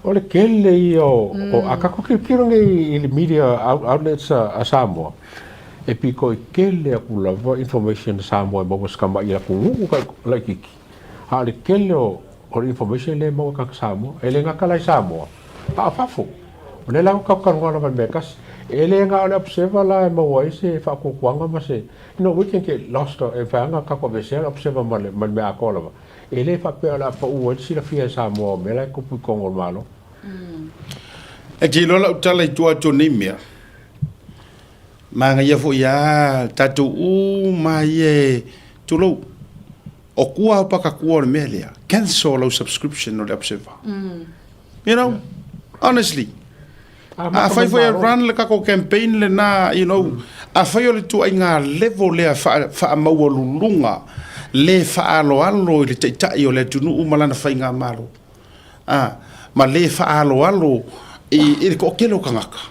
O le kele ia o, o a kako kilokilo nei i le media outlets a, a Samoa, e piko i kele aku lava information a Samoa e maua se kamaʻi i lakou nuu ka laʻikiki. A o le kele o, o le information lea e maua e kānaka Samoa, e le gata la i Samoa, a o fafo. O lea la ua kaukanoa lava i le mea e tasi. E le na o le observer la e maua ai se faakuakuaga ma se, you know, we can get lost, e mafai lava ona tatou aveesea le observer ma le, ma le mea atoa lava. E le faapea o le a pau ai le silafia e Samoa o mea la e tupu i totonu o le Malo. E te iloa lau tala i tua atu o nei mea, manaia foi a tatou uma ia e, tulou, o kua o pakatua o le mea lea, cancel lau subscription o le Observer. You know, honestly. Afai foi e run le tatou campaign lena, you know, afai o le ituaiga level lea faamaualuluga le faaaloalo i le Taitai o le atunuu ma lana faigamalo. A, ma le faaaloalo i, i le toatele o tagata.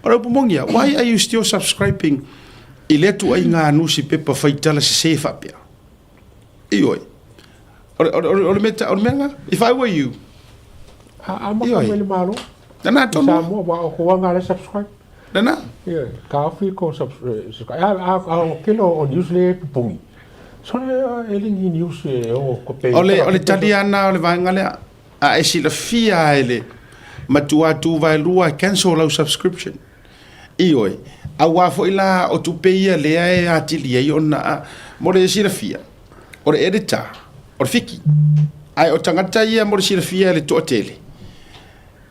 O le upu moni lava, why are you still subscribing i lea tuaiga nusipepa faitala sese faapea? Ioe. O le, o le, o le, mea, o le mea lena, if I were you. A, a maka mai le Malo. Lena tonu. Samoa, wa o ko wanga le subscribe. Lena. Ioe, ka ofi ko subscribe. A, a, a, o kelo o news le pupungi. So e le ni news e o ko pe. O le, o le tali ana o le vaega lea, a e silafia e le matua tuvaelua e cancel lau subscription. Ioe, auā foi la o tupe ia lea e atili ai ona a, mo le silafia, o le editor, o le Fiki, ae o tagata ia mo le silafia e le toatele.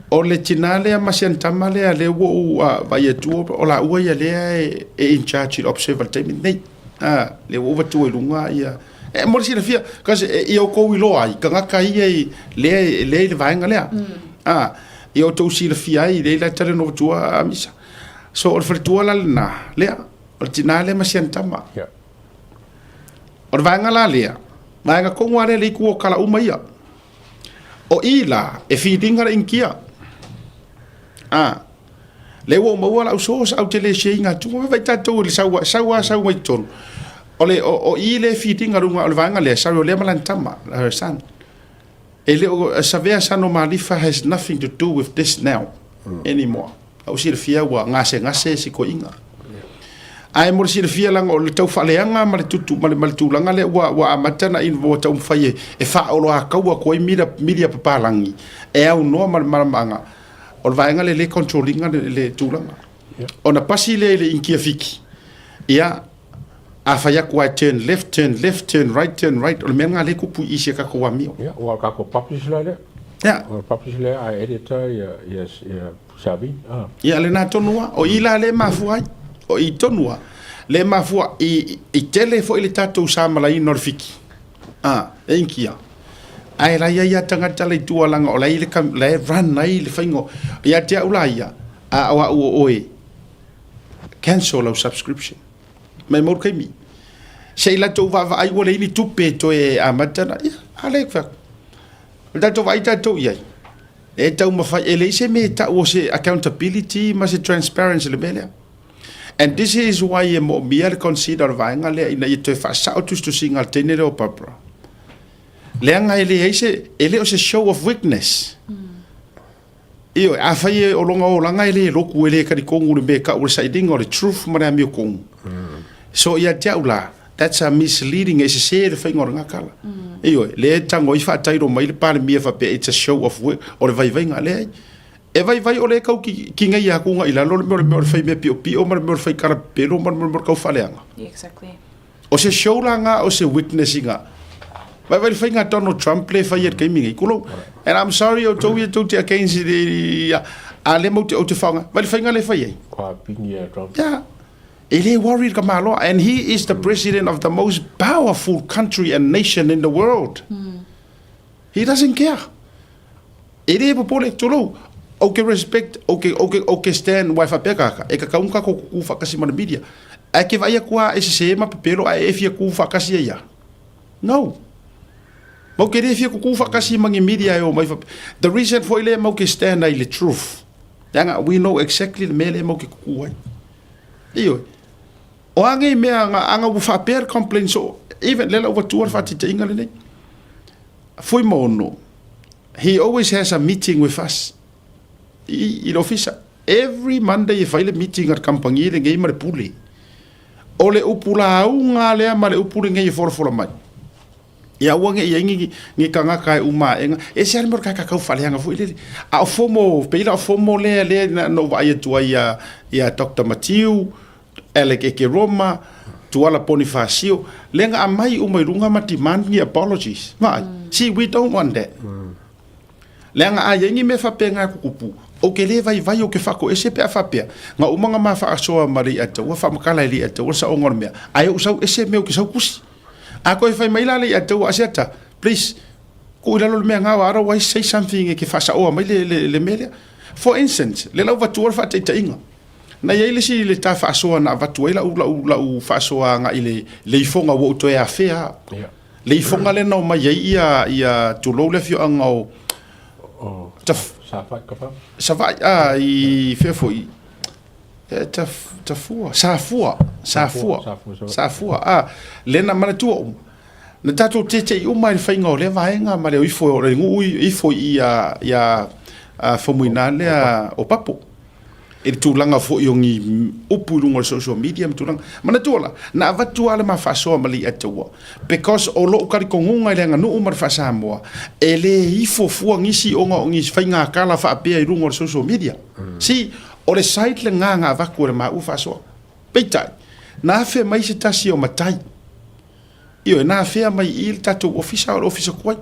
O le tinā lea ma si ana tama lea lea ua ou vaai atu o laua ia lea e, e in charge i le Observer i le taimi lenei. A, lea ua ou avatua i luga ia, e, mo le silafia, cause e, ia outou iloa ai, tagata ia i, lea, lea i le vaega lea. A, ia outou silafia ai, lea la tali ona avatua a Misa. So o le faletua la lena, lea, o le tinā lea ma si ana tama. Yeah. O le vaega la lea, vaega tonu lava lea le itu o tala uma ia. O i la, e feeding le Inikia. A, lea ua ou maua lau source, au te le share ina atu, vai tatou i le sau, sau a sau mai totonu. O le, o, o i le feeding luga o le vaega lea, sorry, o lea ma lana tama, her son. E le o, Savea son o Malifa has nothing to do with this now anymore. Au silafia ua gasegase si toeaina. Ae mo le silafia leaga o le tau faaleaga ma le tutu ma le, ma le tulaga lea ua, ua amata ona ua taumafai e, e faaoloataua atu ai mila, milia papalagi e aunoa ma le malamaaga o le vaega lea e le control ina le, le tulaga. Ona pasi lea i le Inikia Fiki, ia, a fai atu lava e turn left, turn left, turn right, turn right, o le mea lena lea e tupu i si a tatou amio. Ia, ua o le tatou publish la lea. Ia. O le publish lea a editor ia, ia, ia Savin. Ah. Ia, lena tonu lava. O i la lea e mafua ai. O i tonu lava lea e mafua i, i tele foi le tatou samalaina o le Fiki. Ah, e Inikia. Ae la i ai lava tagata la i tua leaga o la e i le, la e run ai le faiga o, ia te au la ia, a o au o oe, cancel lau subscription. Mai mau le taimi. Se i latou vaavaai ua leai ni tupe e toe amata na, ia, a lea e fai atu. O le tatou vaai tatou i ai, e taumafai, e leai se mea e tau o se accountability ma se transparency i le mea lea. And this is why e moomia le consider o le vaega lea ina ia toe faasao tusitusiga a le teine lea o Barbara. Leaga e leai se, e le o se show of weakness. Ioe, afai e o lona olaga e le loku, e le talitonu i le mea e tau o le sailiga o le truth ma le amiotonu. So ia te au la, that's a misleading, e sese le faiga o lena tala. Ioe, lea e tago ai faatailo mai le Palemia faapea it's a show of weak, o le vaivaiga, leai. E vaivai o lea e tau kigaia atu i lalo le mea o le mea o le fai mea piopio ma le mea o le fai tala pepelo ma le mea o le tau faaleaga. Exactly. O se show la nga o se witness inga. Vai vai le faiga a Donald Trump le fai e le taimi nei. Kulou. And I'm sorry o tou ia tou te against i a le mau te o te whaonga. Vai le faiga le fai ai. Kua pingi a Trump. Yeah. E le worried ka malo. And he is the president of the most powerful country and nation in the world. He doesn't care. E le popole, tulou, ou ke respect, ou ke, ou ke, ou ke stand, wai faapea kaka, e kakau ka ko kuku whakasi ma le media. Ae ke vai aku a e sese ma pepelo ae e fia ku whakasi e ia. No. Mau ke le fia kuku whakasi ma ngi media e o mai whape. The reason foi le mau ke stand ai le truth. Leaga, we know exactly le mea le mau ke kuku ai. Ioe. O a ngei mea anga, anga ua faapea le complain so, even lela ua tua le whaatiteinga lenei. Fuimaono, he always has a meeting with us i, i le ofisa. Every Monday e fai le meeting a le kamupani lenei ma le pule. O le upu lauga lea ma le upu lenei e folafola mai. Ia aua ne i ai ni, ni tagata e uma aega. E ese lava le mea o le kakakau faaleaga foi lele. A o fomo, pei la o fomo lea, lea na ou vaai atu ai ia, ia Doctor Matiu, Alec Ekeroma, Tuala Ponifasio, lea na aumai uma i luga ma demand ni apologies. Vaai, see, we don't want that. Leaga a i ai ni mea faapena e tutupu, ou te le vaivai, ou te faatoese pe a faapea, na uma na ma faasoa ma Leiataua, faamatala e Leiataua le saoga o le mea, ae ou sau ese mea ou te sau kusi. A toe fai mai la Leiataua, Asiata, please, tuu i lalo le mea na, otherwise say something e ke faasaoa mai le, le, le mea lea. For instance, le lau vatua le faataitaiga, Na i ai le isi le ta faasoa na avatu ai lau, lau, lau faasoa agai i le, le ifoga ua ou toe afea. Yeah. Le ifoga lea na omai ai ia, ia tulou le afioaga o, O Savaii, a, i fea foi? E Tafua, Safua, Safua, Safua, a, lea na manatua uma. Na tatou tete'i uma i le faiga o lea vaega ma le ifo o le nuu ifo i a ia Faumuina lea o Papo. I le tulaga foi o ni upu i luga o le social media ma tulaga. Manatua la, na avatu lava le ma faasoa ma Leiataua because o lou talitonuga i le aganuu ma le faa-Samoa, e le ifo fua nisi ona o ni faigakala faapea i luga o le social media. See, o le side lena na avatu e le maua faasoa. Peitai, na afe mai se tasi o matai. Ioe, na afea mai i i le tatou ofisa, o le ofisa tuai.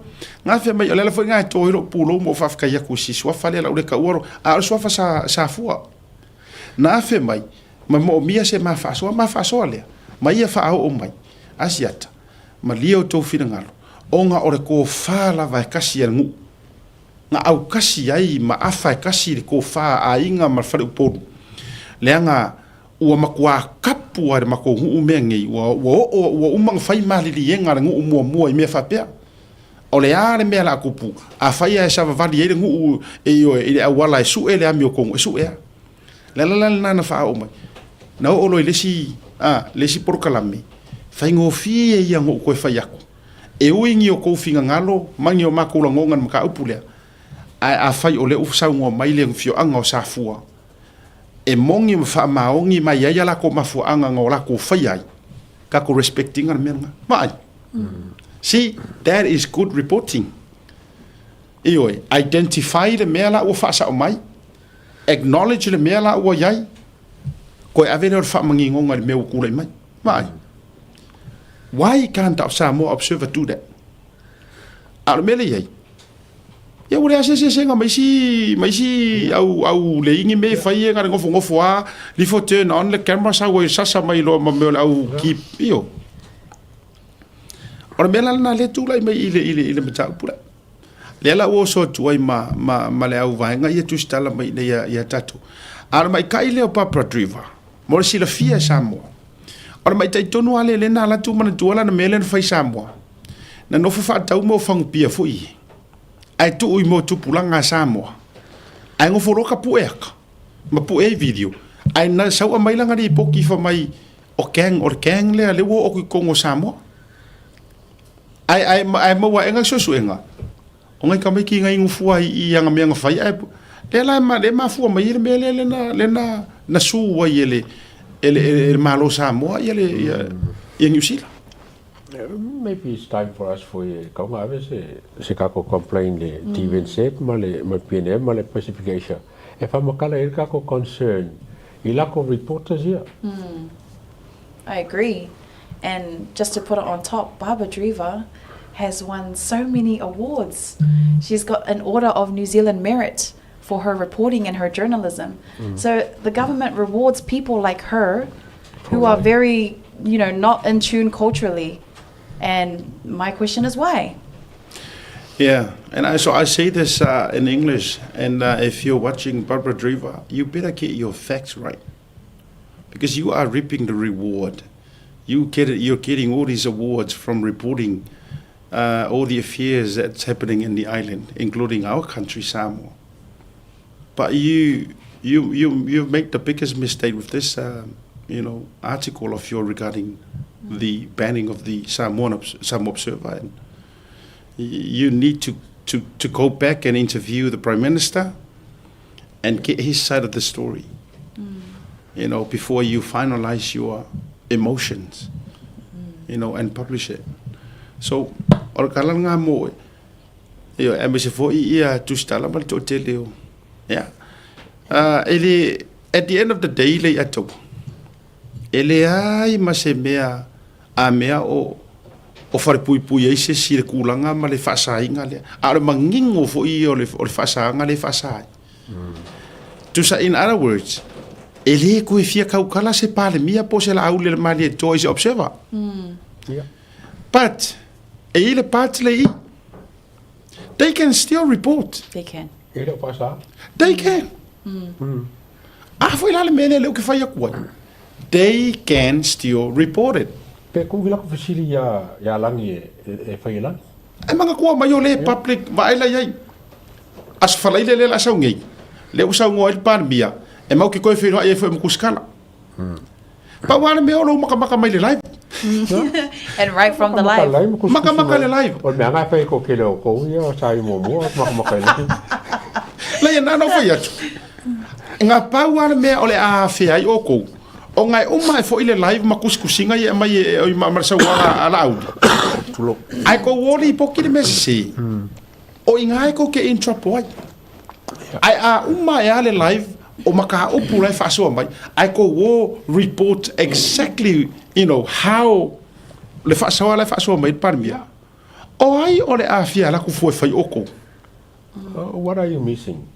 Na afea mai, o le ala foi lena e to ai lou pulou ma ou faafetai atu i si suafa lea, lau le taua, a o le suafa sa, Safua. Na afe mai, ma moomia se ma faasoa, ma faasoa lea, ma ia faaoo mai, Asiata, malie outou finagalo, ona o le tofa lava e tasi a le nuu, na autasi ai ma afa e tasi le tofa a aiga ma le faleupolu, leaga Ua matua kapu lava i le matou nuu mea nei, ua, ua oo, ua uma ona fai maliliega a le nuu muamua i mea faapea. O le a le mea o le a tupu, afai lava e savavali ai le nuu e, ioe, i le auala e sue le amiotonu, e sue lava. O le ala la lena na faaoo mai. Na oo loa i le isi, a, le isi polokalame, faigofie ia ona ou toe fai atu. E ui ni o tou finagalo ma ni o matou lagona i le mataupu lea, ae afai o lea ua saunoa mai le afioaga o Safua, e moni ma faamaoni mai ai a latou mafuaaga na o latou faia ai, tatou respect ina le mea lena. Vaai. See, that is good reporting. Ioe, identify le mea la ua faasao mai, acknowledge le mea la ua i ai, toe ave lea o le faamaninoga i le mea ua tulai mai. Vaai. Why can't our Samoa Observer do that? A o le mea lea i ai, Ia ua leai se eseesega ma isi ma isi au au leigi mea e fai e na le nofonofo a lifo turn on le camera sau ai sasa mai loa ma mea o le au keep io. O le mea la lena lea tulai mai i le i le i le mataupu lea. Lea la ua oso atu ai ma ma ma le au vaega ia tusitala mai nei ia ia tatou. A o le maita'i lea o Barbara Driver, mo le silafia e Samoa. O le maita'i tonu lava lea lea na alu atu manatua lana mea lea na fai i Samoa. Na nofo faatau mo fagupia foi ia, ae tuu i mo tupulaga a Samoa. Ae nofo loa ka pue aka, ma pue ai video, ae na saua mai lana lipoti fa mai o gang, o le gang lea lea ua oo atu i totonu o Samoa. Ae, ae, ae maua ae na suesuega, o nai tamaiti na inu fua i i ana mea na fai, ae lea la e, lea e mafua mai ai le mea lea lea na, lea na, na sue ai e le, e le, e le Malo o Samoa ia le, ia, ia Niu Sila. Maybe it's time for us for e kau nga ave se se kako complain le TVNZ ma le ma PNM ma le Pacific Asia e whamakala e kako concern i lako reporters ia. I agree. And just to put it on top, Barbara Dreaver has won so many awards. She's got an Order of New Zealand Merit for her reporting and her journalism. So the government rewards people like her who are very, you know, not in tune culturally. And my question is why? Yeah, and I, so I say this uh, in English, and uh, if you're watching Barbara Dreaver, you better get your facts right because you are reaping the reward. You get it, you're getting all these awards from reporting uh, all the affairs that's happening in the island, including our country, Samoa. But you, you, you, you make the biggest mistake with this, um, you know, article of your regarding the banning of the Samoan Samoa Observer. And you need to, to, to go back and interview the Prime Minister and get his side of the story, mm. you know, before you finalize your emotions, you know, and publish it. So, o le kala ngā mō, io, e me se fo i ia tusitala ma le toatele o. Yeah. Uh, e le, at the end of the day, le i atou, e leai ma se mea a mea o o falepuipui ai se isi i le kulaga ma le faasaina lea. A o le manino foi ia o le, o le faasaga lea e faasa ai. Tusa, in other words, e le toe fia tautala se Palemia po o se Laauli a le Malietoa i se observer. Yeah. But, e i ai le part le i, they can still report. They can. E le o faasa. They can. A foi la le mea lea lea ou te fai atu ai. They can still report it. Pe ku ki laku fesili ia ia Lagi e e fai e Lagi. E manatua mai o le public vaai la iai. Aso Faraile lea o le a sau nei, lea ua saunoa ai le Palemia, e matou te toe feiloai ai foi ma Kusikala. Pau lava le mea o lou makamaka mai le live. And right from the live. Makamaka le live. O le mea lena e fai ai ko kele o kou ia sa i muamua makamaka i le. Leai, na ona ou fai atu. Na pau lava le mea o le a afea ai outou, ona e uma ae foi le live ma tusitusiga ia e aumai e, oi, ma, ma le saunoaga a Laauli. Tulou. Ae tou o lipoti le mea sese, o i ina e tou te in trouble ai. Ae a uma ae lava le live, o mataupu la e faasoa mai, ae tou o report exactly, you know, how le faasoa la e faasoa mai ai le Palemia. O ai o le a fia alu atu fua e fai outou? What are you missing?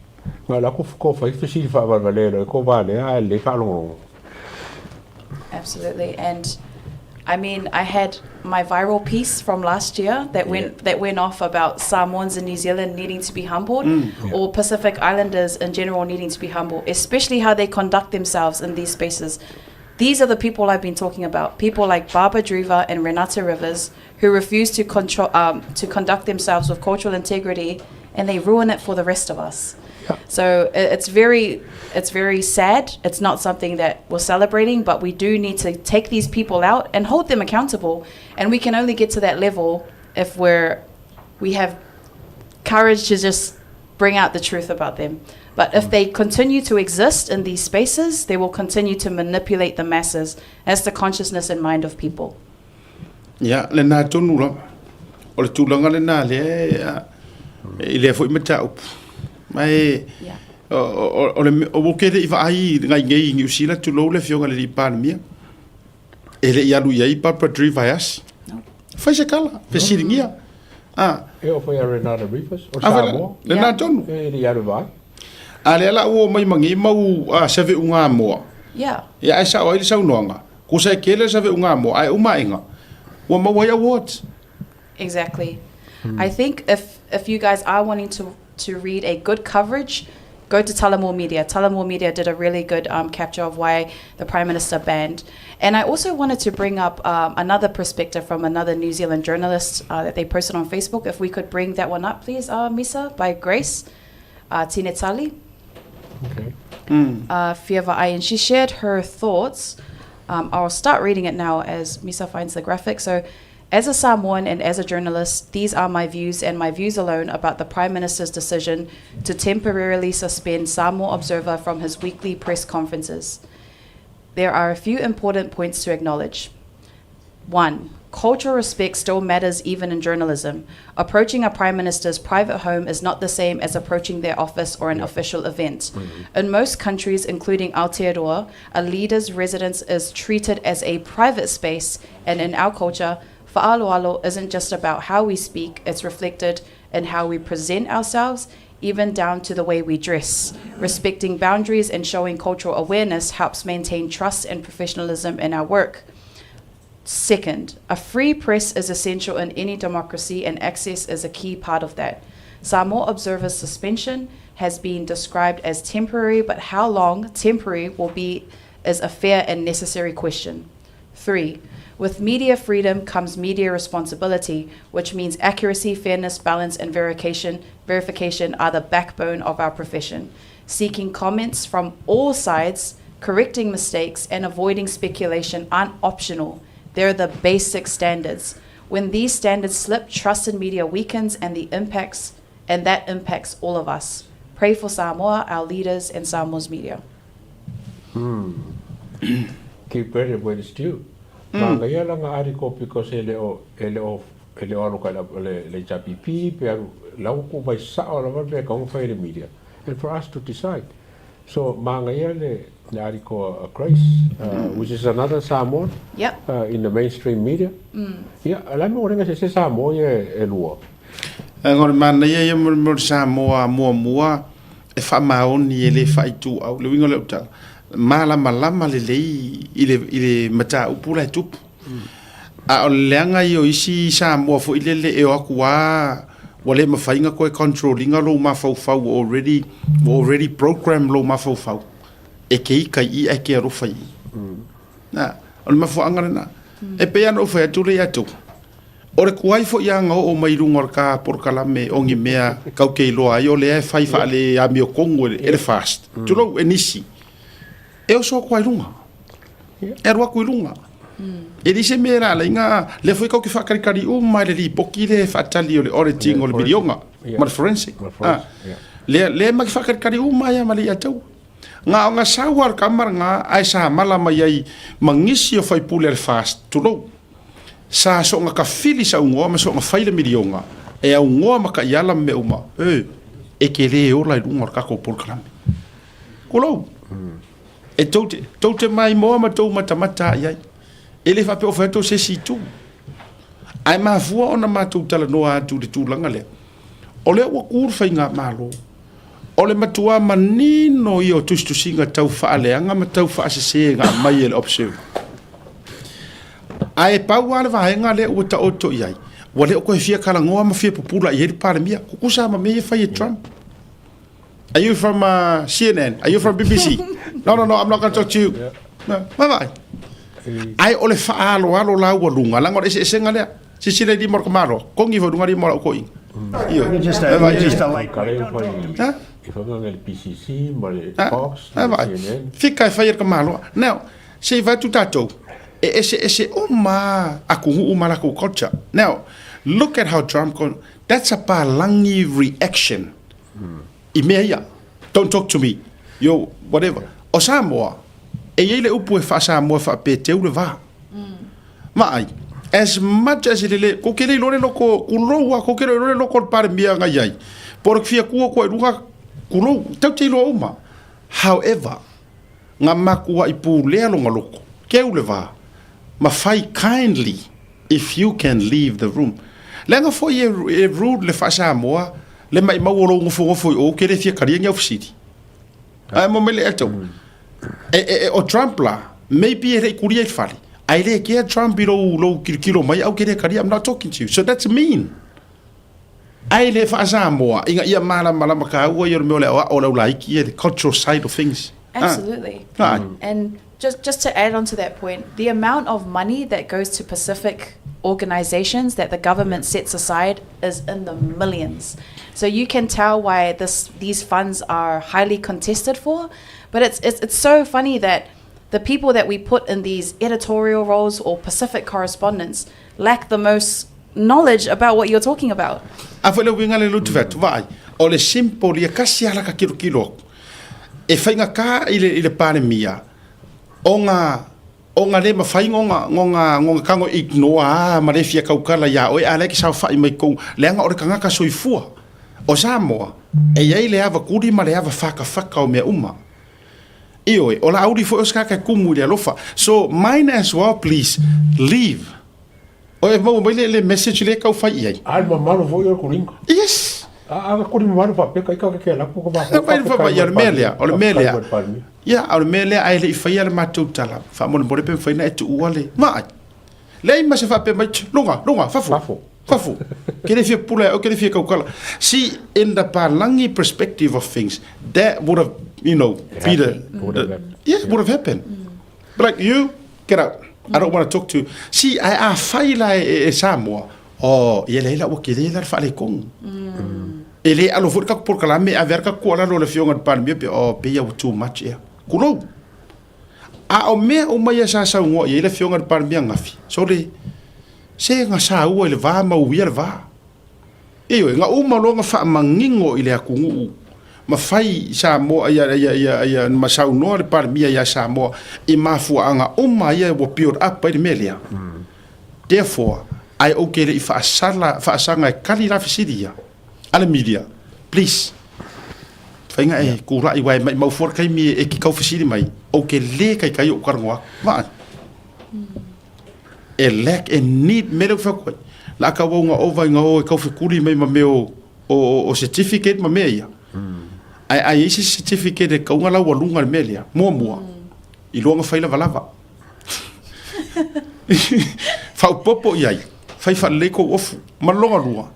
Nga la ko ko fai fesili faavalevalea loa ko valea ae lelei faalogologo. Absolutely. And I mean, I had my viral piece from last year that went that went off about Samoans in New Zealand needing to be humbled, or Pacific Islanders in general needing to be humble, especially how they conduct themselves in these spaces. These are the people I've been talking about. People like Barbara Dreaver and Renata Rivers, who refuse to control to conduct themselves with cultural integrity, and they ruin it for the rest of us. So it's very it's very sad. It's not something that we're celebrating, but we do need to take these people out and hold them accountable. And we can only get to that level if we have courage to just bring out the truth about them. But if they continue to exist in these spaces, they will continue to manipulate the masses as the consciousness and mind of people. Ia, lena tonu lava. O le tulaga lena lea e, i lea foi mataupu. Ma e, o le, o ua ke le i vaai ngai nei i Niu Sila, tulou le Afioga i le Alii Palemia, e le i alu i ai Barbara Drew Vaiasi. Fai se tala, fesiligia. Ah. E oo foi a Renata Rivers, o Samoa. Lena tonu. E le i alu vaai. A lea la ua omai ma nei mau save'ugamoa. Ia ae sa'o ai le saunoaga, Kusa e tele le save'ugamoa ae uma aʻega ua maua ai awards. Exactly. I think if if you guys are wanting to to read a good coverage, go to Tullamore Media. Tullamore Media did a really good um, capture of why the Prime Minister banned. And I also wanted to bring up um, another perspective from another New Zealand journalist uh, that they posted on Facebook. If we could bring that one up, please, uh, Misa, by Grace Tinetali. Okay. Fiava'ai, and she shared her thoughts. Um, I'll start reading it now as Misa finds the graphic. So, as a Samoan and as a journalist, these are my views and my views alone about the Prime Minister's decision to temporarily suspend Samoa Observer from his weekly press conferences. There are a few important points to acknowledge. 1. Cultural respect still matters even in journalism. Approaching a prime minister's private home is not the same as approaching their office or an official event. In most countries, including Aotearoa, a leader's residence is treated as a private space, and in our culture, fa'aloalo isn't just about how we speak, it's reflected in how we present ourselves, even down to the way we dress. Respecting boundaries and showing cultural awareness helps maintain trust and professionalism in our work. Second, a free press is essential in any democracy, and access is a key part of that. Samoa Observer's suspension has been described as temporary, but how long temporary will be is a fair and necessary question. 3, with media freedom comes media responsibility, which means accuracy, fairness, balance, and verification, verification are the backbone of our profession. Seeking comments from all sides, correcting mistakes, and avoiding speculation aren't optional. They're the basic standards. When these standards slip, trust in media weakens and the impacts and that impacts all of us. Pray for Samoa, our leaders, and Samoa's media. Keep credit where it's due. Manaia lana article because e le o e le o e le o alu ka le le HRPP pe alu lau ku vai sao lava le mea ka fai le media and for us to decide. So manaia le le article a Grace which is another Samoan in the mainstream media. Ia la mo renga se se Samoa ia e lua. Ngo le manaia ia mo le Samoa muamua e faamaoni e le faaituau. Le uiga o lau tala, malamalama lelei i le, i le mataupu la e tupu. A o le leaga ia o isi Samoa foi lele e o atu lava ua le mafai ona toe control ina lou mafaufau ua already, ua already program lou mafaufau e te ita i i ae te alofa i i. Na, o le mafuaaga lena. E pei lava ona ou fai atu lea ia te outou, O le kuai foi a ga oo mai luga o le ka polokalame o ni mea kau ke iloa ai o lea e fai faale amiotonu e le FAST, tulou, e nisi, e oso atu lava i luga. E alu atu i luga. E leai se mea e laalaiga, lea foi kau ke faakalikali uma i le lipoti lea e faatali o le auditing o le miliona ma le forensic. Lea, lea e ma ke faakalikali uma ai lava ma le iataua. Na ona sau lava o le tama lena ae sa mala mai ai ma nisi o faipule a le FAST, tulou, sa soona tafili saunoa ma soona fai le miliona e aunoa ma taiala ma mea uma, e, e te le ola i luga o le tatou polokalame. Tulou. E tou te, tou te maimoa ma tou matamata i ai. E le faapea o fai atu o se isi itu. Ae mafua ona matou talanoa atu i le tulaga lea, o lea ua tu le faigamalo, O le matuā manino ia o tusitusiga tau faaleaga ma tau faasese na aumai e le Observer. Ae pau lava le vaega lea ua taoto i ai, ua le o toe fia talanoa ma fia pupula i ai le Palemia. Tutusa lava ma mea ia e fai e Trump. Are you from uh, CNN? Are you from BBC? No, no, no, I'm not going to talk to you. No, vaavaai. Ae o le faaaloalo la ua luga, leaga o le eseesega lea. Silasila i lima o le tamaloa, kogi foi i luga lima o lau toeaina. Ioe. Ha? Ha? Fika e fai e le tamaloa. Now, se i vae atu tatou, e eseese uma lava atunuu ma latou culture. Now, look at how Trump, that's a palagi reaction i mea ia. Don't talk to me, you whatever. O Samoa, e i ai le upu e faa-Samoa e faapea e teu le va. Vaai, as much as e lele, ko ke le iloa le loko, kulou a, ko ke le iloa le loko o le Palemia nga iai, po o le fia kua kua i luga, kulou, tau te iloa uma. However, nga makuaʻi pulea longa loko, keu le va, ma fai kindly if you can leave the room. Leaga foi e, e rude le faa-Samoa, le maimau o lou nofonofo i o, ke le fia talia ni au fesili. Ae mo mai le tou. E, e, e, o Trump la, maybe e lei kulia i le fale. Ae le kea Trump i lou, lou kilokilo mai, au ke le talia, I'm not talking to you. So that's mean. Ae le faa-Samoa, ina ia malamalama kāua ia o le mea o le aoao o le aulaiki ia, the cultural side of things. Absolutely. Ah. And just, just to add on to that point, the amount of money that goes to Pacific organizations that the government sets aside is in the millions. So you can tell why this these funds are highly contested for. But it's, it's, it's so funny that the people that we put in these editorial roles or Pacific correspondents lack the most knowledge about what you're talking about. A foi le uiga le lutu fai atu, vaai, o le simple ia kasi ala ka kilokilo aku. E faigata i le, i le Palemia ona, ona le mafai ona, ona, ona tago ignore a ma le fia tautala iā oe a la e te saofai mai tou, leaga o le tagata soifua. O Samoa, e i ai le ava kuli ma le ava whakawhaka o mea uma. Ioe, o la auli foi o se tagata e kumu i le alofa. So, mine as well please, leave. Oe maua mai le, le message lea e tau fai i ai. A le mamalu foi o le kulinga. Yes. A a kuli mamalu faapea ka ika ke lapu ka ba. Fai fa ia le mea lea, o le mea lea. Ia, o le mea lea ai le i faia le matou tala. Faamolemole pe mafai na e tuua le vaai. Leai ma se faapea mai, luga, luga, fafo. Fafo. Fafo. Ke le fia pula, o ke le fia kaukala. See, in the Palangi perspective of things, that would have, you know, be the, the yeah, would have happened. But like you, get out. I don't want to talk to you. See, ae afai la e, e Samoa, oh, ia leai la ua kele la le faaletonu. E le alo foi le tatou polokalame e ave lava le tatou tuualalo i le Afioga i le Palemia pe, oh, pei ua too much ea. Tulou. A o mea uma ia sa saunoa i ai le Afioga i le Palemia ananafi, sole, se na saua i le va ma uia le va. Ioe, na uma loa ona faamanino i le atunuu ma fai Samoa ia, ia, ia, ia, ma saunoa le Palemia ia Samoa i mafuaaga uma ia ua build up ai le mea lea. Therefore, ae ou te le i faasala, faasaga e tali la fesili ia a le media, please, faiga e kula'i aua e maimau fua le taimi e te tau fesili mai, ou te le taitai ou talanoa atu. Vaai. E lack, e need, mea lea ou te fai atu ai, la a tau auga ova ina o e tau fekuli mai ma mea o, o, o certificate ma mea ia. Ae a i ai se isi certificate e tatau ona laualuga le mea lea, muamua, iloa ona fai lavalava. Faaopoopo i ai, fai faalelei kou ofu. Ma le lona lua,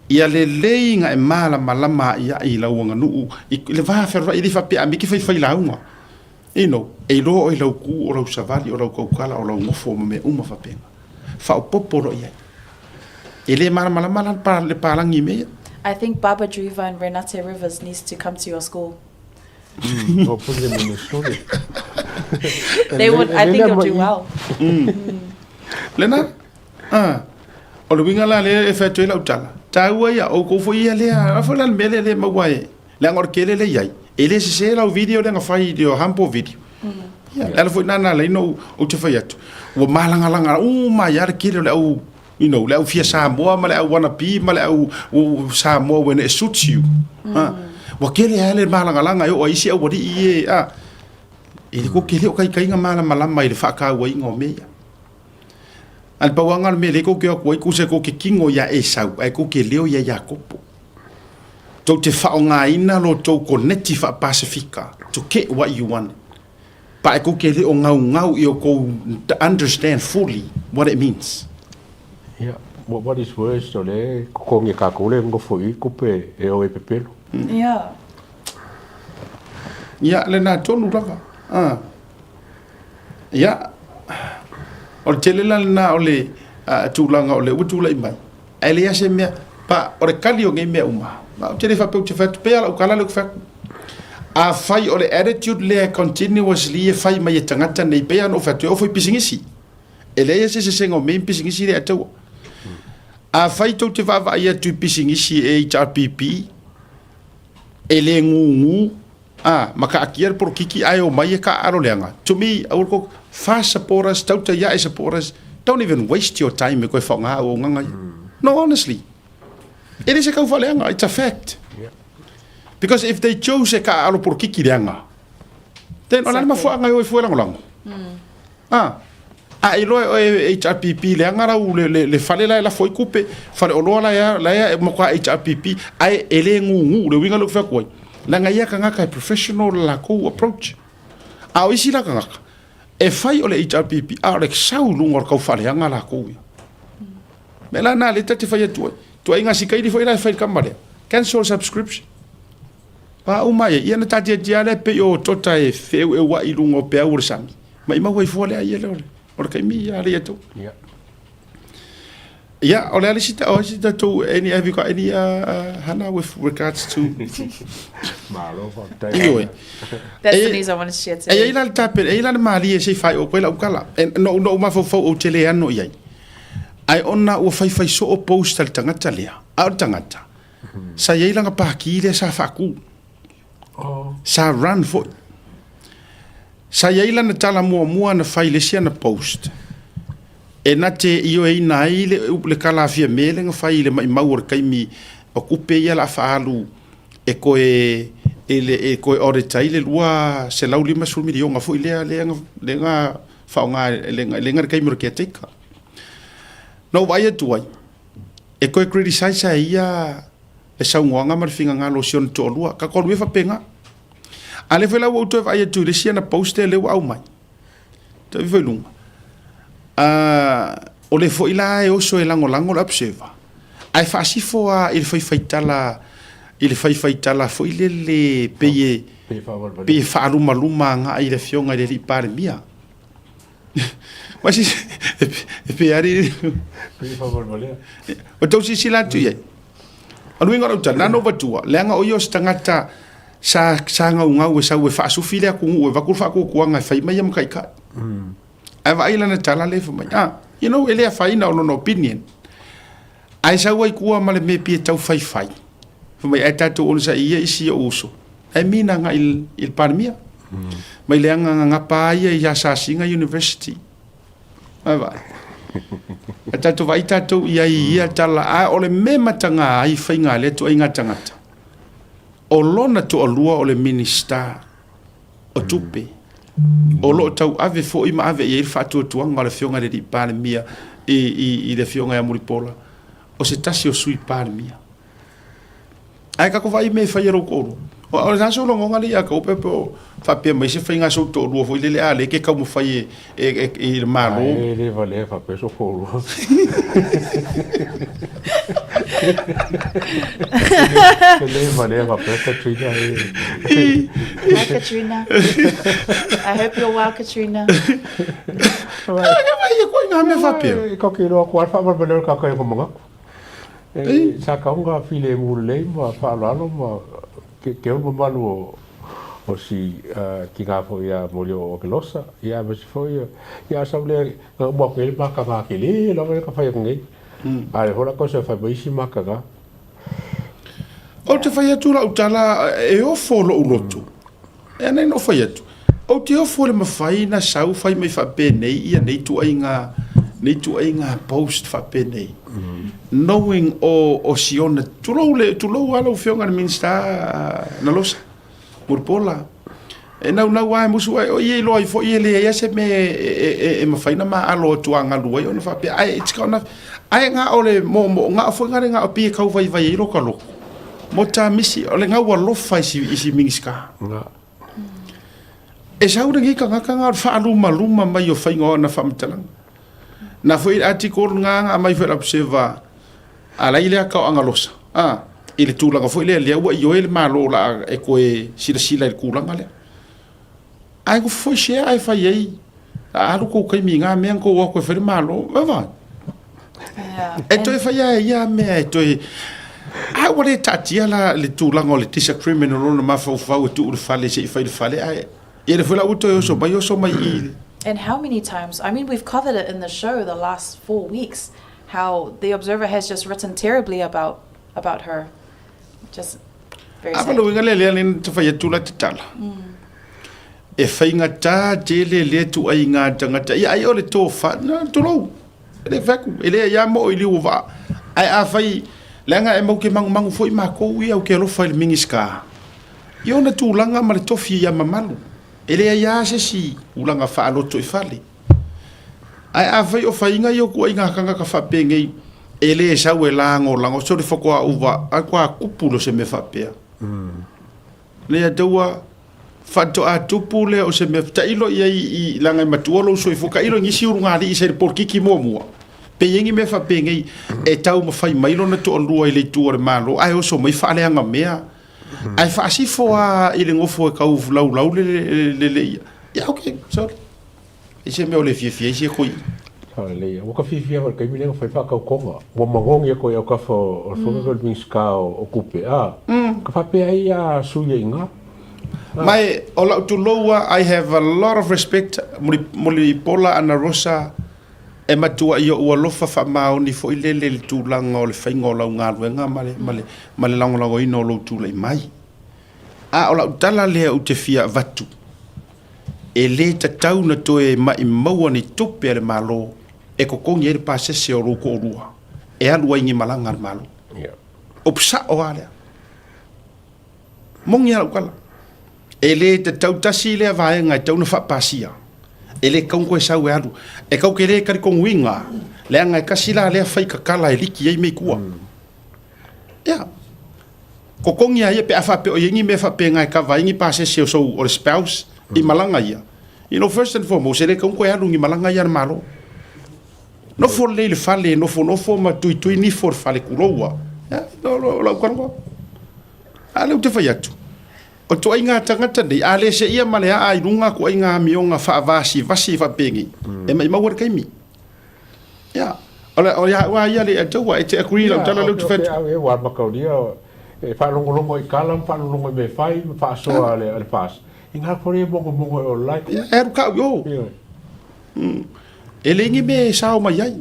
ia lelei ona e malamalama a'ia'i i lau aganuu i le va fealua'i, e le faapea a miki faifai lauga. You know, e iloa oe i lau ku, o lau savali, o lau tautala, o lau nofo ma mea uma faapena. Faaopoopo loa i ai. E lē malamalama la le palagi i mea ia. I think Barbara Dreaver and Renate Rivers needs to come to your school. They would, I think they'll do well. Lena, ah, o le uiga la lea e fai atu ai lau tala, taua ia, o outou foi ia lea, a foi la le mea lea e le maua e, leaga o le tele lea e i ai, e le sese lau video lea na fai i your humble video. Ia, le ala foi lena na ala ai ona ou te fai atu, ua malagalaga uma ai lava le tele o le au, you know, le au fia Samoa ma le au wannabe ma le au Samoa when it suits you. Ah, ua tele lava le malagalaga e oo ai isi aualii e, ah, e le ko ke le o kaikaiga malamalama i le faatauaina o mea ia. A le pauaga o le mea lea kou te o atu ai, tusa kou te kino iā Esau, ae kou te leo iā Iakopo. Tou te faaaogaina lo tou koneti faa-Pasifika to get what you want. Pa e kou te le o gaugau i o kou understand fully what it means. Ia, what is worse, o lea e totogi e tatou le nofo i i tupe e o e pepelo. Ia. Ia, lena tonu lava. Ah. Ia, o le tele la lena o le tulaga o lea ua tulai mai, ae leai lava se mea, pa, o le kali o nei mea uma, ma ou te le faapea ou te fai atu, pei lava lau tala lea ou te fai atu, afai o le attitude lea continuously e fai mai e tagata nei, pei lava ona ou fai atu, e oo foi i pisinisi, e leai lava se eseesega o mea ia ma pisinisi lea e taua. Afai tou te vaavaai atu i pisinisi HRPP, e le gugu, A, ma kaatia le polokiki ae omai e kaaalo leaga. To me, aua le ko, FAST supporters, tautai ae supporters, don't even waste your time e koe whaonga auaunaga ia. No, honestly. E le se kau whaleaga, it's a fact. Because if they chose e kaaalo polokiki leaga, then o le a le mafuaaga e o ai fua e lagolago? A, a iloa e oe e HRPP leaga lau le, le, le fale la e lafo ai kupe, fale oloa la e, la e matua HRPP, ae e le gugu, le uiga lea ou te fai atu ai. Leaga ia tagata e professional le latou approach. A o isi la tagata, e fai o le HRPP, a o le sau i luga o le tau faaleaga latou ia. Mea la na lea ta te fai atu ai. Tuaiga sikaili foi la e fai i le tama lea. Cancel subscription. A uma ai, ia na taatiatia lea pei o tota e feeueuai i luga o peau o le sami. Maimau ai fua lea ia lea o le, o le taimi ia ale ia tou. Ia. Ia, o le a le isi, o isi tatou, any, have you got any, Hana, with regards to... Malo, faafetai. Ioe. That's the news I wanted to share today. E i ai la le tape, e i ai la le malie se i faai'o atu ai lau tala. E, no'u, no'u mafaufau ou te le ano i ai. Ae ona ua faifai soo post a le tagata lea, a o le tagata, Sa i ai lana pākī lea sa faatu. Sa run foi. Sa i ai lana tala muamua na fai i le isi ana post e na te ioeina ai le, le kalafia me lea na fai i le maimau o le taimi o tupe ia la faaalu e toe e le e toe audit ai le 250 miliona foi lea lea lea na faaaoga lea na le taimi o le caretaker. Na ou vaai atu ai, E toe criticize e ia le saunoaga ma le finagalo o si ona toalua. Ka toalua e faapena. A lea foi la ua ou toe vaai atu i le isi ana post lea ua aumai. Toe ifo i luga. O le foi la e oso e lagolago le observer. Ae faasifo lava i le faifaitala i le faifaitala foi lele pei e pei e faalumaluma agai i le afioga i le alii Palemia. E pei ari. Pei faavalevalea. O tou silasila atu i ai. O le uiga o lau tala, nana ou vatua, leaga o ia o se tagata sa, sa gaugau e sau e faasufi le atunuu e avatu le faatuatuaga e fai mai ia ma taitai. Ae vaai lana tala lea e fai mai, ah, you know, e le afaina o lona opinion. Ae sau ai tua ma le mea pei e tau faifai. Fai mai, ae tatou onosai ia isi ou uso. Ae mina agai i le Palemia. Mai leaga gagapa ia i Asasiga University. Ae vaai. Ae tatou vaai tatou i ai i ia tala, a o le mea mataga ai faiga a lea ituaiga tagata, o lona toalua o le Minista o Tupe, o lo o tauave foi ma ave i ai le faatuatuaga o le Afioga i le Alii Palemia i le Afioga ia Mulipola, o se tasi o Sui Palemia. Ae tatou vaai i mea e fai e lou toalua. O le a sou lagona lea ia te oe pe o faapea mai se faiga sou toalua foi lele a lea ke taumafai e i le Malo. Ai e le valea faapea sou toalua. E le valea faapea Katrina e. Hi Katrina. I hope you're well Katrina. Ai e koe ngā mea faapea. E kake iloa koa le faavalevalea o le kaka i ona manatu. E sa kaunga filemu lelei ma faaaloalo ma ke ke ulu mamalu o o si tina foi ia Molioo o Akelosa, ia aemaise foi ia a sau lea na uma atu nei le mataga tele lava lea ka fai atu nei. A o lea foi o le a toe sau e fai mai isi mataga. Ou te fai atu lau tala e ofo lou loto. E ana ina fai atu. Ou te ofo le mafai na sau fai mai faapenei ia nei tuaiga nei tuaiga post faapenei. Knowing o o siona tulou le tulou a lau afioga i le Minisita Nalosa Mulipola. E naunau lava e musu ai o ia iloa ai foi e leai lava se mea e mafai ona maalo atu agalu ai ona faapea ae it's got nothing ae na o le moomoo na o foi na le na o pei e tau vaivai ai lota loto mo ta misi o le gau alofa i si i si Minisita. E sau lenei tagata na o le faalumaluma mai o faiga o ana faamatalaga. Na foi le article na na aumai foi i le Observer a la i le ata o Agalosa a i le tulaga foi lea lea ua ioe le Malo o le a e toe silasila i le tulaga lea. Ae nofo foi sea ae fai ai a alu kou taimi i na mea na tou o atu e fai le Malo. Vaai. E toe fai lava e ia mea e toe a ua le taatia la le tulaga o le disagreement o lona mafaufau e tuu i le fale se i fai le fale ae ia lea foi la ua toe oso mai oso mai i i And how many times, I mean, we've covered it in the show the last 4 weeks, how the Observer has just written terribly about, about her. Just very A sad. le uiga lea lea lea na fai atu la tatala. E faigata tele lea tuaiga tagata ia ai o le tofa na tulou. E le fai atu, e leai lava moo i liu o vaa. Ae afai, leaga e mau te magumagu foi matou ia ou te alofa i le Minisita, i ona tulaga ma le tofi ia mamalu. E leai lava se isi tulaga faaloto i fale. Ae afai o faiga ia o ituaiga tagata faapenei, e le sau e lagolago, sole faatoa uva, ae faatoa tupu loa se mea faapea. Lea taua faatoa tupu lea o se mea tailo i ai i leaga e matua lou soifua tailo i nisi ulugalii sa i le polokiki muamua pe i ai ni mea faapenei e taumafai mai lona toalua i le itu o le Malo ae oso mai faaleaga mea ae faasifo lava i le nofo e tau laulau le le le ia ia okay sorry E se mea o le fiafia ai sia koe. Sao lelei. Ua ka fiafia foi i le taimi lea na fai faatautoga. Ua magogi atu ai autafa o le fono le Minisita o Tupe, a. Ka faapea ai a sui ai i ina. Ma e, o lau tulou a, I have a lot of respect Mulipola Anarosa e matua i ou alofa faamaoni foi lele i le tulaga o le faiga o lau galuega ma le, ma le, ma le lagolagoina o lou tulai mai. A o lau tala lea ou te fia avatu, E le tatau na toe maimau ni tupe a le Malo e totogi ai le pasese o lou toalua e alu ai i ni malaga a le Malo. Upu sao lava lea. Moni lava lau tala. E le tatau tasi lea vaega e tatau ona faapasia. E le tatau ona toe sau e alu. E tatou te le talitonuina leaga e tasi la lea faikatala e liki ai mea i tua. Ia. Totogi a ia pe a faapea o i ai ni mea faapena e kava ai ni pasese o sou o le spouse i malaga ia. You know, first and foremost, e le tatau ona toe alu i ni malaga ia a le Malo. Nofo lelei i le fale, nofonofo ma tuitui nifo i le fale, tulou a. Ia, o lau talanoa. A lea ou te fai atu, o ituaiga tagata nei, a le seia ma le aa i luga ituaiga amioga faavasivasi faapenei, e maimau ai le taimi. Ia, o le, o ia ua ia le taua, e te agree lau tala lea ou te fai atu. Ia, ua mataulia, e faalogologo i tala ma faalogologo i mea e fai ma faasoa a le, a le FAS. I ngā kore e mogomogo e ola ai. Ia, e alu kau i o. E leai ni mea e sao mai ai.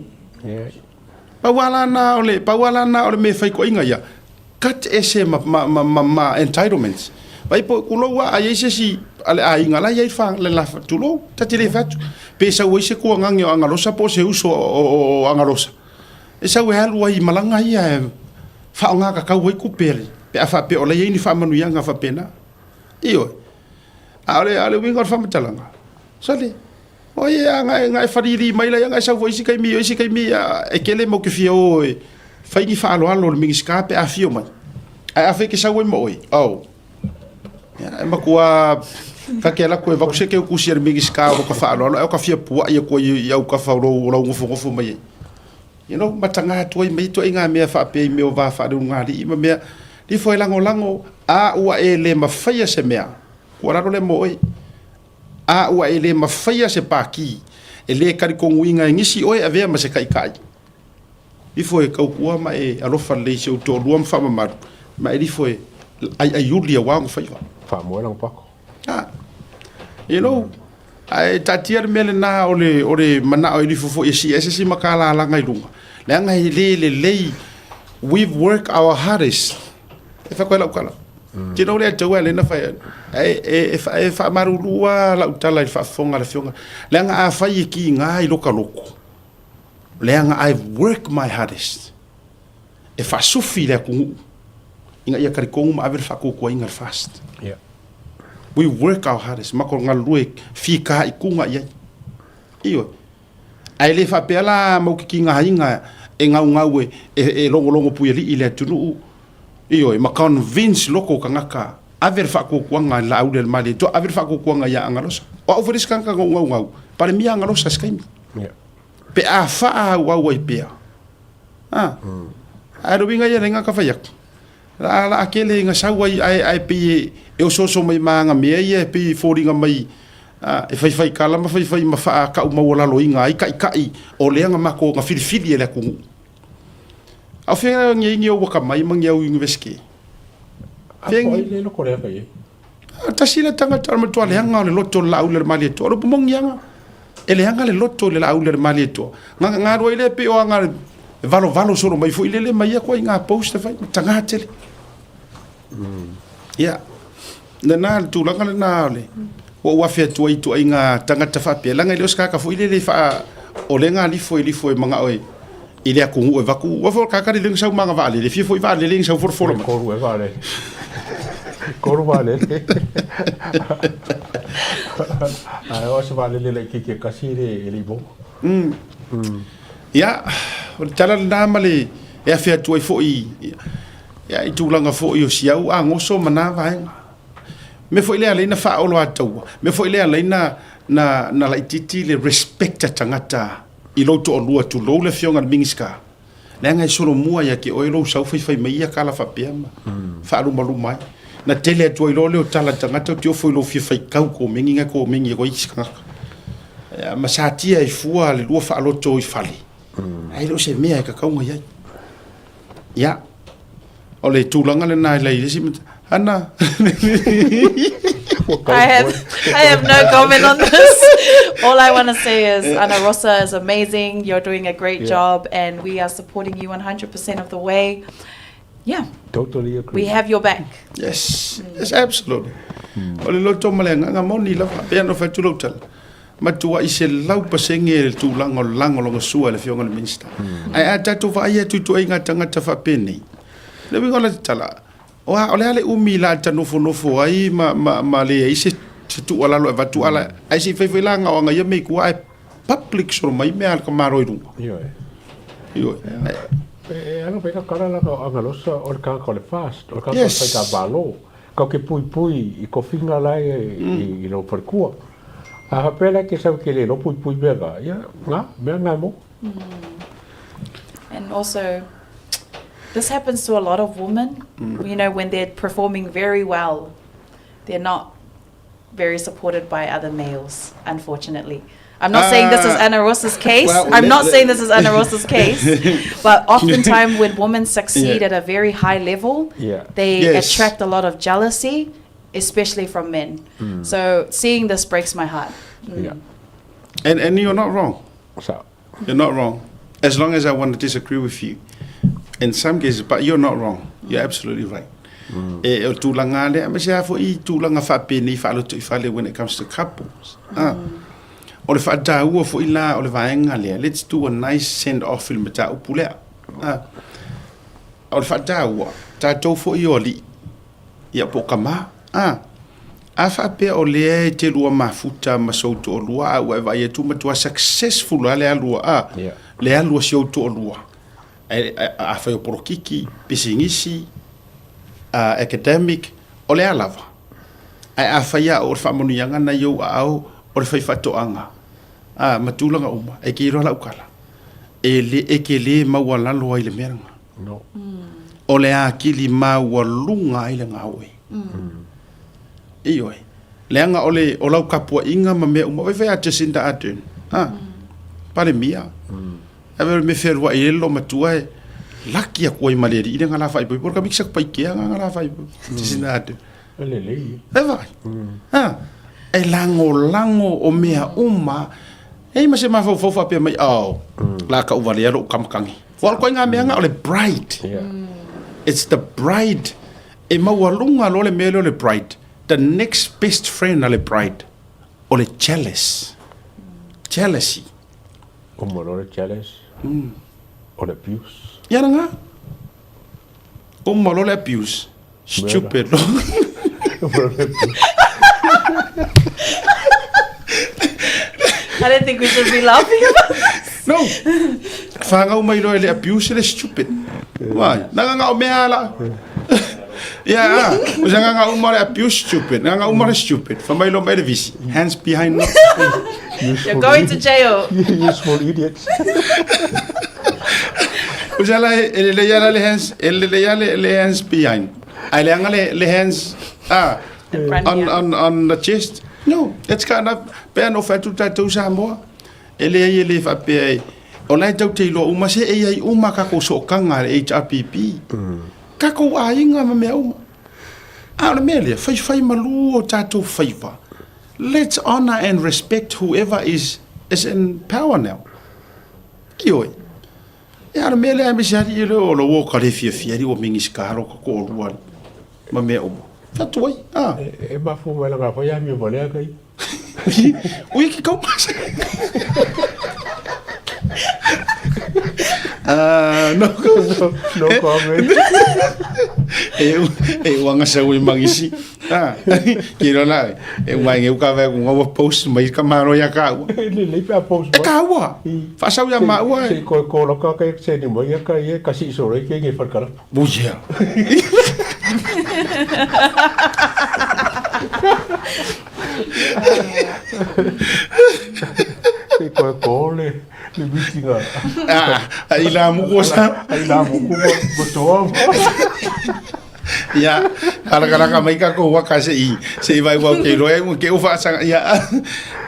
Pau lava la na o le, pau lava la na o le mea e fai toaiga ia, cut ese ma, ma, ma, ma, ma entitlements. Vai po, tulou a, a i ai se isi a le aiga la e i ai fa, le la, tulou, ta te le fai atu. Pe sau ai se tuagage o Agalosa po o se uso o Agalosa, e sau e alu ai i malaga ia e faaaoga tatau ai tupe a le, pe a faapea o la e i ai ni faamanuiaga faapena. Ioe. A o le, a o le uiga o le faamatalaga, sole, o ia a na e, na e falili mai la ia na e sau foi isi taimi, o isi taimi e tele mau te fia o e fai ni faaaloalo i le Minisita pe a afio mai. Ae afai e te sau ai ma oe, oh, ia, e matua ta te alu atu e avatu se teu tusi a le Minisita o lo ta faaaloalo, ae o ta fia puai atu ai i autafa o lou, o lau nofonofo mai ai. You know, mataga atu ai ma ia ituaiga mea faapea i mea o va faaleulugalii ma mea, lifo e lagolago, a ua e le mafaia se mea, tuualalo lea mo oe. A ua e le mafaia se pākī, e le talitonuina e nisi oe e avea ma se taitai. Lifo e tautua ma e alofa lelei i si ou toalua ma faamamalu, ma e lifo e aiaiuli aua ona faiva. Faamoe lana pako. Ah, you know, ae taatia le mea lena o le, o le manao e lifo foi e sii ai se isi matalalaga i luga, leaga e le lelei, we've worked our hardest. E fai atu ai lau tala. Te iloa o le atua lea na fai ai, e, e, e faamalulu lava lau tala i le faafofoga a le Afioga, leaga afai e kiga i loka loto, leaga I've worked my hardest e faasufi le atunuu ina ia talitonu ma ave le faatuatuaina i le FAST. Yeah. We work our hardest, matou galulue fitaituga i ai. Ioe. Ae le faapea la mau te tigaina e gaugau e, e, e logologo puialii i le atunuu, ioe, ma convince loko o tagata, ave le faatuatuaga i le Laauli a le Malietoa, ave le faatuatuaga ia Agalosa. O au foi le isi tagata na ou gaugau, Palemia Agalosa i se taimi. Yeah. Pe a faaauau ai pea. A, ae o le uiga ia lea ka fai atu. La la tele ina sau ai ae ae pei e, e osooso mai ma aga mea ia e pei e foliga mai a, e faifai tala ma faifai ma faatau maualaloina ai taitai o lea na matou na filifili e le atunuu. A o fea ni ai ni au akamai ma ni au Universite? A po ai le loko leaga i ai. A, tasi le tagata o le matua leaga o le loto o le Laauli a le Malietoa. O le upu moni aga, e leaga le loto i le Laauli a le Malietoa. Na galue ai lea pei o aga e valovalo solo mai foi lele mai ia ituaiga post e fai, taga tele. Ia, lena le tulaga lena o le ua ou afe atu ai i ituaiga tagata faapea, leaga e le o se tagata foi lele e faa, o lea na alifo e lifo e manao e i le atunuu e avatu, aua foi o le tagata lelei na sau ma ana vaalele, e fia foi vaalele na sau folafola mai. Tolu e vaalele. Tolu vaalele. Ae o se vaalele laitiiti e tasi e le e le i maua. Ia, o le tala lena ma le e afe atu ai foi ia, i tulaga foi o si au agoso ma na vaega. Mea foi lea alai na faaoloataua, mea foi lea alai na, na, na laitiiti le respect a tagata i lou toalua, tulou le Afioga i le Minisita, leaga e solomua ia te oe lou sau faifai mai ia tala faapea ma faalumaluma ai. Na tele atu ai loa lea o tala a tagata ou te ofo i lou fia faitau komeni na komeni ai koe isi tagata. Ia, ma satia ai fua le lua faaloto i fale, ae le o se mea e tatau ona i ai. Ia, o le tulaga lena i le isi Ana. I have no comment on this. All I want to say is Ana Rosa is amazing. You're doing a great Yeah. job, and we are supporting you 100% of the way. Yeah, Totally agree. we have your back. Yes, yes, absolutely. O le loto ma le agaga moni lava, pei ona fai atu lau tala, matuai 100% le tulaga o le lagolagosua e le Afioga i le Minisita. Ae a tatou vaai atu i ituaiga tagata faapenei, le uiga o le tala, O a, o le a le umi la ta nofonofo ai ma, ma, ma leai se, se tuualalo e avatu, ala, ae se i fai foi la gaoaga ia mea i tua, ae public solo mai mea a le tamālo i luga. Ioe. Ioe. E, e ala mai ka kala la ka agalosa o le tagata o le fast, o le tagata Yes. o le faigāmālō. Kau ke puipui i kofiga la e i, i lou falekua. A faapea la e ke sau ke le iloa puipui mea ga, ia, nga, mea nga e maua. And also, this happens to a lot of women, you know, when they're performing very well, they're not very supported by other males, unfortunately. I'm not saying this is Ana Rosa's case. well, I'm not let- saying this is Ana Rosa's case. But oftentimes when women succeed Yeah. at a very high level, Yeah. they Yes. attract a lot of jealousy, especially from men. So seeing this breaks my heart. Yeah. And you're not wrong. So, You're not wrong. As long as I want to disagree with you in some cases, but you're not wrong. You're absolutely right. E, o tulaga lea, ma se a foi i tulaga faapenei faaloto i fale when it comes to couples. Ah. O le faataua foi la o le vaega lea, let's do a nice send off i le mataupu lea. Ah. O le faataua, tatou foi o alii, Ia po o kama. A. A faapea o lea e te lua mafuta ma sou toalua a ua e vaai atu matua successful lava le alu a, Yeah. le alu a si ou toalua. Ae, afai o polokiki, pisinisi, a, academic, o le a lava. Ae afai a o le faamanuiaga na i ou aao o le faifaatoaga, a, ma tulaga uma, e ke iloa lau tala, e le, e ke le maualalo ai le mea lena. No. O le akili maualuga ai le gaoe. Ioe. Leaga o le, o lau tapuaiga ma mea uma, fai fai a Jacinda Ardern, a, Palemia. Ae o le mea fealuai ai le loomatua e laki atu ai ma le alii le ga la faaipoipo. O le kamikisa paikea ga la faaipoipo. Sisina atu. E lelei. E vaai. Ha. E lagolago o mea uma. E i ai ma se mafaufau faapea mai, oh, la ka uvalea lou kamakagi. Ua o le koiga mea ga o le bride. It's the bride. E maualuga loa le mea lea o le bride. The next best friend a le bride, o le jealous. Jealousy. Uma loa le jealous, o le abuse. Ia lena. Uma loa le abuse. Stupid. I don't think we should be laughing about this. No. Whangau mai loa le abuse le stupid. Wai, na nga o mea la. Yeah, o sa nga uma le abuse stupid, nga uma le stupid. Fa mai loa mai le visi. Hands behind. You're going to jail. Useful idiots. O sa la e le ia le hands, e le ia le hands behind. Ai le anga le hands ah on the chest. No, it's kind of pe ano fa tu tatou Samoa. E leai e le faapea e o la e tau te iloa uma se e i ai uma kakou sookaga a le HRPP. Kakou aiga ma mea uma. A o le mea lea, faifai malu o tatou faiva. Let's honour and respect whoever is is in power now. Ioe. Ia, o le mea lea aemaise alii lea o lou ka le fiafia alii ua Minisita lo ka toalua alii ma mea uma. Fatu ai, a. E mafua mai langa foi amio ma lea kai. Ui ki kau masa. Ah, no, no comment. E uanga sa ui mangisi. Ah, ki rona, e mai ngeu ka vea kunga ua post mai ka maro ia ka ua. Le le pe post mai. E ka ua. Whaasau ia ma ua. Se ko ko lo ka ka se ni mo ia ka ia ka si so re ke nge fal kala. Oh yeah. Se ko ko le le meeting a. Ah, ai la mu ko sa. Ai la mu ko mo toa. Ia, harakaraka mai ka ko waka se i, se i vai wau ke roe, ke uwha asanga, ia,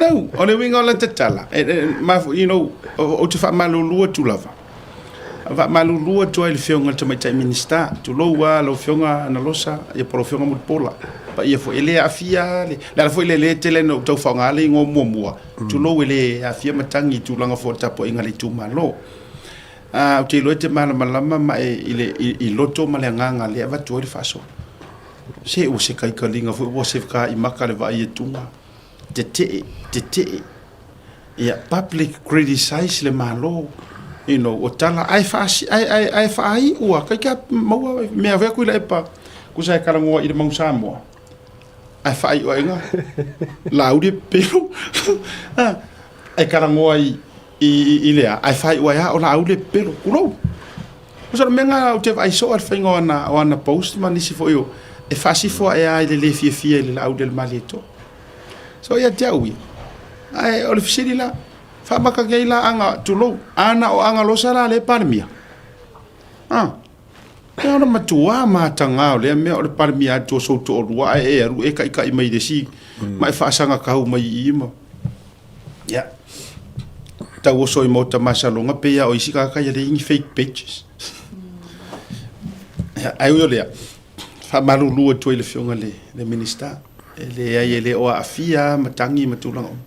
no, o le winga o le tatala, e, e, ma, you know, o, o te whaamalulu atu lava. Whaamalulu atu ai le whionga le tamaitai minista, tulou a lau whionga Analosa, ia po lau whionga Mulipola. Pa ia fo, e le afia, le, le ala foi le le tele no tau whaonga le ingo mua mua. Tulou e le afia matangi tūlanga fo tapo inga le tūmalo. Ā, ou te iloa e te malamalama ma e i le, i, i loto ma le agaga lea e avatu ai le faasoa. Se ua se kaikaliga foi ua se kaimaka le vaai atuga, tetee, tetee. Ia, public criticize le Malo, you know, o tala, ae faasi, ae, ae, ae faaiu a, kaika maua mea foi aku i laepa, kusa e kalagoa i le mau Samoa. Ae faaiu aiga, lauli e pepelo, ae kalagoa i, i, i lea, ae faaiu ai a o laau le pepelo, kulou. O sa mea ngā o te vaai soa le whainga o ana, o ana post ma nisi foi o, e faasifo ae a i le le fiafia i le laau le mali e toa. So ia te au ia. Ae o le fesili la, whaamaka kei la anga tulou, ana o anga losa la le palemia. Ah. Ia ona matuā matagā o lea mea o le Palemia atu o sou toalua ae e alu e kaʻikaʻi mai le isi ma e faasaga kau mai i i ma ia tauoso i maota masaloga pei a o isi tagata ia leai ni fake pages. Ia ae ui o lea faamalulu atu ai le afioga i le Minisita e leai e le o aafia matagi ma tulaga uma.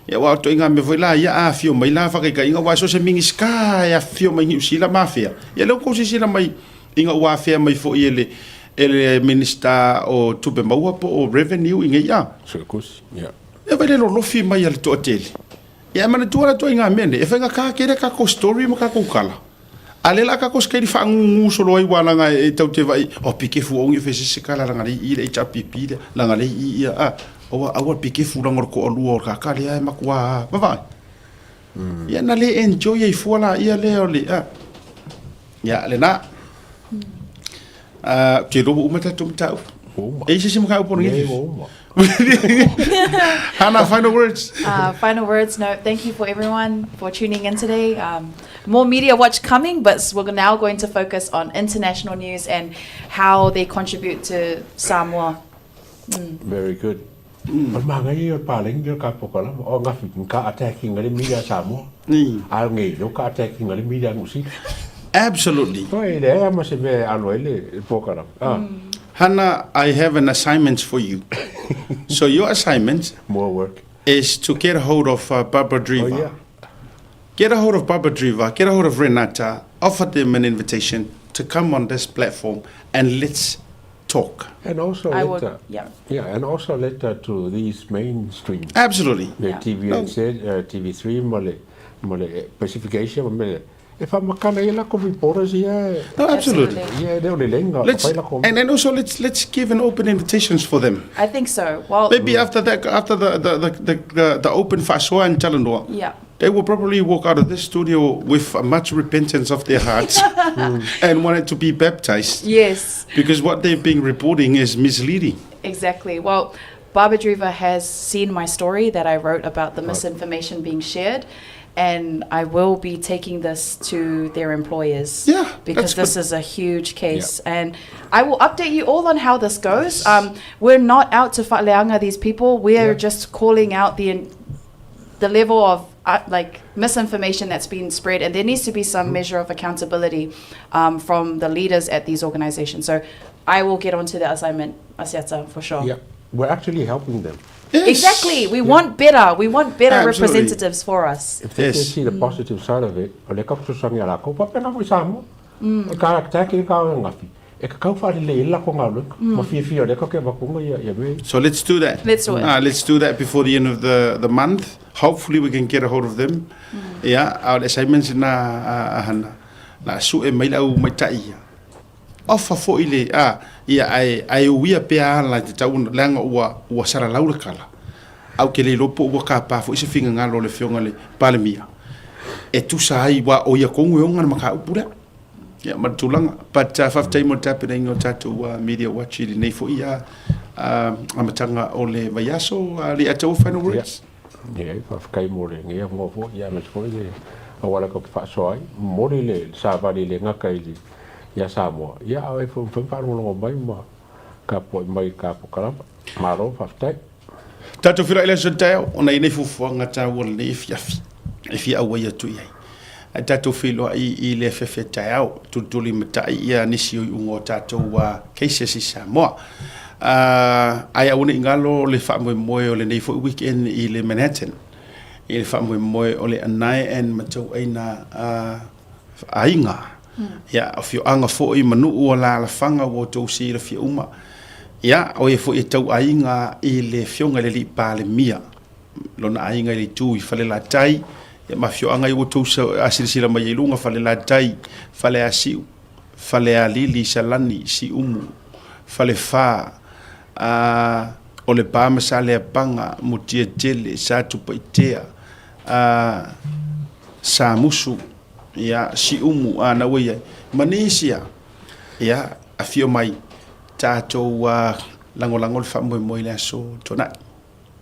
Ia aua o ituaiga mea foi la ia a afio mai la faakaitaiga aua so o se Minisita e afio mai Niu Sila ma afea. Ia lea ua tou silasila mai ina ua afea mai foi e le e le Minisita o Tupe Maua po o Revenue i nei a. Suetusi, ia. Ia vai le lolofi mai a le toatele. Ia e manatua la ituaiga mea nei, e faigata tele tatou story ma tatou tala. A lea la tatou sikaili faagugu solo ai ua laga e tau te vai, oh pikefu ogi e fesese kala laga lei i le HRPP lea, laga lei i ia, ah, aua, aua pikefu laga o le toalua o le kaka lea e matua vavae. Ia na le enjoy ai fua la ia lea o le, ah, ia lena. Ah, te iloa ua uma tatou mataupu. Ua uma. E i se isi mataupu o Nei, ua uma. Hana, final words. Final words, no, thank you for everyone for tuning in today. More Media Watch coming, but we're now going to focus on international news and how they contribute to Samoa. Very good. O le manaia ia o le paleni lea o le ka polokalama, o gafi ka attacking ai le media a Samoa. A o ngei lo ka attacking a le media Niu Sila. Absolutely. Oi, e leai lava ma se mea e alo ai le polokalame. Ah. Hana, I have an assignment for you. So your assignment More work. is to get hold of Barbara Dreaver. Oh, yeah. Get a hold of Barbara Dreaver, get a hold of Renata, offer them an invitation to come on this platform and let's talk. And also I would, letter, yeah. yeah, and also letter to these mainstream. Absolutely. Le Yeah. TVNZ, TV3 ma le, ma le Pacific Asia ma mea, e faamakala ai lako reporters ia e, No, absolutely. ia e le o le lenga, Let's, fai lako. and, and also let's let's give an open invitations for them. I think so. Well, Maybe after that, after the open faasoa and talanoa, yeah. they will probably walk out of this studio with much repentance of their hearts and wanted to be baptized. Yes. Because what they've been reporting is misleading. Exactly. Well, Barbara Dreaver has seen my story that I wrote about the misinformation being shared, and I will be taking this to their employers. Yeah, Because that's this is a huge case. And I will update you all on how this goes. We're not out to fa'aleaga these people. We're just calling out the level of like misinformation that's been spread, and there needs to be some measure of accountability from the leaders at these organizations. So I will get onto that assignment, Asiata, for sure. Yeah, we're actually helping them. Yes. Exactly. We want better. We want better Absolutely. representatives for us. If they Yes. can see the positive side of it, o le ka fesoasoani ia lakou, faapena foi Samoa. O ka attack i ka ngafi. E ka kau whaalelei i le lako galuega, ma fiafia o lea ka ke avakuga ia ia mea ia. So let's do that. Let's do it. Let's do that before the end of the month. Hopefully we can get a hold of them. Yeah, our assignments na a hana. Na su e mai lau mai tai ia. Ofa foi le a ia ai ai uia pe ala te tau leaga ua salalau le kala. Au ke le iloa po ua kapa foi se fingagalo o le afioga i le Palemia e tusa ai ua o ia kongu e oga le mataupu lea. Ia ma le tulaga. But faafetai mo le tapenaina o tatou Media Watch i lenei foi amataga o le vaiaso. Leiataua final words? Ia, faafetai mo lenei avanoa foi, ia aemaise foi le auala tatou te faasoa ai. Momoli le savali le gata i le ia Samoa, ia a o e foi mafai ona faalogologo mai ma tapuai mai i le ta polokalame. Malo faafetai. Tatou feiloai i le aso taeao ona i nei fuafuaga taua lenei afiafi e fia auai atu i ai. Ae tatou feiloai i le afiafi a taeao, tulituli matai ia nisi o iuga o tatou cases i Samoa. Ae aua ne i galo le faamoemoe o lenei foi weekend i le Manhattan, i le faamoemoe o le Anae and Matauaina aiga, ia, afioaga foi ma nuu alaalafaga ua outou silafia uma, ia, o ia foi e tauaiga i le Afioga i le Alii Palemia, lona aiga i le itu i Falelatai, ia, ma afioaga ia ua outou silasila mai ai i luga, Falelatai, Faleasiu, Falealili, Salani, Siumu, Falefa, a, o Lepa ma Saleapaga, Mutiatele, Satupaitea, a, Samusu, ia, Siumu, a, na ua i ai, ma nisi a, ia, afio mai, tatou lagolago le faamoemoe i le aso Toonai,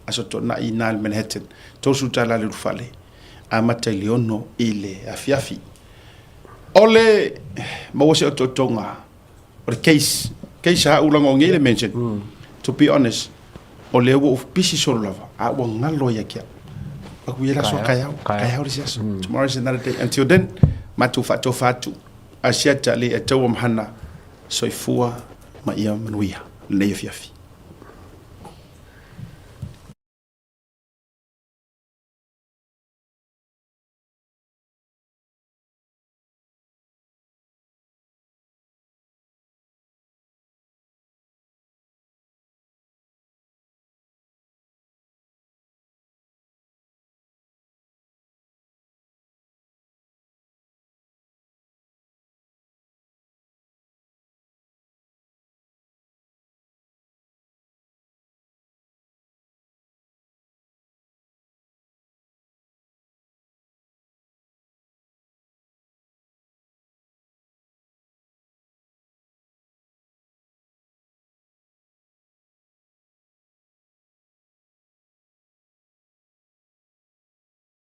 aso Toonai i ina i le Manhattan, $30 le ulufale, amata i le 6 i le afiafi. O le maua se otootoga o le case, case a ulaga o nei le mention, to be honest, o lea ua ou pisi solo lava, a ua galo ia te au. Aku ia le aso a kaeao, kaeao le isi aso. Tomorrow is another day. Until then, matou faatofa atu. Asiata le ataua ma hana, soifua ma ia manuia lenei afiafi.